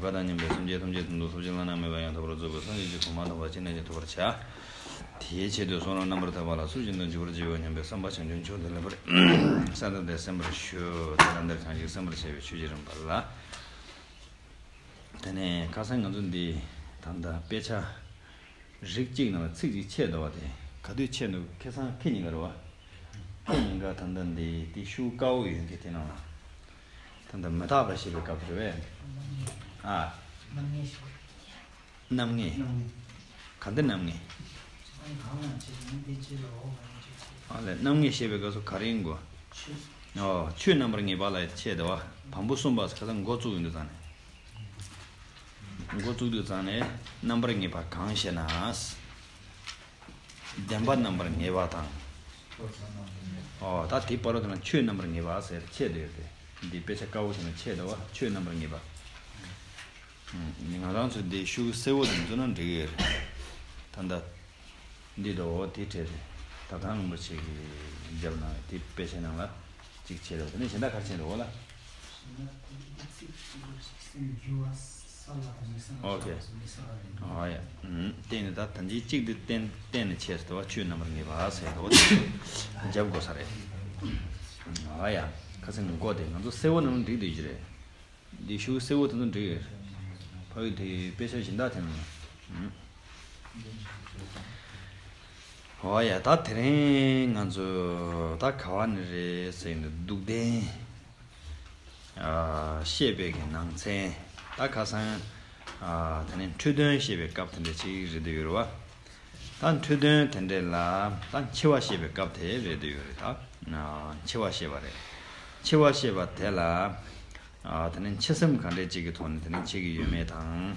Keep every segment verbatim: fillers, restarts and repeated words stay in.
བ་དང་མཉམ་པའི་སེམས་ཅན་ཐམས་ཅད་དོན་དུ་ཐོབ་བྱ་བླ་ན་མེད་པ་ཡང་དག་པར་རྫོགས་པའི་སངས་རྒྱས་ཀྱི་གོ་འཕང་དམ་པ་ཅི་ནས་ཀྱང་ཐོབ་པར་བྱ། དེའི་ཆེད་དུ་གསུང་རབ་རྣམ་པར་དག་པ་ལ་ཚུལ་བཞིན་དུ་འཇུག་པར་བགྱི་བ་སྙམ་པའི་བསམ་པ་བྱང་ཆུབ་མཆོག་ཏུ་ལེགས་པར་གསལ་བཏབ་སྟེ་གསན་པར་ཞུ། དེ་ལ་འདིར་གང་ཞིག་གསན་པར་བྱ་བའི་ཆོས་ཀྱི་རིམ་པ་ལ། དེ་ནས་ཁ་སང་ང་ཚོ་འདི་ད་ལྟ་དཔེ་ཆ་རིགས་གཅིག་ནང་ལ་ཚིག་གཅིག་ཆད་འདུག་བ། དེ་ག་དུས་ཆད་འདུག་ཁ་སང་ཁེ་ཉིན་ག་རེད་བ། ཁེ་ཉིན་ག་ད་ལྟ་འདི་དེ་ཤུགས་དཀའ་བོ་ཡོད་མཁན་དེ་ནང་ལ། ད་ལྟ་མི་རྟག་པ་ཞེས་པའི་སྐབས་དེ་རེད་པས། ཨ། རྣམ་ངེས། རྣམ་ངེས། རྣམ་ངེས། ག་འདི་རྣམ་ངེས། ཨ་ལས། རྣམ་ངེས་ཞེས་པའི་སྐབས་སུ་ག་རེ་ཡིན་དགོས། ཨོ། ཆོས་རྣམ་པར་ངེས་པ་ལ་ཆད་དེ་བ། བམ་པོ་གསུམ་པ་ཁ་སང་འགོ་བཙུགས་ཡོང་དུས་ཙང་ནས། འགོ་བཙུགས་དུས་ཙང་ནས་རྣམ་པར་ངེས་པ་གང་ཞེ་ན། བདེན་པ་རྣམ་པར་ངེས་པ་དང་། ཨོ། ད་དེའི་བར་དུ་ན་ཆོས་རྣམ་པར་ངེས་པ་ཟེར་ཆད་དེ་ཡོད་དེ། འདི་དཔེ་ཆ་དཀའ་བོ་ཞིག་ན་ཆད་དེ་བ། ཆོས་རྣམ་པར་ངེས་པ། ང་རང་ཚོ་འདི་ཤུགས་གསལ་བོ་དེ་འཛུལ་ན་འགྲིག་གི་ཡོད་རེད། ད་ལྟ་འདི་དོ་འོ་དེ་བྲལ་རེད། ད་ཐང་རིན་པོ་ཆེ་གིས་རྒྱབ་གནང་བའི་དེ་དཔེ་ཆའི་ནང་ལ་གཅིག་བྱས་རེད། དེ་ནས་གཞན་དག་ག་རེ་བྱས་འདུག་གོ་ལ། ཨོ་ཁེ། ཨོ་ཡ། ཨུམ། བལྟས་ནས་ད་ཐང་གཅིག་དེ་བསྟན་བསྟན་ནས་བྱས་སོ། དེ་བ་ཆོས་རྣམ་པར་ངེས་པ་ཟེར་དོ་འོ་དེ་རྒྱབ་དགོས་ས་རེད། ཨོ་ཡ། ཁ་སང་མགོ་དེ་ང་ཚོ་གསལ་བོ་ནང་འགྲིག་བསྡད་ཀྱི་རེད། འདི་ཤུགས་གསལ་བོ་དེ་ཚོ་འགྲིག་ཡོད། ཕ་གི་དེ་དཔེ་ཆ་གཞན་དག་དེ་ནང་། ཨོ་ཡ། ད་དེ་རིང་ང་ཚོ་ད་ག་བ་ནས་རེད་ཟེར་ཡིན་འདུག་སྡུག་བདེན་བཤད་པའི་གི་ནང་ཚན། ད་ཁ་སང་དེ་ནས་འཕྲོས་དོན་བཤད་པའི་སྐབས་དེ་འདྲ་ཅིག་རེད་འདུག་ཡོད་རེད་བ། ད་འཕྲོས་དོན་དེ་འདྲ་ལ་ད་འཆི་བ་བཤད་པའི་སྐབས་དེ་རེད་འདུག་ཡོད་རེད། ད་འཆི་བ་བཤད་པ་རེད། འཆི་བ་བཤད་པ་དེ་ལ་དེ་ནས་འཆི་སེམས་ག་འདྲས་ཅིག་གི་ཐོག་ནས་དེ་ནས་འཆི་གི་ཡོད་མེད་དང་།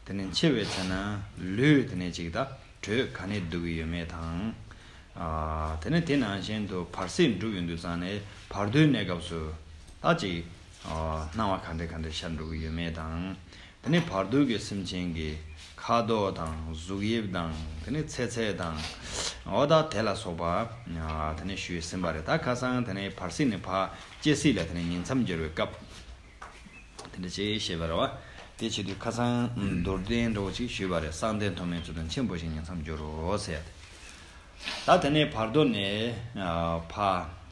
དེ་ནས་འཆི་བའི་ཚེ་ན་ལུས་དེ་ནས་ཅིག་ད་དྲོད་ག་ནས་ལྡུག་གི་ཡོད་མེད་དང་། དེ་ནས་དེ་ནང་བཞིན་དུ་བར་སྲིད་འགྲུབ་ཡོང་དུས་ཙང་ནས་བར་དོའི་གནས་སྐབས་སུ་ད་ཅིག་སྣང་བ་ག་འདྲས་ག་འདྲས་ཤར་འགྲོ་གི་ཡོད་མེད་དང་། དེ་ནས་བར་དོའི་གི་སེམས་ཅན་གྱི་ཁ་དོག་དང་གཟུགས་དབྱིབས་དང་། དེ་ནས་ཚེ་ཚད་དང་། འོ་ད་དེ་ལ་སོགས་པ་དེ་ནས་ཞུས་ཟིན་པ་རེད། ད་ཁ་སང་དེ་ནས་བར་སྲིད་ནས་ཕར་སྐྱེ་སྲིད་ལ་དེ་ནས་ཉིང་མཚམས་སྦྱོར་བའི་སྐབས་དེ་འདྲ་ཅིག་བཤད་པ་རེད་བ། དེ་བྱེད་དུས་ཁ་སང་མདོར་བསྟན་འདྲ་བོ་ཅིག་ཞུས་པ་རེད། གསང་བདེ་མཐོ་དམན་ཚུལ་དང་ཆེན་པོ་ཞིག་ཉིང་མཚམས་སྦྱོར་རོ་ཟེར་ཡ་དེ། ད་དེ་ནས་བར་དོ་ནས་ཕ་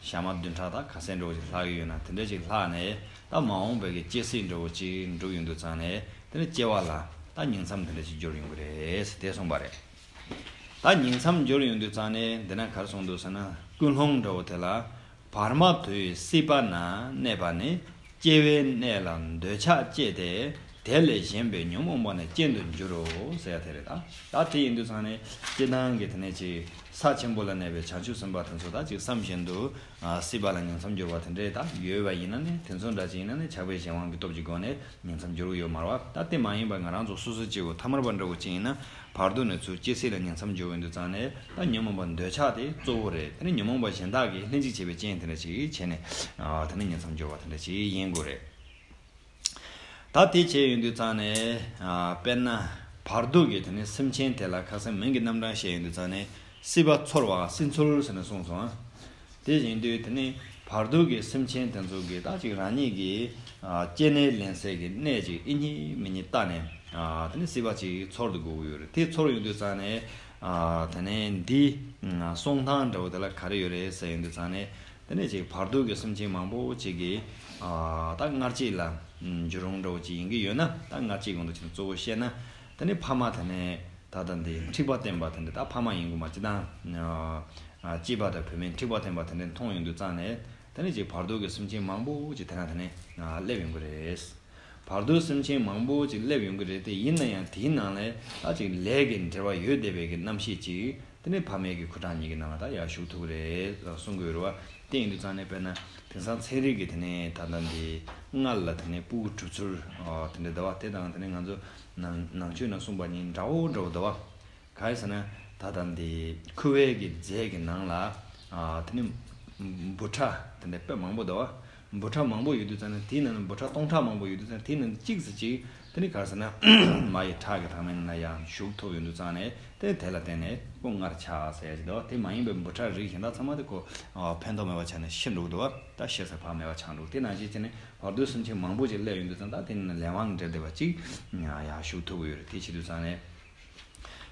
ཞག་མ་བདུན་ཕྲག་ད་ག་ཚད་འདྲ་བོ་ཅིག་ལྷག་གི་ཡོད་ན་དེ་འདྲ་ཅིག་ལྷག་ནས། ད་མ་འོངས་པའི་གི་སྐྱེ་སྲིད་འདྲ་བོ་ཅིག་འགྲུབ་ཡོང་དུས་ཙང་ནས་དེ་ནས་སྐྱེ་བ་ལ་ད་ཉིང་མཚམས་དེ་འདྲ་ཅིག་སྦྱོར་ཡོང་གི་རེད་ཟེར་དེ་གསུངས་པ་རེད། ད་ཉིང་མཚམས་སྦྱོར་ཡོང་དུས་ཙང་ནས་འདི་ན་ག་རེ་གསུངས་འདུག་ཟེར་ན། ཀུན་སློང་འདྲ་བོ་དེ་ལ། བར་མ་དོའི་སྲིད་པ་ན་གནས་པ་ནི། སྐྱེ་བའི་གནས་ལ་འདོད་ཆགས་སྐྱེས་ཏེ། དེ་ལས་གཞན་པའི་ཉོན་མོངས་པ་ནི་རྐྱེན་དུ་འགྱུར་རོ་ཟེར་ཡ་དེ་རེད། ད་ད་དེ་ཡིན་དུས་ཙང་ནས་སྤྱིར་བཏང་གི་དེ་ནས་ཅིག་ས་ཆེན་པོ་ལ་གནས་པའི་བྱང་ཆུབ་སེམས་དཔའ་དེ་ཚོ་ད་ཅིག་བསམ་བཞིན་དུ་སྲིད་པ་ལ་ཉིང་མཚམས་སྦྱོར་བ་དེ་འདྲས་ད་ཡོད་པ་ཡིན་ན་ནི། དེ་ཚོ་འདྲ་ཅིག་ཡིན་ན་ནི་ཆགས་པའི་གཞན་དབང་གི་སྟོབས་ཀྱི་སྒོ་ནས་ཉིང་མཚམས་སྦྱོར་གྱི་ཡོད་མ་རེད་བ། ད་དེ་མ་ཡིན་པ་ང་རང་ཚོ་སོ་སོ་སྐྱེ་བོ་ཐ་མལ་པ་འདྲ་བོ་ཅིག་ཡིན་ན། བར་དོ་ནས་ཚུར་སྐྱེ་སྲིད་ལ་ཉིང་མཚམས་སྦྱོར་ཡོང་དུས་ཙང་ནས་ད་ཉོན་མོངས་པ་འདོད་ཆགས་དེ་གཙོ་བོ་རེད། དེ་ནས་ཉོན་མོངས་པ་གཞན་དག་གིས་ལྷན་ཅིག་བྱེད་པའི་རྐྱེན་དེ་འདྲ་ཅིག་བྱས་ནས་དེ་ནས་ཉིང་མཚམས་སྦྱོར་བ་དེ་འདྲ་ཅིག་ཡིན་དགོས་རེད། ད་དེ་བྱས་ཡོང་དུས་ཙང་ནས་དཔེར་ན་བར་དོ་གི་དེ་ནས་སེམས་ཅན་དེ་ལ་ཁ་སང་མིང་གི་རྣམ་གྲངས་བཤད་ཡོང་དུས་ཙང་ནས་སྲིད་པ་ཚོར་བ་སྲིད་ཚོར་ཟེར་ནས་གསུངས་སོང་ཨ། དེ་བཞིན་དུ་དེ་ནི་བར་དོ་གི་སེམས་ཅན་དེ་ཚོ་གི་ད་ཅིག་རང་ཉིད་ཀྱི་སྐྱེ་གནས་ལེན་སའི་གི་གནས་ཅིག་ཨི་ཉིད་མི་ཉིད་བལྟ་ནས་དེ་ནི་སྲིད་པ་ཅིག་ཚོར་དུ་དགོས་ཀྱི་ཡོད་རེད། དེ་ཚོར་ཡོང་དུས་ཙང་ནས་དེ་ནས་འདི་གསུང་སྟངས་འདྲ་བོ་དེ་ལ་ག་རེ་ཡོད་རེད་ཟེར་ཡོང་དུས་ཙང་ནས་དེ་ནས་ཅིག་བར་དོ་གི་སེམས་ཅན་མང་པོ་ཅིག་གི་ད་སྔར་སྐྱེས་ལ་འགྱུར་རུང་འདྲ་བོ་ཅིག་ཡིན་གྱི་ཡོད་ན། ད་སྔར་སྐྱེས་གོང་དུ་ཅིག་གཙོ་བོ་བཤད་ན་དེ་ནི་ཕ་མ་དེ་ནས། ད་ལྟ་འདི་འཁྲིག་པ་བསྟན་པ་དེ་འདྲ། ད་ཕ་མ་ཡིན་དགོས་མ་སྤྱིར་བཏང་སྐྱེས་པ་དང་བུད་མེད་འཁྲིག་པ་བསྟན་པ་དེ་འདྲ་མཐོང་ཡོང་དུས་ཙང་ནས་དེ་ནས་ཅིག་བར་དོ་གི་སེམས་ཅན་མང་པོ་ཅིག་དེ་ན་དེ་ནས་སླེབས་ཡོང་གི་རེད། བར་དོའི་སེམས་ཅན་མང་པོ་ཅིག་སླེབས་ཡོང་གི་རེད་དེ། ཡིན་ན་ཡང་དེའི་ནང་ལས་ད་ཅིག་ལས་ཀྱི་འབྲེལ་བ་ཡོད་བསྡད་པའི་གི་རྣམ་ཤེས་ཅིག་དེ་ནས་ཕ་མའི་གི་ཁུ་ཁྲག་གཉིས་ཀྱི་ནང་ལ་ད་ཡར་ཞུགས་ཐུབ་ཀྱི་རེད་གསུང་གི་ཡོད་རེད་བ། དེ་ཡིན་དུས་ཙང་ནས་དཔེར་ན་དེང་སང་ཚན་རིག་གི་དེ་ནས་ད་ལྟ་འདི་མངལ་ལ་དེ་ནས་ཕྲུ་གུ་གྲུབ་ཚུལ་དེ་འདྲ་འདུག་བ། དེ་དང་དེ་ནས་ང་ཚོ་ནང་ནང་ཆོས་ནང་གསུངས་པ་གཉིས་འདྲ་བོ་འདྲ་བོ་འདུག་བ། ག་རེ་ཟེར་ན་ད་ལྟ་འདི་ཁུ་བའི་གི་རྫས་ཀྱི་ནང་ལ་དེ་ནས་འབུ་ཕྲ་དེ་འདྲ་དཔེ་མང་པོ་འདུག་བ། འབུ་ཕྲ་མང་པོ་ཡོད་དུས་ཙང་ནས་དེའི་ནང་ནས་འབུ་ཕྲ་སྟོང་ཕྲག་མང་པོ་ཡོད་དུས་ཙང་དེའི་ནང་ནས་གཅིག་ཙམ་ཅིག་དེ་ནི་ག་རེ་ཟེར་ན་མ་ཡི་ཁྲག་གི་ཐང་མའི་ནང་ལ་ཡང་ཞུགས་ཐུབ་ཡོང་དུས་ཙང་ནས་དེ་ནི་དེ་ལ་བརྟེན་ནས་ཁོ་མངར་ཆགས་ཟེར་ཡ་ཅིག་འདུག་དེ་མ་ཡིན་པའི་འབུ་ཕྲ་རིགས་གཞན་དག་ཚང་མ་དེ་ཁོ་ཕན་ཐོགས་མེད་པ་ཆགས་ནས་ཤི་འགྲོ་གི་འདུག་ད་ཤི་ཚར་བག་མེད་པ་ཆགས་འགྲོ་དེ་ནང་བཞིན་བྱས་ནས་བར་དོའི་སེམས་ཅན་མང་པོ་ཅིག་སླེབས་ཡོང་དུས་ཙང་ད་དེ་ནི་ལས་དབང་གིས་འབྲེལ་བསྡད་པ་ཅིག་ཡང་ཞུགས་ཐུབ་ཀྱི་ཡོད་རེད། དེ་བྱེད་དུས་ཙང་ནས།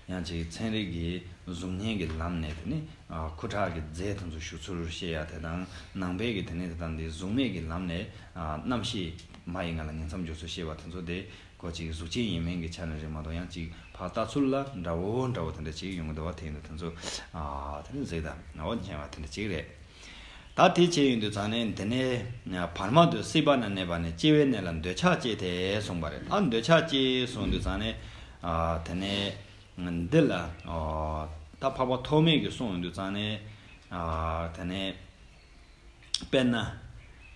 ཡང་ཅིག་ཚན་རིག་གི་གཟུགས་བརྙན་གྱི་ལམ་ནས་དེ་ནི་ཨ་ཁུ་ཁྲག་གི་རྫས་དེ་ཚོ་ཞུགས་ཚུལ་བཤད་ཡ་དེ་དང་ནང་པའི་གི་དེ་ནི་དེ་དང་འདི་གཟུགས་མེད་ཀྱི་ལམ་ནས་ཨ་རྣམ་ཤེས་མ་ཡི་ངང་ལ་ཉིང་མཚམས་སྦྱོར་ཚུལ་བཤད་པ་དེ་ཚོ་དེ་ཁོ་ཅིག་གཟུགས་ཅན་ཡིན་མིན་གྱི་ཆ་ནས་རེད་མ་གཏོགས་ཡང་ཅིག་ཕར་ལྟ་ཚུལ་ལ་འདྲ་བོ་འདྲ་བོ་དེ་འདྲ་ཅིག་ཡོང་གི་འདུག་བ། དེ་ཡིན་དུས་དེ་ཚོ་ཨ་དེ་ནི་གཟིགས་དང་ཨོ་མཁྱེན་པ་དེ་འདྲ་ཅིག་རེད། ད་དེ་བྱས་ཡོང་དུས་ཙང་ནས་འདི་ནས་བར་མ་དུ་སྲིད་པ་ན་གནས་པ་ནས་སྐྱེ་བའི་གནས་ལ་འདོད་ཆགས་སྐྱེས་ཏེ་གསུངས་པ་རེད། ད་འདོད་ཆགས་སྐྱེས་གསུངས་དུས་ཙང་ནས་ཨ་དེ་ནས་འདི་ལ་ཨ་ད་འཕགས་པ་ཐོགས་མེད་ཀྱིས་གསུངས་ཡོང་དུས་ཙང་ནས་ཨ་དེ་ནས་དཔེར་ན་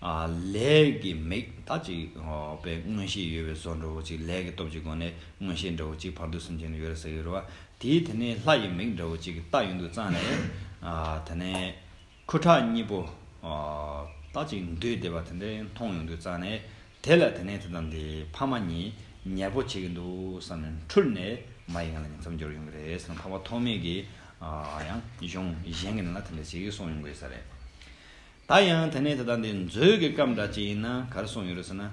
ཨ་ལས་ཀྱི་མིག་ད་ཅིག་ཨ་དཔེ་མངོན་ཤེས་ཡོད་པའི་བཟོ་འདྲ་བོ་ཅིག་ལས་ཀྱི་སྟོབས་ཀྱི་སྒོ་ནས་མངོན་ཤེས་འདྲ་བོ་ཅིག་བར་དོའི་སེམས་ཅན་ལ་ཡོད་རེད་ཟེར་གྱི་རེད་བ། དེའི་དེ་ནས་ལྷ་ཡི་མིག་འདྲ་བོ་ཅིག་གིས་བལྟ་ཡོང་དུས་ཙང་ནས་ཨ་དེ་ནས། ཁུ་ཁྲག་གཉིས་པོ། ཨ་ད་ཅིག་འདུས་བསྡད་པ་དེ་འདྲའི་མཐོང་ཡོང་དུས་ཙང་ནས་དེ་ལ་དེ་ནས་དེ་དང་དེ་ཕ་མ་གཉིས་ཉལ་པོ་བྱེད་ཀྱི་འདུག་བསམ་ནས་འཁྲུལ་ནས་མ་ཡི་ངང་ལ་ཉིང་མཚམས་སྦྱོར་ཡོང་གི་རེད་ཟེར་ན་འཕགས་པ་ཐོགས་མེད་ཀྱིས་ཨ་ཡང་གཞུང་གཞན་གྱི་ནང་ལ་དེ་འདྲ་ཞིག་གསུངས་ཡོང་གི་ཡོད་ས་རེད། ད་ཡང་དེ་ནས་དེ་དང་དེ་མཛོད་ཀྱི་སྐབས་འདྲ་ཅིག་ཡིན་ན་ག་རེ་གསུངས་ཡོད་རེད་ཟེར་ན་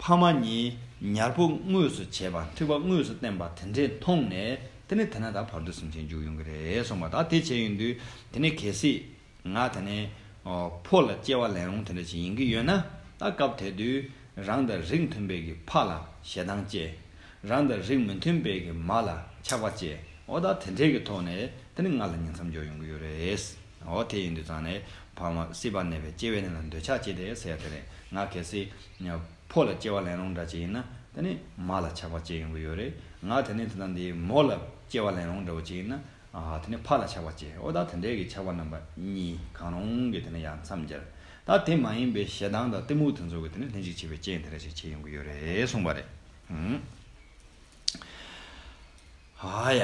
ཕ་མ་གཉིས་ཉལ་པོ་དངོས་སུ་བྱས་པ་འཁྲིག་པ་དངོས་སུ་བསྟན་པ་དེ་འདྲས་མཐོང་ནས་དེ་ནས་དེ་ན་ད་བར་དོའི་སེམས་ཅན་འཇུག་ཡོང་གི་རེད་གསུངས་པ། ད་དེ་བྱས་ཡོང་དུས་དེ་ནས་གལ་སྲིད། ང་དེ་ནས་ཨོ་ཕོ་ལ་སྐྱེ་བ་ལེན་རུང་དེ་འདྲ་ཞིག་ཡིན་གྱི་ཡོད་ན་ད་སྐབས་དེ་དུས་རང་དང་རིགས་མཐུན་པའི་གི་ཕ་ལ་ཞེ་སྡང་སྐྱེ། རང་དང་རིགས་མི་མཐུན་པའི་གི་མ་ལ་ཆགས་པ་སྐྱེ། ཨོ་ད་དེ་འདྲའི་གི་ཐོག་ནས་དེ་ནི་ང་ལ་ཉིང་མཚམས་སྦྱོར་ཡོང་གི་ཡོད་རེད། ཨོ་དེ་ཡིན་དུས་ཙང་ནས་ཕ་མ་སྲིད་པ་གནས་པའི་སྐྱེ་བའི་གནས་ལ་འདོད་ཆགས་སྐྱེས་ཏེ་ཟེར་ཡ་དེ་རེད། ང་གལ་སྲིད་ཕོ་ལ་སྐྱེ་བ་ལེན་རུང་འདྲ་ཅིག་ཡིན་ན་དེ་ནི་མ་ལ་ཆགས་པ་སྐྱེ་ཡོང་གི་ཡོད་རེད། ང་དེ་ནི་དེ་དང་དེའི་མོ་ལ་སྐྱེ་བ་ལེན་རུང་འདྲ་བོ་ཅིག་ཡིན་ན། ཨ་དེ་ནས་ཕ་ལ་ཆགས་པ་སྐྱེ། འོ་ད་དེ་འདྲའི་གི་ཆགས་པ་རྣམ་པ་གཉིས་གང་རུང་གི་དེ་ནས་ཡང་མཚམས་སྦྱར། ད་དེ་མ་ཡིན་པའི་ཞེ་སྡང་དང་གཏི་མུག་དེ་ཚོ་གི་དེ་ནས་ལྷན་ཅིག་བྱེད་པའི་རྐྱེན་དེ་འདྲ་ཞིག་བྱེད་ཡོང་གི་ཡོད་རེད་གསུངས་པ་རེད། ཧུམ། ཨ་ཡ།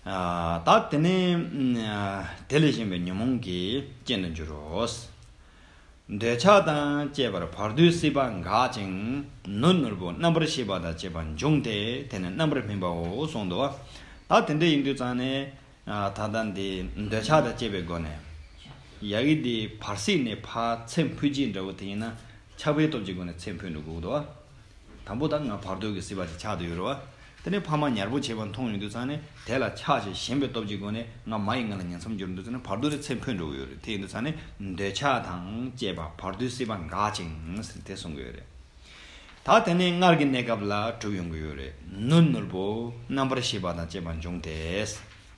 ཨ་ད་དེ་ནས་ཨ་དེ་ལས་གཞན་པའི་ཉོན་མོངས་ཀྱི་རྐྱེན་དུ་འགྱུར་རོ། འདོད་ཆགས་དང་བཅས་པར་བར་དོའི་སྲིད་པ་འགག་ཅིང་ནུ་ནོར་བུ་རྣམ་པར་ཤེས་པ་དང་བཅས་པ་འབྱུང་སྟེ་དེ་ནི་རྣམ་པར་སྨིན་པའོ་གསུངས་འདུག་ད་དེ་འདྲ་ཡིན་དུས་ཙང་ནས་ད་ལྟ་འདི་འདོད་ཆགས་དང་བཅས་པའི་སྒོ་ནས་ཡ་གི་འདི་བར་སྲིད་ནས་ཕར་ཚེ་འཕོས་ཀྱི་འདྲ་བོ་དེ་ཡིན་ན་ཆགས་པའི་སྟོབས་ཀྱི་སྒོ་ནས་ཚེ་འཕོས་འགྲོ་དགོས་འདུག་དང་པོ་ད་ང་བར་དོ་གི་སྲིད་པ་དེ་ཆགས་བསྡད་ཡོད་རེད་བ། དེ་ནས་ཕ་མ་ཉལ་པོ་བྱས་པ་མཐོང་ཡོང་དུས་ཙང་ནས་དེ་ལ་ཆགས་ཞེན་ཞེན་པའི་སྟོབས་ཀྱི་སྒོ་ནས་ང་མ་ཡི་ངང་ལ་ཉིང་མཚམས་སྦྱོར་འདུག་ཙང་ནས་བར་དོ་དེ་ཚེ་འཕོས་འགྲོ་གི་ཡོད་རེད། དེ་ཡིན་དུས་ཙང་ནས་འདོད་ཆགས་དང་བཅས་པ་བར་དོའི་སྲིད་པ་འགག་ཅིང་ཟེར་དེ་གསུང་གི་ཡོད་རེད། ད་དེ་ནས་སྔར་གྱི་གནས་སྐབས་ལ་གྲུབ་ཡོང་གི་ཡོད་རེད། ནུ་ནོར་བུ་རྣམ་པར་ཤེས་པ་དང་བཅས་པ་འབྱུང་སྟེ།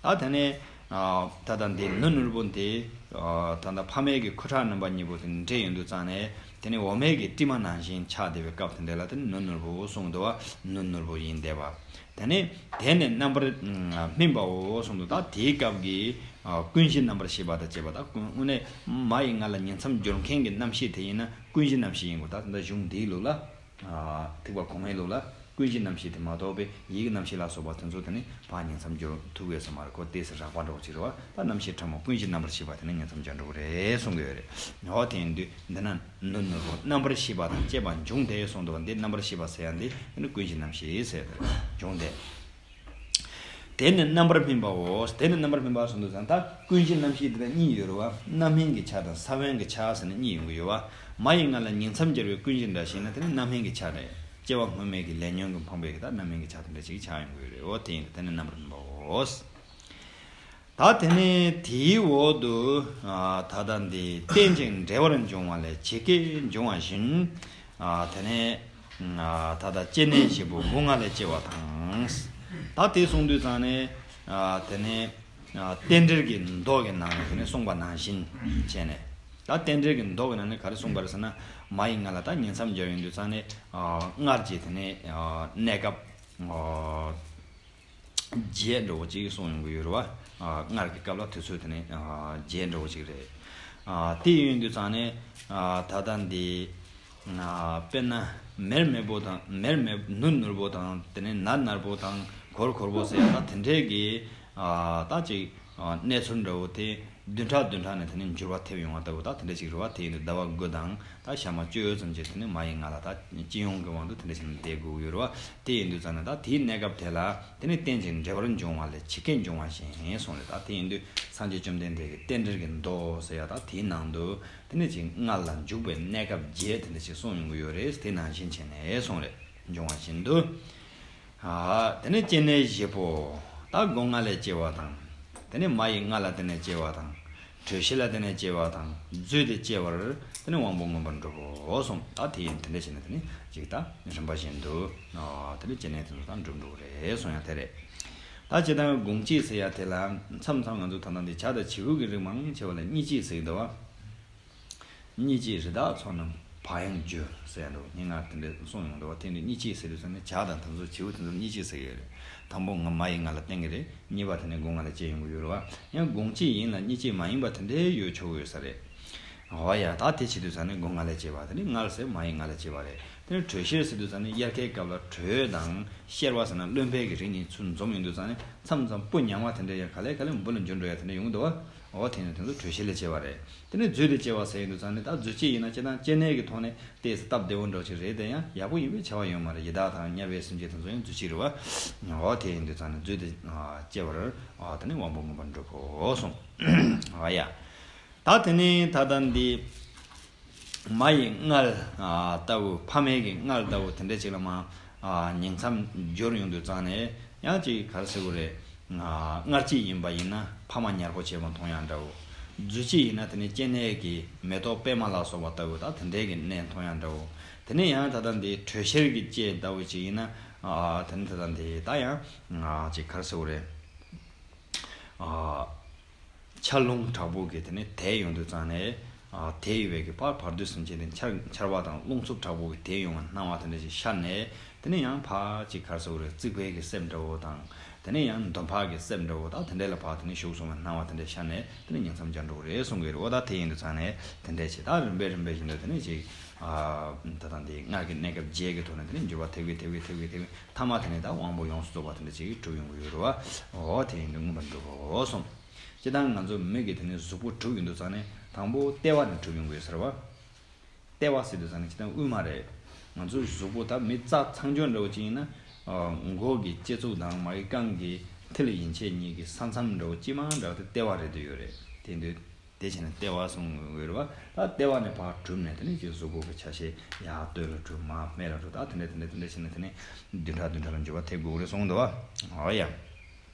ད་དེ་ནས་ཨ་ད་ལྟ་འདི་ནུ་ནོར་བུ་འདི་ཨ་ད་ལྟ་ཕ་མའི་གི་ཁུ་ཁྲག་རྣམ་པ་གཉིས་པོ་དེ་འདྲེས་ཡོང་དུས་ཙང་ནས་དེ་ནས་འོ་མའི་གི་དྲི་མ་ནང་བཞིན་ཆགས་བསྡད་པའི་སྐབས་དེ་འདྲ་ལ་དེ་ནི་ནུ་ནོར་བུ་གསུངས་འདུག་བ། ནུ་ནོར་བུ་ཡིན་བསྡད་པ། དེ་ནས་དེ་ནི་རྣམ་པར་སྨིན་པའོ་གསུངས་འདུག་ད་དེའི་སྐབས་ཀྱི་ཨ་ཀུན་གཞི་རྣམ་པར་ཤེས་པ་དང་བཅས་པ་དང་ཀུན་དངོས་གནས་མ་ཡི་ངང་ལ་ཉིང་མཚམས་སྦྱོར་མཁན་གྱི་རྣམ་ཤེས་དེ་ཡིན་ན་ཀུན་གཞི་རྣམ་ཤེས་ཡིན་དགོས། ད་ད་ལྟ་གཞུང་འདིའི་ལུགས་ལ། ཨ་ཐེག་པ་གོང་མའི་ལུགས་ལ་ཀུན་གཞི་རྣམ་ཤེས་དེ་མ་གཏོགས་པའི་ཡིད་ཀྱི་རྣམ་ཤེས་ལ་སོགས་པ་དེ་ཚོ་དེ་ནི་ཕར་ཉིང་མཚམས་སྦྱོར་ཐུབ་ཡོད་ས་མ་རེད། ཁོ་ཏོག་ཙམ་རགས་པ་འདྲ་བོ་ཅིག་རེད་བ། ད་རྣམ་ཤེས་ཕྲ་མོ་ཀུན་གཞི་རྣམ་པར་ཤེས་པ་དེ་ནི་ཉིང་མཚམས་སྦྱོར་འགྲོ་གི་རེད་གསུང་གི་ཡོད་རེད། འོ་དེ་ཡིན་དུས་འདི་ན་ནུ་ནོར་བུ་རྣམ་པར་ཤེས་པ་དང་བཅས་པ་འབྱུང་སྟེ་གསུངས་འདུག་འདི་རྣམ་པར་ཤེས་པ་ཟེར་ཡ་འདི་དེ་ནི་ཀུན་གཞི་རྣམ་ཤེས་ཟེར་ཡ་དེ་རེད། འབྱུང་སྟེ། དེ་ནི་རྣམ་པར་སྨིན་པའོ། དེ་ནི་རྣམ་པར་སྨིན་པ་གསུངས་འདུག་ཙང་ད་ཀུན་གཞི་རྣམ་ཤེས་འདི་ལ་གཉིས་ཡོད་རེད་བ། རྣམ་སྨིན་གྱི་ཆ་དང་ས་བོན་གྱི་ཆ་ཟེར་ནས་གཉིས་ཡོང་གི་ཡོད་བ། མ་ཡི་ངང་ལ་ཉིང་མཚམས་སྦྱར་བའི་ཀུན་གཞི་འདྲ་ཞིག་ན་དེ་ནི་རྣམ་སྨིན་གྱི་ཆ་རེད། སྐྱེ་བ་སྔོན་མའི་གི་ལས་ཉོན་གྱིས་འཕངས་པའི་གི་ད་རྣམ་སྨིན་གྱི་ཆ་དེ་འདྲ་ཞིག་ཆགས་ཡོང་གི་ཡོད་རེད། འོ་དེ་ཡིན་དེ་ནི་རྣམ་པར་སྨིན་པའོ། ད་དེ་ནས་དེའི་འོག་ཏུ་ཨ་ད་ལྟ་འདི་རྟེན་ཅིང་འབྲེལ་བར་འབྱུང་བ་ལས་ཇི་སྐད་འབྱུང་བ་བཞིན་ཨ་དེ་ནས་ཨ་ད་ལྟ་སྐྱེ་གནས་བཞི་པོ་སྦུག་ལྔ་ལས་སྐྱེ་བ་དང་། ད་དེ་གསུངས་དུས་ཙང་ནས་ཨ་དེ་ནས་ཨ་རྟེན་འབྲེལ་གྱི་མདོ་གི་ནང་ནས་དེ་ནས་གསུངས་པ་ནང་བཞིན་བྱས་ནས། ད་རྟེན་འབྲེལ་གྱི་མདོ་གི་ནང་ནས་ག་རེ་གསུངས་པ་རེད་ཟེར་ན། མ་ཡི་ངང་ལ་ད་ཉིང་མཚམས་སྦྱར་ཡོང་དུས་ཙང་ནས་ཨ་སྔར་གྱི་དེ་ནས་ཨ་གནས་སྐབས་ཨ་རྒྱས་འདྲ་བོ་ཅིག་གསུངས་ཡོང་གི་ཡོད་རེད་བ། ཨ་སྔར་གྱི་སྐབས་ལ་དུས་ཚོད་དེ་ནི་ཨ་རྒྱས་འདྲ་བོ་ཅིག་རེད། ཨ་དེ་ཡིན་དུས་ཙང་ནས་ཨ་ད་ལྟ་འདི་ཨ་དཔེར་ན་མེར་མེར་པོ་དང་མེར་མེར་ནུར་ནུར་པོ་དང་དེ་ནས་ནར་ནར་པོ་དང་གོར་གོར་པོ་ཟེར་ཡ་ད་དེ་འདྲའི་གི་ཨ་ད་ཅིག་ཨ་གནས་ཚུལ་འདྲ་བོ་དེ་ བདུན་ཕྲག་བདུན་ཕྲག་ནས་དེ་ནས་འགྱུར་བ་ཐེབས་ཡོང་བ་ལྟ་བུ་ད་དེ་འདྲ་ཞིག་རེད་བ། དེ་ཡིན་དུས་ཟླ་བ་དགུ་དང་ད་ཞག་མ་བཅུ་ཙམ་ཅིག་དེ་ནས་མ་ཡི་མངལ་ལ་ད་སྤྱི་ཡོངས་ཀྱི་དབང་དུ་དེ་འདྲ་ཞིག་ནས་བསྡད་དགོས་ཀྱི་ཡོད་རེད་བ། དེ་ཡིན་དུས་ཙང་ནས་ད་དེའི་གནས་སྐབས་དེ་ལ་དེ་ནས་རྟེན་ཅིང་འབྲེལ་བར་འབྱུང་བ་ལས་ཇི་སྐད་འབྱུང་བ་བཞིན་གསུངས་རེད། ད་དེ་ཡིན་དུས་སངས་རྒྱས་བཅོམ་ལྡན་འདས་ཀྱི་རྟེན་འབྲེལ་གྱི་མདོ་ཟེར་ཡ་ད་དེའི་ནང་དུ་དེ་ནས་ཅིག་མངལ་ལ་འཇུག་པའི་གནས་སྐབས་བརྒྱད་དེ་འདྲ་ཞིག་གསུངས་ཡོང་གི་ཡོད་རེད། དེ་ནང་བཞིན་བྱས་ནས་གསུངས་རེད། འབྱུང་བ་བཞིན་དུ། ཨ། དེ་ནས་སྐྱེ་གནས་བཞི་པོ། ད་སྒོ་ལྔ་ལས་སྐྱེ་བ་དང་། དེ་ནས་མ་ཡི་མངལ་ལ་དེ་ནས་སྐྱེ་བ་དང་། དྲོད་གཤེར་ལ་དེ་ནས་སྐྱེ་བ་དང་རྫུས་ཏེ་སྐྱེ་བར་དེ་ནས་དབང་པོ་མངོན་པར་འགྲུབ་བོ་གསུངས། ད་དེ་ཡིན་དེ་འདྲ་བྱས་ནས་དེ་ནས་ཅིག་ད་རིམ་པ་བཞིན་དུ། ཨ། དེ་ནས་སྐྱེ་གནས་དེ་ཚོ་ད་འགྲུབ་འགྲོ་གི་རེད་གསུངས་ཡ་དེ་རེད། ད་སྤྱིར་བཏང་དགུང་སྐྱེས་ཟེར་ཡ་དེ་ལ་མཚམས་མཚམས་ང་ཚོ་ད་ལྟ་འདི་བྱ་དང་བྱིའུ་གི་རིགས་མང་ཆེ་བ་ལ་གཉིས་སྐྱེས་ཟེར་གྱི་འདུག་བ། གཉིས་སྐྱེས་རི་དྭགས་ཚོགས་རྣམས་བག་ཡངས་རྒྱུ་ཟེར་ཡ་འདུག་སྙན་ངག་དེ་འདྲ་གསུངས་ཡོང་འདུག་བ། དེ་འདྲ་གཉིས་སྐྱེས་ཟེར་དུས་ཙང་ནས་བྱ་དང་དེ་ཚོ་བྱིའུ་དེ་ཚོ་གཉིས་སྐྱེས་ཟེར་གྱི་ཡོད་རེད། དང་པོ་ང་མ་ཡི་མངལ་ལ་བརྟེན་གྱི་རེད། གཉིས་པ་དེ་ནས་སྒོ་ལྔ་ལ་སྐྱེས་ཡོང་གི་ཡོད་རེད་བ། ཡང་དགུང་སྐྱེས་ཡིན་ལ་གཉིས་སྐྱེས་མ་ཡིན་པ་དེ་འདྲའི་ཡོད་ཆོག་གི་ཡོད་ས་རེད། འོ་ཡ། ད་དེ་བྱེད་དུས་ཙང་ནས་སྒོ་ལྔ་ལ་སྐྱེས་པ་དེ་ནི་མངལ་ཟེར་མ་ཡི་མངལ་ལ་སྐྱེས་པ་རེད། དེ་ནས་དྲོད་གཤེར་ཟེར་དུས་ཙང་ནས་དབྱར་ཁའི་སྐབས་ལ་དྲོད་དང་གཤེར་བ་ཟེར་ན་རློན་པའི་གི་རིགས་གཉིས་ཚུར་འཛོམས་ཡོང་དུས་ཙང་ནས་མཚམས་མཚམས་སྤུ་ཉག་མ་དེ་འདྲ་ཡང་ག་ལེ་ག་ལེ་འབུ་ལ་འགྱུར་འགྲོ་ཡ་དེ་འདྲ་ཡོང་གི་འདུག་བ། འོ་དེ་ནི་དེ་ཚོ་དྲོད་གཤེར་ལས་སྐྱེ་བ་རེད། དེ་ནས་རྫུས་ཏེ་སྐྱེ་བ་ཟེར་ཡོང་དུས་ཙང་ནས་ད་རྫུས་སྐྱེས་ཡིན་ན་སྤྱིར་བཏང་སྐྱེ་གནས་ཀྱི་ཐོག་ནས་ཏོག་ཙམ་སྟབས་བདེ་བོ་འདྲ་ཅིག་རེད། དེ་ཡང་ཡག་པོ་ཡིན་པའི་བྱ་བ་ཡོད་མ་རེད། ཡི་དྭགས་དང་དམྱལ་བའི་སེམས་ཅན་དེ་ཚོ་ཡང་རྫུས་སྐྱེས་རེད་བ། འོ་དེ་ཡིན་དུས་ཙང་ནས་རྫུས་ཏེ་སྐྱེ་བར་འོ་དེ་ནས་དབང་པོ་མངོན་པར་འགྲུབ་བོ་གསུངས། འོ་ཡ། ད་དེ་ནས་ད་ལྟ་འདི། མ་ཡི་མངལ་ལྟ་བུ་ཕ་མའི་གི་མངལ་ལྟ་བུ་དེ་འདྲ་ཅིག་ལ་མ་ཉིང་མཚམས་སྦྱོར་ཡོང་དུས་ཙང་ནས་ཡང་ཅིག་ག་རེ་ཟེར་དགོས་རེད། མངལ་སྐྱེས་ཡིན་པ་ཡིན་ན་ཕ་མ་ཉར་པོ་བྱས་པ་མཐོང་ཡག་འདྲ་བོ། རྫུས་སྐྱེས་ཡིན་ན་དེ་ནས་སྐྱེ་གནས་ཀྱི་མེ་ཏོག་པད་མ་ལ་སོགས་པ་ལྟ་བུ་ད་དེ་འདྲའི་གི་གནས་མཐོང་ཡག་འདྲ་བོ། དེ་ནས་ཡང་ད་ལྟ་འདི་དྲོད་གཤེར་གྱི་སྐྱེས་ལྟ་བུ་ཅིག་ཡིན་ན་དེ་ནས་ད་ལྟ་འདི་ད་ཡང་ཅིག་ག་རེ་ཟེར་དགོས་རེད། ཆར་རླུང་དྲག་པོ་གིས་དེ་ནས་དེད་ཡོང་དུས་ཙང་ནས། དེད་ཡོད་པའི་གི་ཕར་བར་དོའི་སེམས་ཅན་དེ་ཆར་ཆར་བ་དང་རླུང་འཚུབ་དྲག་པོ་གིས་དེད་ཡོང་བ་སྣང་བ་དེ་འདྲ་ཞིག་ཤར་ནས། དེ་ནས་ཡང་ཕར་ཅིག་ག་རེ་ཟེར་དགོས་རེད། རྩིག་པའི་གི་གསེབ་འདྲ་བོ་དང་། དེ་ནས་ཡང་འདོམ་ཕག་གི་གསེབ་འདྲ་བོ་དང་དེ་འདྲ་ལ་ཕར་དེ་ནས་ཞུགས་སོང་བའི་སྣང་བ་དེ་འདྲ་ཤར་ནས་དེ་ནས་ཉིང་མཚམས་སྦྱར་འགྲོ་གི་རེད་གསུང་གི་རེད། འོ་ད་དེ་ཡིན་དུས་ཙང་ནས་དེ་འདྲ་བྱས་ད་རིམ་པས་རིམ་པས་བཞིན་དུ་དེ་ནས་ཅིག་ད་ལྟ་འདི་མངལ་གྱི་གནས་སྐབས་བརྒྱད་ཀྱི་ཐོག་ནས་དེ་ནས་འགྱུར་བ་ཐེབས་གི་ཐེབས་གི་ཐེབས་གི་ཐེབས་གི་མཐའ་མ་དེ་ནས་ད་དབང་པོ་ཡོངས་སུ་རྫོགས་པ་དེ་འདྲ་ཅིག་གྲུབ་ཡོང་གི་ཡོད་རེད་བ། འོ་དེ་ཡིན་དུས་མངོན་པར་འགྲུབ་བོ་གསུངས། སྤྱིར་བཏང་ང་ཚོ་མི་གི་དེ་ནས་གཟུགས་པོ་གྲུབ་ཡོང་དུས་ཙང་ནས་དང་པོ་ལྟེ་བ་ནས་གྲུབ་ཡོང་གི་ཡོད་ཟེར་བ། ལྟེ་བ་ཟེར་དུས་ཙང་ནས་སྤྱིར་བཏང་དབུས་མ་རེད། ང་ཚོ་གཟུགས་པོ་ད་མི་རྩ་ཚང་སྦྱོར་འདྲ་བོ་ཅིག་ཡིན་ན། མགོ་གི་སྤྱི་གཙུག་དང་མ་གི་རྐང་གི་མཐིལ་ཡན་ཆད་གཉིས་ཀྱི་ས་མཚམས་འདྲ་བོ་ཅི་མང་འདྲ་བོ་དེ་ལྟེ་བ་རེད་དུ་ཡོད་རེད། དེ་འདུག་དེ་བྱས་ནས་ལྟེ་བ་གསུང་དགོས་རེད་བ། ད་ལྟེ་བ་ནས་ཕར་གྲུབ་ནས་དེ་ནས་ཀྱི་གཟུགས་པོ་གི་ཆ་ཤས་ཡར་སྟོད་ལ་གྲུབ་མར་སྨད་ལ་གྲུབ་ད་དེ་འདྲ་དེ་འདྲ་དེ་འདྲ་བྱས་ནས་དེ་ནས་བདུན་ཕྲག་བདུན་ཕྲག་ལ་འགྱུར་བ་ཐེབས་དགོས་རེད་གསུངས་འདུག་བ། འོ་ཡ།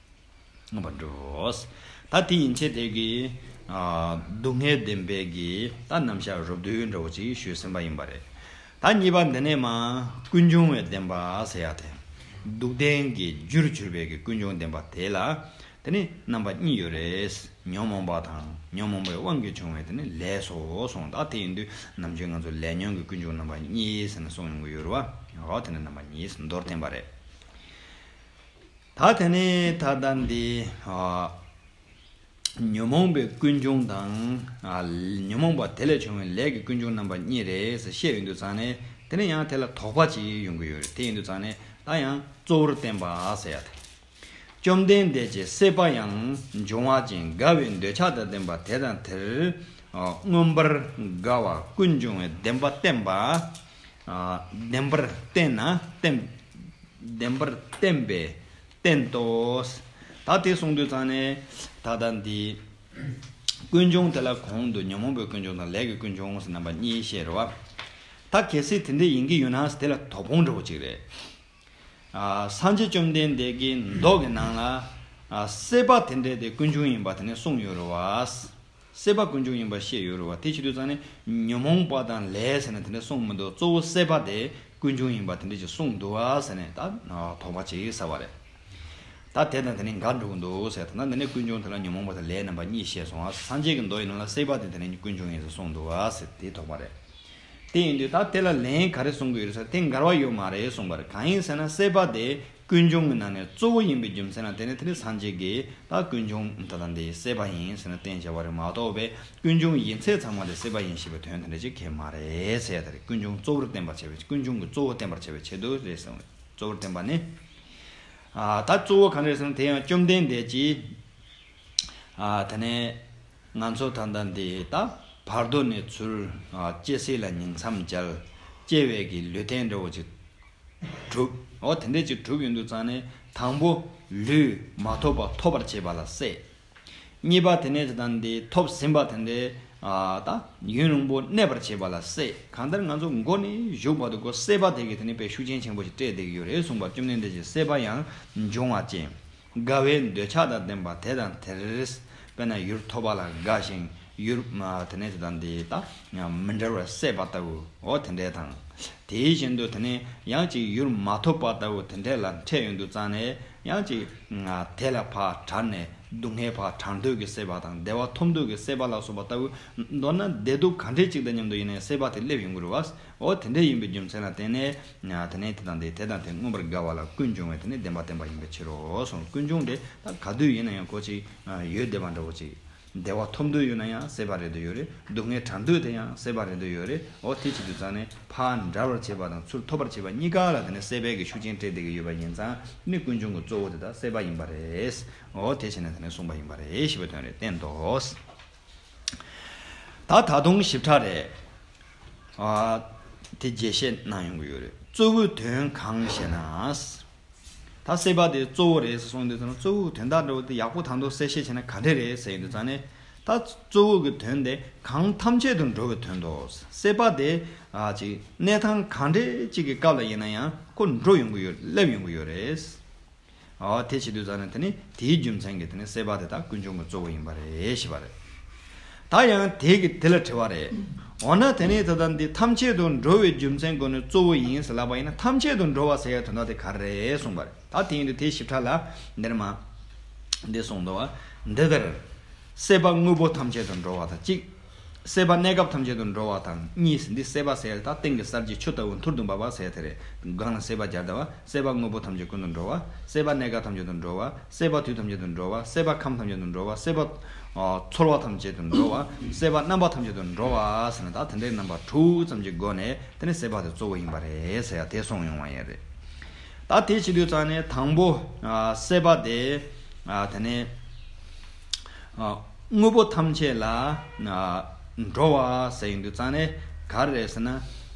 མངོན་པར་འགྲུབ་བོ། ད་དེ་ཡན་ཆད་དེ་གི་སྡུག་བསྔལ་བདེན་པའི་གི་ད་རྣམ་གཞག་རོབ་བསྡུས་འདྲ་བོ་ཅིག་ཞུས་ཟིན་པ་ཡིན་པ་རེད། ད་གཉིས་པ་འདི་ནས་མ་ཀུན་འབྱུང་བའི་བདེན་པ་ཟེར་ཡ་དེ། སྡུག་བདེན་གྱི་རྒྱུར་གྱུར་པའི་གི་ཀུན་འབྱུང་བདེན་པ་དེ་ལ། དེ་ནི་རྣམ་པ་གཉིས་ཡོད་རེད། ཉོན་མོངས་པ་དང་ཉོན་མོངས་པའི་དབང་གིས་བྱུང་བའི་དེ་ནི་ལས་སོ་གསུངས། ད་དེ་ཡིན་དུས་ནམ་རྒྱུན་ང་ཚོ་ལས་ཉོན་གྱི་ཀུན་འབྱུང་རྣམ་པ་གཉིས་ཟེར་ནས་གསུངས་ཡོང་གི་ཡོད་རེད་བ། འོ་དེ་ནི་རྣམ་པ་གཉིས་མདོར་བསྟན་པ་རེད། ད་དེ་ནི་ད་ལྟ་འདི་ཨ། ཉོན་མོངས་པའི་ཀུན་འབྱུང་དང་། ཨ། ཉོན་མོངས་པ་དེ་ལས་བྱུང་བའི་ལས་ཀྱི་ཀུན་འབྱུང་རྣམ་པ་གཉིས་རེད་ཟེར་བཤད་ཡོང་དུས་ཙང་ནས་དེ་ནི་ཡང་དེ་ལ་དོགས་པ་ཅིག་ཡོང་གི་ཡོད་རེད། དེ་ཡིན་དུས་ཙང་ནས་ད་ཡང་གཙོ་བོར་བསྟན་པ་ཟེར་ཡ་དེ། བཅོམ་ལྡན་འདས་ཀྱི་སྲེད་པ་ཡང་འབྱུང་བ་ཅན་དགའ་བའི་འདོད་ཆགས་དང་ལྡན་པ་དེ་དང་དེར། ཨ། མངོན་པར་དགའ་བ་ཀུན་འབྱུང་བའི་བདེན་པ་བསྟན་པ། ཨ། བདེན་པར་བསྟན་ན་བསྟན། བདེན་པར་བསྟན་པས་བསྟན་ཏོ། ད་དེ་གསུངས་དུས་ཙང་ནས་ད་ལྟ་འདི་ཀུན་འབྱུང་དེ་ལ་གོང་དུ་ཉོན་མོངས་པའི་ཀུན་འབྱུང་དང་ལས་ཀྱི་ཀུན་འབྱུང་ཟེར་རྣམ་པ་གཉིས་བཤད་རེད་བ། ད་གལ་སྲིད་དེ་འདྲ་ཡིན་གྱི་ཡོད་ན་དེ་ལ་དོགས་སློང་འདྲ་བོ་ཅིག་རེད། ཨ། སངས་རྒྱས་བཅོམ་ལྡན་འདས་ཀྱིས་མདོ་གི་ནང་ལ། ཨ། སྲེད་པ་དེ་འདྲ་དེ་ཀུན་འབྱུང་ཡིན་པ་དེ་ནས་གསུངས་ཡོད་རེད་བ། སྲེད་པ་ཀུན་འབྱུང་ཡིན་པ་བཤད་ཡོད་རེད་བ། དེ་བྱེད་དུས་ཙང་ནས་ཉོན་མོངས་པ་དང་ལས་ཟེར་ནས་དེ་འདྲ་གསུངས་མི་འདུག་གཙོ་བོ་སྲེད་པ་དེ་ཀུན་འབྱུང་ཡིན་པ་དེ་འདྲ་ཅིག་གསུངས་འདུག་བ་ཟེར་ནས་ད་དོགས་པ་ཅིག་ཟ་བ་རེད། ད་དེ་དང་དེ་ནས་འགལ་འགྲོ་གི་འདུག་ཟེར། ད་ནི་འདི་ནས་ཀུན་འབྱུང་དེ་ལ་ཉོན་མོངས་པ་དང་ལས་རྣམ་པ་གཉིས་བཤད་སོང་བ། སངས་རྒྱས་ཀྱི་མདོ་ཡི་ནང་ལ་སྲེད་པ་དེ་དེ་ནས་ཀུན་འབྱུང་ཡིན་ཟེར་གསུངས་འདུག་བ་ཟེར་དེ་དོགས་པ་རེད། དེ་ཡིན་དུས་ད་དེ་ལ་ལན་ག་རེ་གསུང་གི་ཡོད་རེད་ཟེར་དེ་འགལ་བ་ཡོད་མ་རེད་གསུངས་པ་རེད། གང་ཡིན་ཟེར་ན་སྲེད་པ་དེ་ཀུན་འབྱུང་གི་ནང་ནས་གཙོ་བོ་ཡིན་པའི་རྒྱུ་མཚན་ལ་བརྟེན་ནས་དེ་ནི་སངས་རྒྱས་ཀྱིས་ད་ཀུན་འབྱུང་ད་ལྟ་འདི་སྲེད་པ་ཡིན་ཟེར་ནས་བསྟན་བྱ་བ་རེད་མ་གཏོགས་པའི་ཀུན་འབྱུང་ཡིན་ཚད་ཚང་མ་དེ་སྲེད་པ་ཡིན་ཞེས་པའི་དོན་དེ་འདྲ་ཅིག་གང་ཡང་མ་རེད་ཟེར་ཡ་དེ་རེད། ཀུན་འབྱུང་གཙོ་བོར་བསྟན་པར་བྱ་བའི་ཀུན་འབྱུང་གི་གཙོ་བོ་བསྟན་པར་བྱ་བའི་ཆེད་དུ་རེད་གསུངས། གཙོ་བོར་བསྟན་པ་ནི། ཨ། ད་གཙོ་བོ་གང་རེད་ཟེར་ན་དེ་ཡང་བཅོམ་ལྡན་འདས་ཀྱིས། ཨ། དེ་ནས། ང་ཚོ་ད་ལྟ་འདི་ད་བར་དོ་ནས་ཚུར་ཨ་སྐྱེ་སྲིད་ལ་ཉིང་མཚམས་བཅད། སྐྱེ་བའི་གི་ལུས་རྟེན་འདྲ་བོ་ཅིག་གྲུབ། འོ་དེ་འདྲས་ཅིག་གྲུབ་ཡོང་དུས་ཙང་ནས་དང་པོ་ལུས་མ་ཐོབ་པ་ཐོབ་པར་བྱེད་པ་ལ་སྲེད། གཉིས་པ་དེ་ནས་དེ་དང་འདི་ཐོབ་ཟིན་པ་དེ་འདྲས་ཨ་ད་ཡུན་རིང་པོ་གནས་པར་བྱེད་པ་ལ་སྲེད། གང་ལྟར་ང་ཚོ་མགོ་ནས་མཇུག་བར་དུ་ཀོ་སྲེད་པ་དེ་གི་དེ་ནས་དཔེ་ཤུགས་རྐྱེན་ཆེན་པོ་ཞིག་སྤྲད་བསྡད་ཀྱི་ཡོད་རེད་གསུངས་པ། བཅོམ་ལྡན་འདས་ཀྱིས་སྲེད་པ་ཡང་འབྱུང་བ་ཅན། དགའ་བའི་འདོད་ཆགས་དང་ལྡན་པ་དེ་དང་དེར། དཔེར་ན་ཡུལ་ཐོབ་པ་ལ་དགའ་ཞིང་ཡུལ་དེ་ནས་དེ་དང་འདི་ད་མི་འབྲལ་བར་སྲེད་པ་ལྟ་བུ་འོ་དེ་འདྲས་དང་། དེའི་བཞིན་དུ་དེ་ནས་ཡང་ཅིག་ཡུལ་མ་ཐོབ་པ་ལྟ་བུ་དེ་འདྲས་ལ་འཕྲད་ཡོང་དུས་ཙང་ནས་ཡང་ཅིག་དེ་ལ་ཕར་བྲལ་ནས་སྡུག་བསྔལ་ཕར་བྲལ་འདོད་ཀྱི་སྲེད་པ་དང་བདེ་བ་ཐོབ་འདོད་ཀྱི་སྲེད་པ་ལ་སོགས་པ་ལྟ་བུ། མདོར་ན་བདེ་སྡུག་གང་འདྲས་ཅིག་དང་མཉམ་དུ་ཡིན་ནའི་སྲེད་པ་དེ་སླེབས་ཡོང་གི་རེད་བ། འོ་དེ་འདྲས་ཡིན་པའི་རྒྱུ་མཚན་ལ་བརྟེན་ནས། དེ་ནས་དེ་དང་དེ་དེ་དང་དེ་མངོན་པར་དགའ་བ་ལ་ཀུན་འབྱུང་བའི་དེ་ནས་བདེན་པ་བསྟན་པ་ཡིན་པའི་ཕྱིར་རོ་གསུངས། ཀུན་འབྱུང་དེ་ད་ག་དུས་ཡིན་ན་ཡང་ཁོ་ཅིག་ཡོད་བསྡད་པ་འདྲ་བོ་ཅིག་བདེ་བ་ཐོབ་འདོད་ཡོད་ན་ཡང་སྲེད་པ་རེད་འདོད་ཡོད་རེད། སྡུག་བསྔལ་བྲལ་འདོད་དེ་ཡང་སྲེད་པ་རེད་འདོད་ཡོད་རེད། འོ་དེ་བྱེད་དུས་ཙང་ནས་ཕར་འབྲལ་བར་བྱེད་པ་དང་ཚུར་ཐོབ་པར་བྱེད་པ་གཉིས་ཀ་ལ་དེ་ནས་སྲེད་པའི་གི་ཤུགས་རྐྱེན་སྤྲད་བསྡད་ཀྱི་ཡོད་པ་ཡིན་ཙང་ནི་ཀུན་འབྱུང་གི་གཙོ་བོ་དེ་དག་སྲེད་པ་ཡིན་པ་རེད། འོ་དེ་བྱས་ནས་དེ་ནས་གསུངས་པ་ཡིན་པ་རེད་ཞེས་པའི་དོན་རེད། བསྟན་ཏོ། ད་ད་དུང་ཞིབ་ཕྲ་རེད། ཨ། དེ་རྒྱས་བཤད་གནང་ཡོང་གི་ཡོད་རེད། གཙོ་བོའི་དོན་གང་ཞེ་ན། ད་སྲེད་པ་དེ་གཙོ་བོ་རེད་ཟེར་གསུངས་དུས་ཙང་གཙོ་བོའི་དོན་དག་འདྲ་བོ་དེ་ཡག་པོ་དང་དུ་གསལ་བཤད་བྱས་ན་ག་འདྲས་རེད་ཟེར་ཡོང་དུས་ཙང་ནས། ད་གཙོ་བོ་གི་དོན་དེ་གང་ཐམས་ཅད་དུ་འགྲོ་བའི་དོན་ཏོ། སྲེད་པ་དེ་ཨ་ཅིག་གནས་སྟངས་གང་འདྲས་ཅིག་གི་སྐབས་ལ་ཡིན་ན་ཡང་ཁོ་འགྲོ་ཡོང་གི་ཡོད། སླེབས་ཡོང་གི་ཡོད་རེད། འོ་དེ་བྱེད་དུས་ཙང་ནས་དེ་ནི་དེའི་རྒྱུ་མཚན་གྱིས་དེ་ནི་སྲེད་པ་དེ་དག་ཀུན་འབྱུང་གི་གཙོ་བོ་ཡིན་པ་རེད་ཞེས་པ་རེད། ད་ཡང་དེ་གི་དེ་ལ་དྲི་བ་རེད། འོ་ན་དེ་ནི་ད་ལྟ་འདི་ཐམས་ཅད་དུ་འགྲོ་བའི་རྒྱུ་མཚན་སྒོ་ནས་གཙོ་བོ་ཡིན་ཟེར་ལབ་པ་ཡིན་ན་ཐམས་ཅད་དུ་འགྲོ་བ་ཟེར་ཡ་དོན་དག་དེ་ག་རེ་རེད་གསུངས་པ་རེད། ད་དེ་ཡིན་དུས་དེ་ཞིབ་ཕྲ་ལ་འདིར་མ་འདི་གསུངས་འདུག་བ། འདི་ལྟར། སྲེད་པ་དངོས་པོ་ཐམས་ཅད་དུ་འགྲོ་བ་དང་གཅིག་སྲེད་པ་གནས་སྐབས་ཐམས་ཅད་དུ་འགྲོ་བ་དང་གཉིས། འདི་སྲེད་པ་ཟེར་ད་སྟེང་གི་གསར་བརྗེ་ཆུ་ལྟ་བུ་འཐུར་དུ་འབབ་པ་ཟེར་དེ་རེད། སྒང་ལ་སྲེད་པ་སྦྱར་ད་བ། སྲེད་པ་དངོས་པོ་ཐམས་ཅད་ཀུན་ཏུ་འགྲོ་བ། སྲེད་པ་གནས་སྐབས་ཐམས་ཅད་དུ་འགྲོ་བ། སྲེད་པ་དུས་ཐམས་ཅད་དུ་འགྲོ་བ། སྲེད་པ་ཁམས་ཐམས་ཅད་དུ་འགྲོ་བ། སྲེད་པ་ཨ་ཚོར་བ་ཐམས་ཅད་དུ་འགྲོ་བ། སྲེད་པ་རྣམ་པ་ཐམས་ཅད་དུ་འགྲོ་བ་ཟེར་ན་ད་དེ་འདྲའི་རྣམ་པ་དྲུག་ཙམ་གྱི་སྒོ་ནས་དེ་ནི་སྲེད་པ་དེ་གཙོ་བོ་ཡིན་པ་རེད་ཟེར་ཡ་དེ་གསུངས་ཡོང་བ་ཡིན་རེད། ད་དེ་བྱེད་དུས་ཙང་ནས་དང་པོ་ཨ་སྲེད་པ་དེ་ཨ་དེ་ནས། ཨ། དངོས་པོ་ཐམས་ཅད་ལ་ཨ་འགྲོ་བ་ཟེར་ཡོང་དུས་ཙང་ནས་ག་རེ་རེད་ཟེར་ན།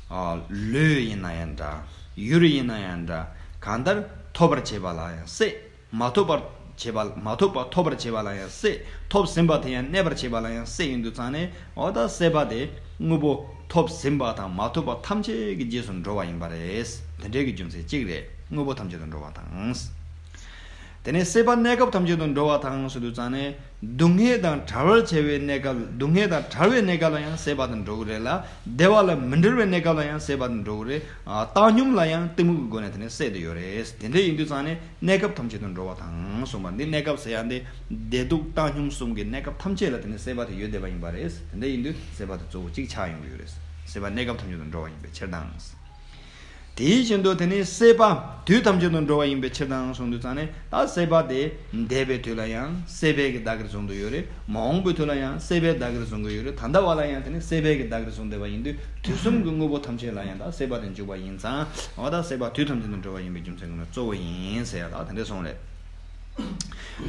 ཨ། ལུས་ཡིན་ན་ཡང་འདྲ། ཡུལ་ཡིན་ན་ཡང་འདྲ། གང་ལྟར་ཐོབ་པར་བྱེད་པ་ལ་ཡང་སྲེད། མ་ཐོབ་པར་བྱེད་པ། མ་ཐོབ་པ་ཐོབ་པར་བྱེད་པ་ལ་ཡང་སྲེད། ཐོབ་ཟིན་པ་དེ་ཡང་གནས་པར་བྱེད་པ་ལ་ཡང་སྲེད་ཡིན་དུས་ཙང་ནས་འོ་ད་སྲེད་པ་དེ་དངོས་པོ་ཐོབ་ཟིན་པ་དང་མ་ཐོབ་པ་ཐམས་ཅད་ཀྱི་རྗེས་སུ་འགྲོ་བ་ཡིན་པ་རེད། དེ་འདྲའི་གི་རྒྱུ་མཚན་གཅིག་རེད། དངོས་པོ་ཐམས་ཅད་དུ་འགྲོ་བ་དང་། དེ་ནས་སྲེད་པ་གནས་སྐབས་ཐམས་ཅད་དུ་འགྲོ་བ་དང་ཟེར་དུས་ཙང་ནས་སྡུག་བསྔལ་དང་བྲལ་བར་བྱ་བའི་གནས་སྐབས། སྡུག་བསྔལ་དང་བྲལ་བའི་གནས་སྐབས་ལ་ཡང་སྲེད་པ་དང་འགྲོ་གི་རེད་ལ། བདེ་བ་ལ་མི་འབྲལ་བའི་གནས་སྐབས་ལ་ཡང་སྲེད་པ་དང་འགྲོ་གི་རེད། ཨ། བཏང་སྙོམས་ལ་ཡང་གཏི་མུག་གི་སྒོ་ནས་དེ་ནས་སྲེད་དུ་ཡོད་རེད། དེ་འདྲ་ཡིན་དུས་ཙང་ནས་གནས་སྐབས་ཐམས་ཅད་དུ་འགྲོ་བ་དང་གསུངས་པ་འདི། གནས་སྐབས་ཟེར་ཡ་འདི་བདེ་སྡུག་བཏང་སྙོམས་གསུམ་གྱི་གནས་སྐབས་ཐམས་ཅད་ལ་དེ་ནས་སྲེད་པ་དེ་ཡོད་བསྡད་པ་ཡིན་པ་རེད། དེ་འདྲ་ཡིན་དུས་སྲེད་པ་དེ་གཙོ་བོ་གཅིག་ཆགས་ཡོང་གི་ཡོད་རེད། སྲེད་པ་གནས་སྐབས་ཐམས་ཅད་དུ་འགྲོ་བ་ཡིན་པའི་ཕྱིར་དང་། དེའི་བཞིན་དུ་དེ་ནི་སྲེད་པ་དུས་ཐམས་ཅད་དུ་འགྲོ་བ་ཡིན་པའི་ཕྱིར་དང་གསུངས་དུས་ཙང་ནས་ད་སྲེད་པ་དེ་འདས་པའི་དུས་ལ་ཡང་སྲེད་པའི་གི་བདག་གིར་བཟུང་དུ་ཡོད་རེད། མ་འོངས་པའི་དུས་ལ་ཡང་སྲེད་པའི་བདག་གིར་བཟུང་གི་ཡོད་རེད། ད་ལྟ་བ་ལ་ཡང་དེ་ནི་སྲེད་པའི་གི་བདག་གིར་བཟུང་བསྡད་པ་ཡིན་དུས་དུས་གསུམ་གྱི་དངོས་པོ་ཐམས་ཅད་ལ་ཡང་ད་སྲེད་པ་དེ་འཇུག་པ་ཡིན་ཙང་འོ་ད་སྲེད་པ་དུས་ཐམས་ཅད་དུ་འགྲོ་བ་ཡིན་པའི་རྒྱུ་མཚན་ཀུན་ནས་གཙོ་བོ་ཡིན་ཟེར་ཡ་ད་དེ་འདྲ་གསུངས་རེད།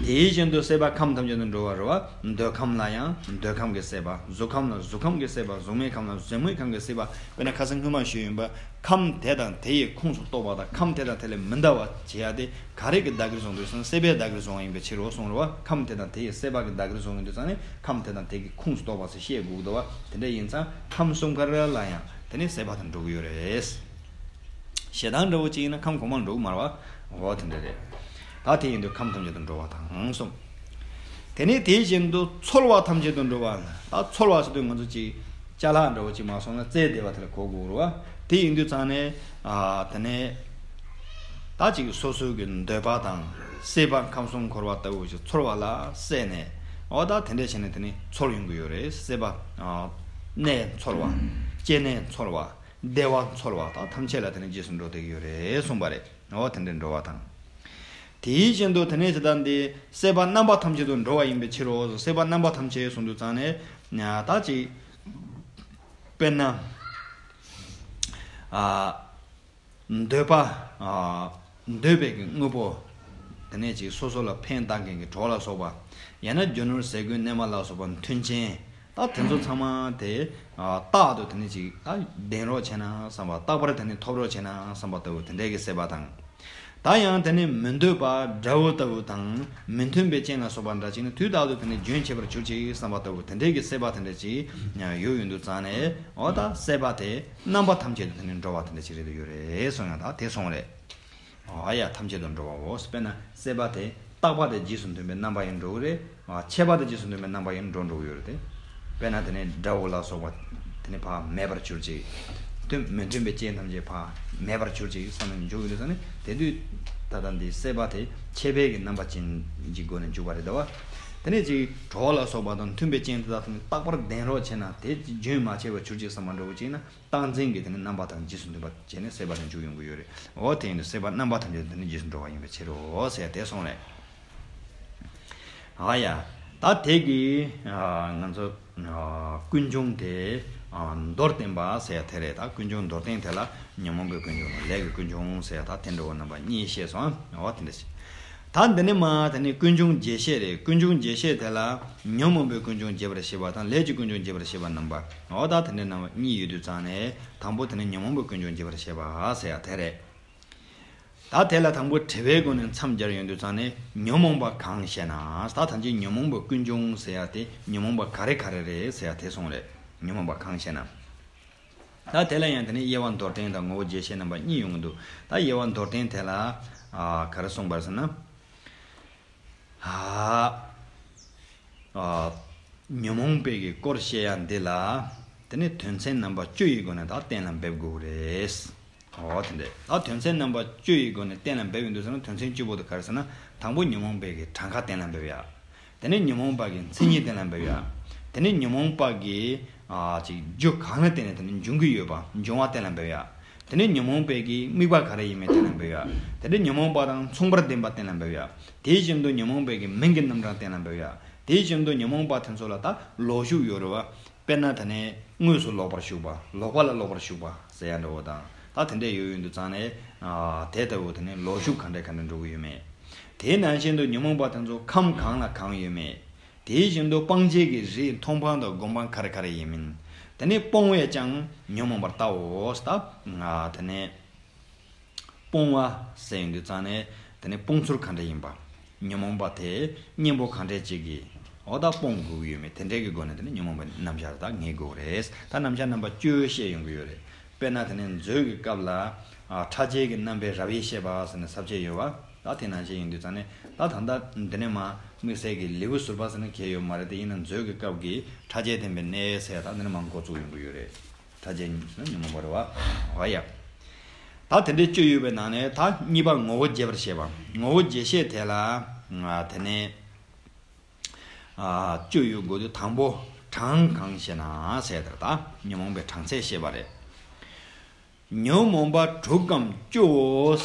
དེའི་བཞིན་དུ་སྲེད་པ་ཁམས་ཐམས་ཅད་དུ་འགྲོ་བ་རེད་བ། འདོད་ཁམས་ལ་ཡང་འདོད་ཁམས་ཀྱི་སྲེད་པ། གཟུགས་ཁམས་ལ་གཟུགས་ཁམས་ཀྱི་སྲེད་པ། གཟུགས་མེད་ཁམས་ལ་གཟུགས་མེད་ཁམས་ཀྱི་སྲེད་པ། དཔེར་ན་ཁ་སང་སྔོན་མ་ཞུས་ཡིན་པ། ཁམས་དེ་དང་དེ་ཡི་ཁོངས་སུ་གཏོགས་པ་དང་ཁམས་དེ་དང་དེ་ལས་མི་འདའ་བ་བྱེད་ཡ་དེ་ག་རེ་གི་བདག་གིར་བཟུང་དགོས་སོང་། སྲེད་པའི་བདག་གིར་བཟུང་བ་ཡིན་པའི་ཕྱིར་རོ་གསུངས་རེད་བ། ཁམས་དེ་དང་དེ་ཡི་སྲེད་པ་གི་བདག་གིར་བཟུང་ཡོང་དུས་ཙང་ནས་ཁམས་དེ་དང་དེ་གི་ཁོངས་སུ་གཏོགས་པ་ཟེར་བཤད་དགོས་ཀྱི་འདུག་བ། དེ་འདྲ་ཡིན་ཙང་ཁམས་གསུམ་ཀ་ར་ལ་ཡང་དེ་ནས་སྲེད་པ་དང་འགྲོ་གི་ཡོད་རེད། ཞེ་སྡང་འདྲ་བོ་ཅིག་ཡིན་ན་ཁམས་གོང་མར་འགྲོ་གི་མ་རེད་བ། འོ་དེ་འདྲ་རེད། ད་དེ་ཡིན་དུས་ཁམས་ཐམས་ཅད་དུ་འགྲོ་བ་དང་གསུམ། དེ་ནས་དེ་བཞིན་དུ་ཚོར་བ་ཐམས་ཅད་དུ་འགྲོ་བ། ད་ཚོར་བ་ཟེར་དུས་ང་ཚོ་ཅིག་ཅ་ལག་འདྲ་བོ་ཅིག་མ་སོང་ན་རྩེ་བདེ་བ་དེ་ལ་གོ་དགོས་རེད་བ། དེ་ཡིན་དུས་ཙང་ནས་ཨ་དེ་ནས་ད་ཅིག་སོ་སོའི་གི་འདོད་པ་དང་སྲེད་པ་ཁམས་གསུམ་འཁོར་བ་ལྟ་བུ་ཞིག་ཚོར་བ་ལ་སྲེད་ནས་འོ་ད་དེ་འདྲ་བྱས་ནས་དེ་ནས་ཚོར་ཡོང་གི་ཡོད་རེད། སྲེད་པ་ཨ་གནས་ཚོར་བ། སྐྱེ་གནས་ཚོར་བ། བདེ་བ་ཚོར་བ་དང་ཐམས་ཅད་ལ་དེ་ནས་རྗེས་སུ་འགྲོ་བསྡད་ཀྱི་ཡོད་རེད་གསུངས་པ་རེད། འོ་དེ་འདྲའི་འགྲོ་བ་དང་། དེའི་བཞིན་དུ་དེ་ནས་ཇི་ལྟར་འདི་སྲེད་པ་རྣམ་པ་ཐམས་ཅད་དུ་འགྲོ་བ་ཡིན་པའི་ཕྱིར་རོ། སྲེད་པ་རྣམ་པ་ཐམས་ཅད་གསུངས་དུས་ཙང་ནས་ད་ཅིག་དཔེར་ན་ཨ་འདོད་པ་ཨ་འདོད་པའི་གི་དངོས་པོ། དེ་ནས་ཅིག་སོ་སོ་ལ་ཕན་བཏགས་མཁན་གྱི་གྲོགས་ལ་སོགས་པ། ཡང་ན་རྒྱུ་ནོར་ཟས་གོས་གནས་མལ་ལ་སོགས་པ་མཐུན་རྐྱེན། ད་དེ་ཚོ་ཚང་མ་དེ་རྟག་ཏུ་དེ་ནས་ཅིག་ལྡན་རོགས་བྱས་ན་བསམ་པ། རྟག་པར་དེ་ནས་ཐོབ་རོགས་བྱས་ན་བསམ་པ་ལྟ་བུ་དེ་འདྲའི་གི་སྲེད་པ་དང་། ད་ཡང་དེ་ནས་མི་འདོད་པ་དགྲ་བོ་ལྟ་བུ་དང་མི་མཐུན་པའི་རྐྱེན་ལ་སོགས་པ་འདྲ་ཅིག་ནི་དུས་རྟག་ཏུ་དེ་ནས་རྒྱུན་ཆད་པར་གྱུར་ཅིག་བསམ་པ་ལྟ་བུ་དེ་འདྲའི་གི་སྲེད་པ་དེ་འདྲ་ཅིག་ཡོད་ཡོང་དུས་ཙང་ནས། འོ་ད་སྲེད་པ་དེ་རྣམ་པ་ཐམས་ཅད་དུ་དེ་ནས་འགྲོ་བ་དེ་འདྲ་ཅིག་རེད་དུ་ཡོད་རེད་གསུངས་ཡང་ད་དེ་སོང་རེད། ཨ་ཡ་ཐམས་ཅད་དུ་འགྲོ་བའོ། དཔེར་ན་སྲེད་པ་དེ་རྟག་པ་དེ་རྗེས་སུ་མཐུན་པའི་རྣམ་པ་ཡང་འགྲོ་གི་རེད། ཨ་ཆད་པ་དེ་རྗེས་སུ་མཐུན་པའི་རྣམ་པ་ཡང་འགྲོ་འགྲོ་གི་ཡོད་རེད་དེ། དཔེར་ན་དེ་ནས་དགྲ་བོ་ལ་སོགས་པ་དེ་ནས་ཕར་མེད་པར་གྱུར་ཅིག་མཐུན་མི་མཐུན་པའི་རྐྱེན་ཐམས་ཅད་ཕར་མེད་པར་གྱུར་ཅིག་བསམ་ནས་འཇུག་ཡོད་དུས་ཙང་ནས། དེ་དུས་ད་ལྟ་འདི་སྲེད་པ་དེ་ཆད་པའི་གི་རྣམ་པ་ཅན་གྱི་སྒོ་ནས་འཇུག་པ་རེད་དོ། དེ་ནས་ཅིག་གྲོགས་ལ་སོགས་པ་དང་མཐུན་པའི་རྐྱེན་དེ་དག་དང་རྟག་པར་ལྡན་རོགས་བྱས་ན་དེ་རྒྱུན་མ་ཆད་པར་གྱུར་ཅིག་བསམ་པ་འགྲོ་གི་ཅིག་ན། རྟག་འཛིན་གྱི་དེ་ནི་རྣམ་པ་དང་རྗེས་སུ་མཐུན་པ་བྱས་ནས་སྲེད་པ་དེ་འཇུག་ཡོང་གི་ཡོད་རེད། འོ་དེ་ཡིན་དུས་སྲེད་པ་རྣམ་པ་ཐམས་ཅད་དེ་ནི་རྗེས་སུ་འགྲོ་བ་ཡིན་པའི་ཕྱིར་རོ་ཟེར་དེ་གསུངས་རེད། ཨ་ཡ། ད་དེ་གི་ང་ཚོ་ཀུན་འབྱུང་དེ་མདོར་བསྟན་པ་ཟེར་དེ་རེད། ད་ཀུན་འབྱུང་མདོར་བསྟན་དེ་ལ་ཉོན་མོངས་པའི་ཀུན་འབྱུང་དང་ལས་ཀྱི་ཀུན་འབྱུང་ཟེར་ད་དེ་འདྲ་བོ་རྣམ་པ་གཉིས་བཤད་སོང་། འོ་དེ་འདྲ་ཞིག་ད་འདི་ནས་མ་དེ་ནས་ཀུན་འབྱུང་རྒྱས་བཤད་རེད། ཀུན་འབྱུང་རྒྱས་བཤད་དེ་ལ་ཉོན་མོངས་པའི་ཀུན་འབྱུང་རྒྱས་པར་བཤད་པ་དང་ལས་ཀྱི་ཀུན་འབྱུང་རྒྱས་པར་བཤད་པ་རྣམ་པ། འོ་ད་དེ་འདྲའི་རྣམ་པ་གཉིས་ཡོད་དུས་ཙང་ནས་དང་པོ་དེ་ནས་ཉོན་མོངས་པའི་ཀུན་འབྱུང་རྒྱས་པར་བཤད་པ་ཟེར་ཡ་དེ་རེད། ད་དེ་ལ་དང་པོ་དྲི་བའི་སྒོ་ནས་མཚམས་སྦྱར་ཡོང་དུས་ཙང་ནས་ཉོན་མོངས་པ་གང་ཞེ་ན། ད་ཐམས་ཅད་ཉོན་མོངས་པའི་ཀུན་འབྱུང་ཟེར་ཡ་དེ་ཉོན་མོངས་པ་ག་རེ་ག་རེ་རེད་ཟེར་ཡ་དེ་གསུངས་རེད། ཉོན་མོངས་པ་གང་ཞེ་ན། ད་དེ་ལ་ཡང་དེ་ནས་དབྱེ་བ་མདོར་བསྟན་དང་ངོ་བོ་རྒྱས་བཤད་རྣམ་པ་གཉིས་ཡོང་གི་འདུག་ད་དབྱེ་བ་མདོར་བསྟན་དེ་ལ་ཨ་ག་རེ་གསུངས་པ་རེད་ཟེར་ན། ཨ་ཨ་ཉོན་མོངས་པའི་གི་སྐོར་བཤད་ཡ་འདི་ལ་དེ་ནས་དོན་ཚན་རྣམ་པ་བཅུ་ཡི་སྒོ་ནས་ད་གཏན་ལ་འབེབས་དགོས་རེད། འོ་དེ་འདྲ། ད་དོན་ཚན་རྣམ་པ་བཅུ་ཡི་སྒོ་ནས་གཏན་ལ་འབེབས་ཡོང་དུས་ཟེར་ན་དོན་ཚན་བཅུ་པོ་དེ་ག་རེ་ཟེར་ན། དང་པོ་ཉོན་མོངས་པའི་གི་གྲངས་ཀ་གཏན་ལ་འབེབས་ཡ། དེ་ནས་ཉོན་མོངས་པ་གི་མཚན་ཉིད་གཏན་ལ་འབེབས་ཡ། དེ་ནས་ཉོན་མོངས་པ་གི་ཨ་ཅིག་རྒྱུ་གང་ལ་བརྟེན་ནས་དེ་ནི་འབྱུང་གི་ཡོད་པ་འབྱུང་བ་གཏན་ལ་འབེབས་ཡ། དེ་ནས་ཉོན་མོངས་པའི་གི་དམིགས་པ་ག་རེ་ཡིན་མིན་གཏན་ལ་འབེབས་ཡ། དེ་ནས་ཉོན་མོངས་པ་དང་མཚུངས་པར་ལྡན་པ་གཏན་ལ་འབེབས་ཡ། དེ་བཞིན་དུ་ཉོན་མོངས་པའི་གི་མིང་གི་རྣམ་གྲངས་གཏན་ལ་འབེབས་ཡ། དེ་བཞིན་དུ་ཉོན་མོངས་པ་དེ་ཚོ་ལ་ད་ལོག་ཞུགས་ཡོད་རེད་བ། དཔེར་ན་དེ་ནས་དངོས་སུ་ལོག་པར་ཞུགས་པ། ལོག་པ་ལ་ལོག་པར་ཞུགས་པ་ཟེར་ཡ་འདྲ་བོ་དང་། ད་དེ་འདྲ་ཡོད་ཡོད་དུས་ཙང་ནས་ཨ་དེ་ལྟ་བུ་དེ་ནས་ལོག་ཞུགས་ག་འདྲ་ག་འདྲ་འགྲོ་གི་ཡོད་མེད། དེ་ནང་བཞིན་དུ་ཉོན་མོངས་པ་དེ་ཚོ་ཁམས་གང་ལ་གང་ཡོད་མེད། དེ་བཞིན་དུ་སྤང་བྱའི་གི་རིགས་མཐོང་སྤང་དང་སྒོམ་སྤང་ག་རེ་ག་རེ་ཡིན་མིན། དེ་ནས་སྤོང་བས་ཀྱང་ཉོན་མོངས་པར་ལྟའོ། ད་ང་དེ་ནས་སྤོང་བ་ཟེར་ཡོང་དུས་ཙང་ནས་དེ་ནས་སྤོང་ཚུལ་ག་འདྲ་ཡིན་པ། ཉོན་མོངས་པ་དེ་གཉེན་པོ་ག་འདྲས་ཅིག་གིས་འོ་ད་སྤོང་དགོས་ཀྱི་ཡོད་མེད་དེ་འདྲས་ཀྱི་སྒོ་ནས་དེ་ནས་ཉོན་མོངས་པའི་རྣམ་གཞག་ད་ངེས་དགོས་རེད། ད་རྣམ་གཞག་རྣམ་པ་བཅུ་བཤད་ཡོང་གི་ཡོད་རེད། དཔེར་ན་དེ་ནས་མཛོད་ཀྱི་སྐབས་ལ་ཨ་ཕྲ་རྒྱས་ཀྱི་རྣམ་པའི་རབ་དབྱེ་བཤད་པ་ཟེར་ནས་ས་བཅད་ཡོད་པ། ད་དེ་ནང་བཞིན་ཡིན་དུས་ཙང་ནས་ད་ད་ལྟ་འདི་ནས་མ་དམིགས་བསལ་གྱི་ལེའུ་ཟུར་པ་ཟེར་ན་གལ་ཡོད་མ་རེད་དེ། ཡིན་ན་མཛོད་ཀྱི་སྐབས་ཀྱི་ཕྲ་རྒྱས་བསྟན་པའི་གནས་ཟེར་ད་འདི་ནས་མ་འགོ་བཙུགས་ཡོང་གི་ཡོད་རེད། ཕྲ་རྒྱས་ཟེར་ན་ཉོན་མོངས་པ་རེད་བ། འོ་ཡ། ད་དེ་འདྲའི་བཅུ་ཡོད་པའི་ནང་ནས་ད་གཉིས་པ་ངོ་བོ་རྒྱས་པར་བཤད་པ། ངོ་བོ་རྒྱས་བཤད་དེ་ལ་ང་དེ་ནས་ཨ་བཅུ་ཡོད་དགོས་དུས་དང་པོ་གྲངས་གང་ཞེ་ན་ཟེར་དེར་ད་ཉོན་མོངས་པའི་གྲངས་ཚད་བཤད་པ་རེད། ཉོན་མོངས་པ་དྲུག་གམ་བཅུའོ།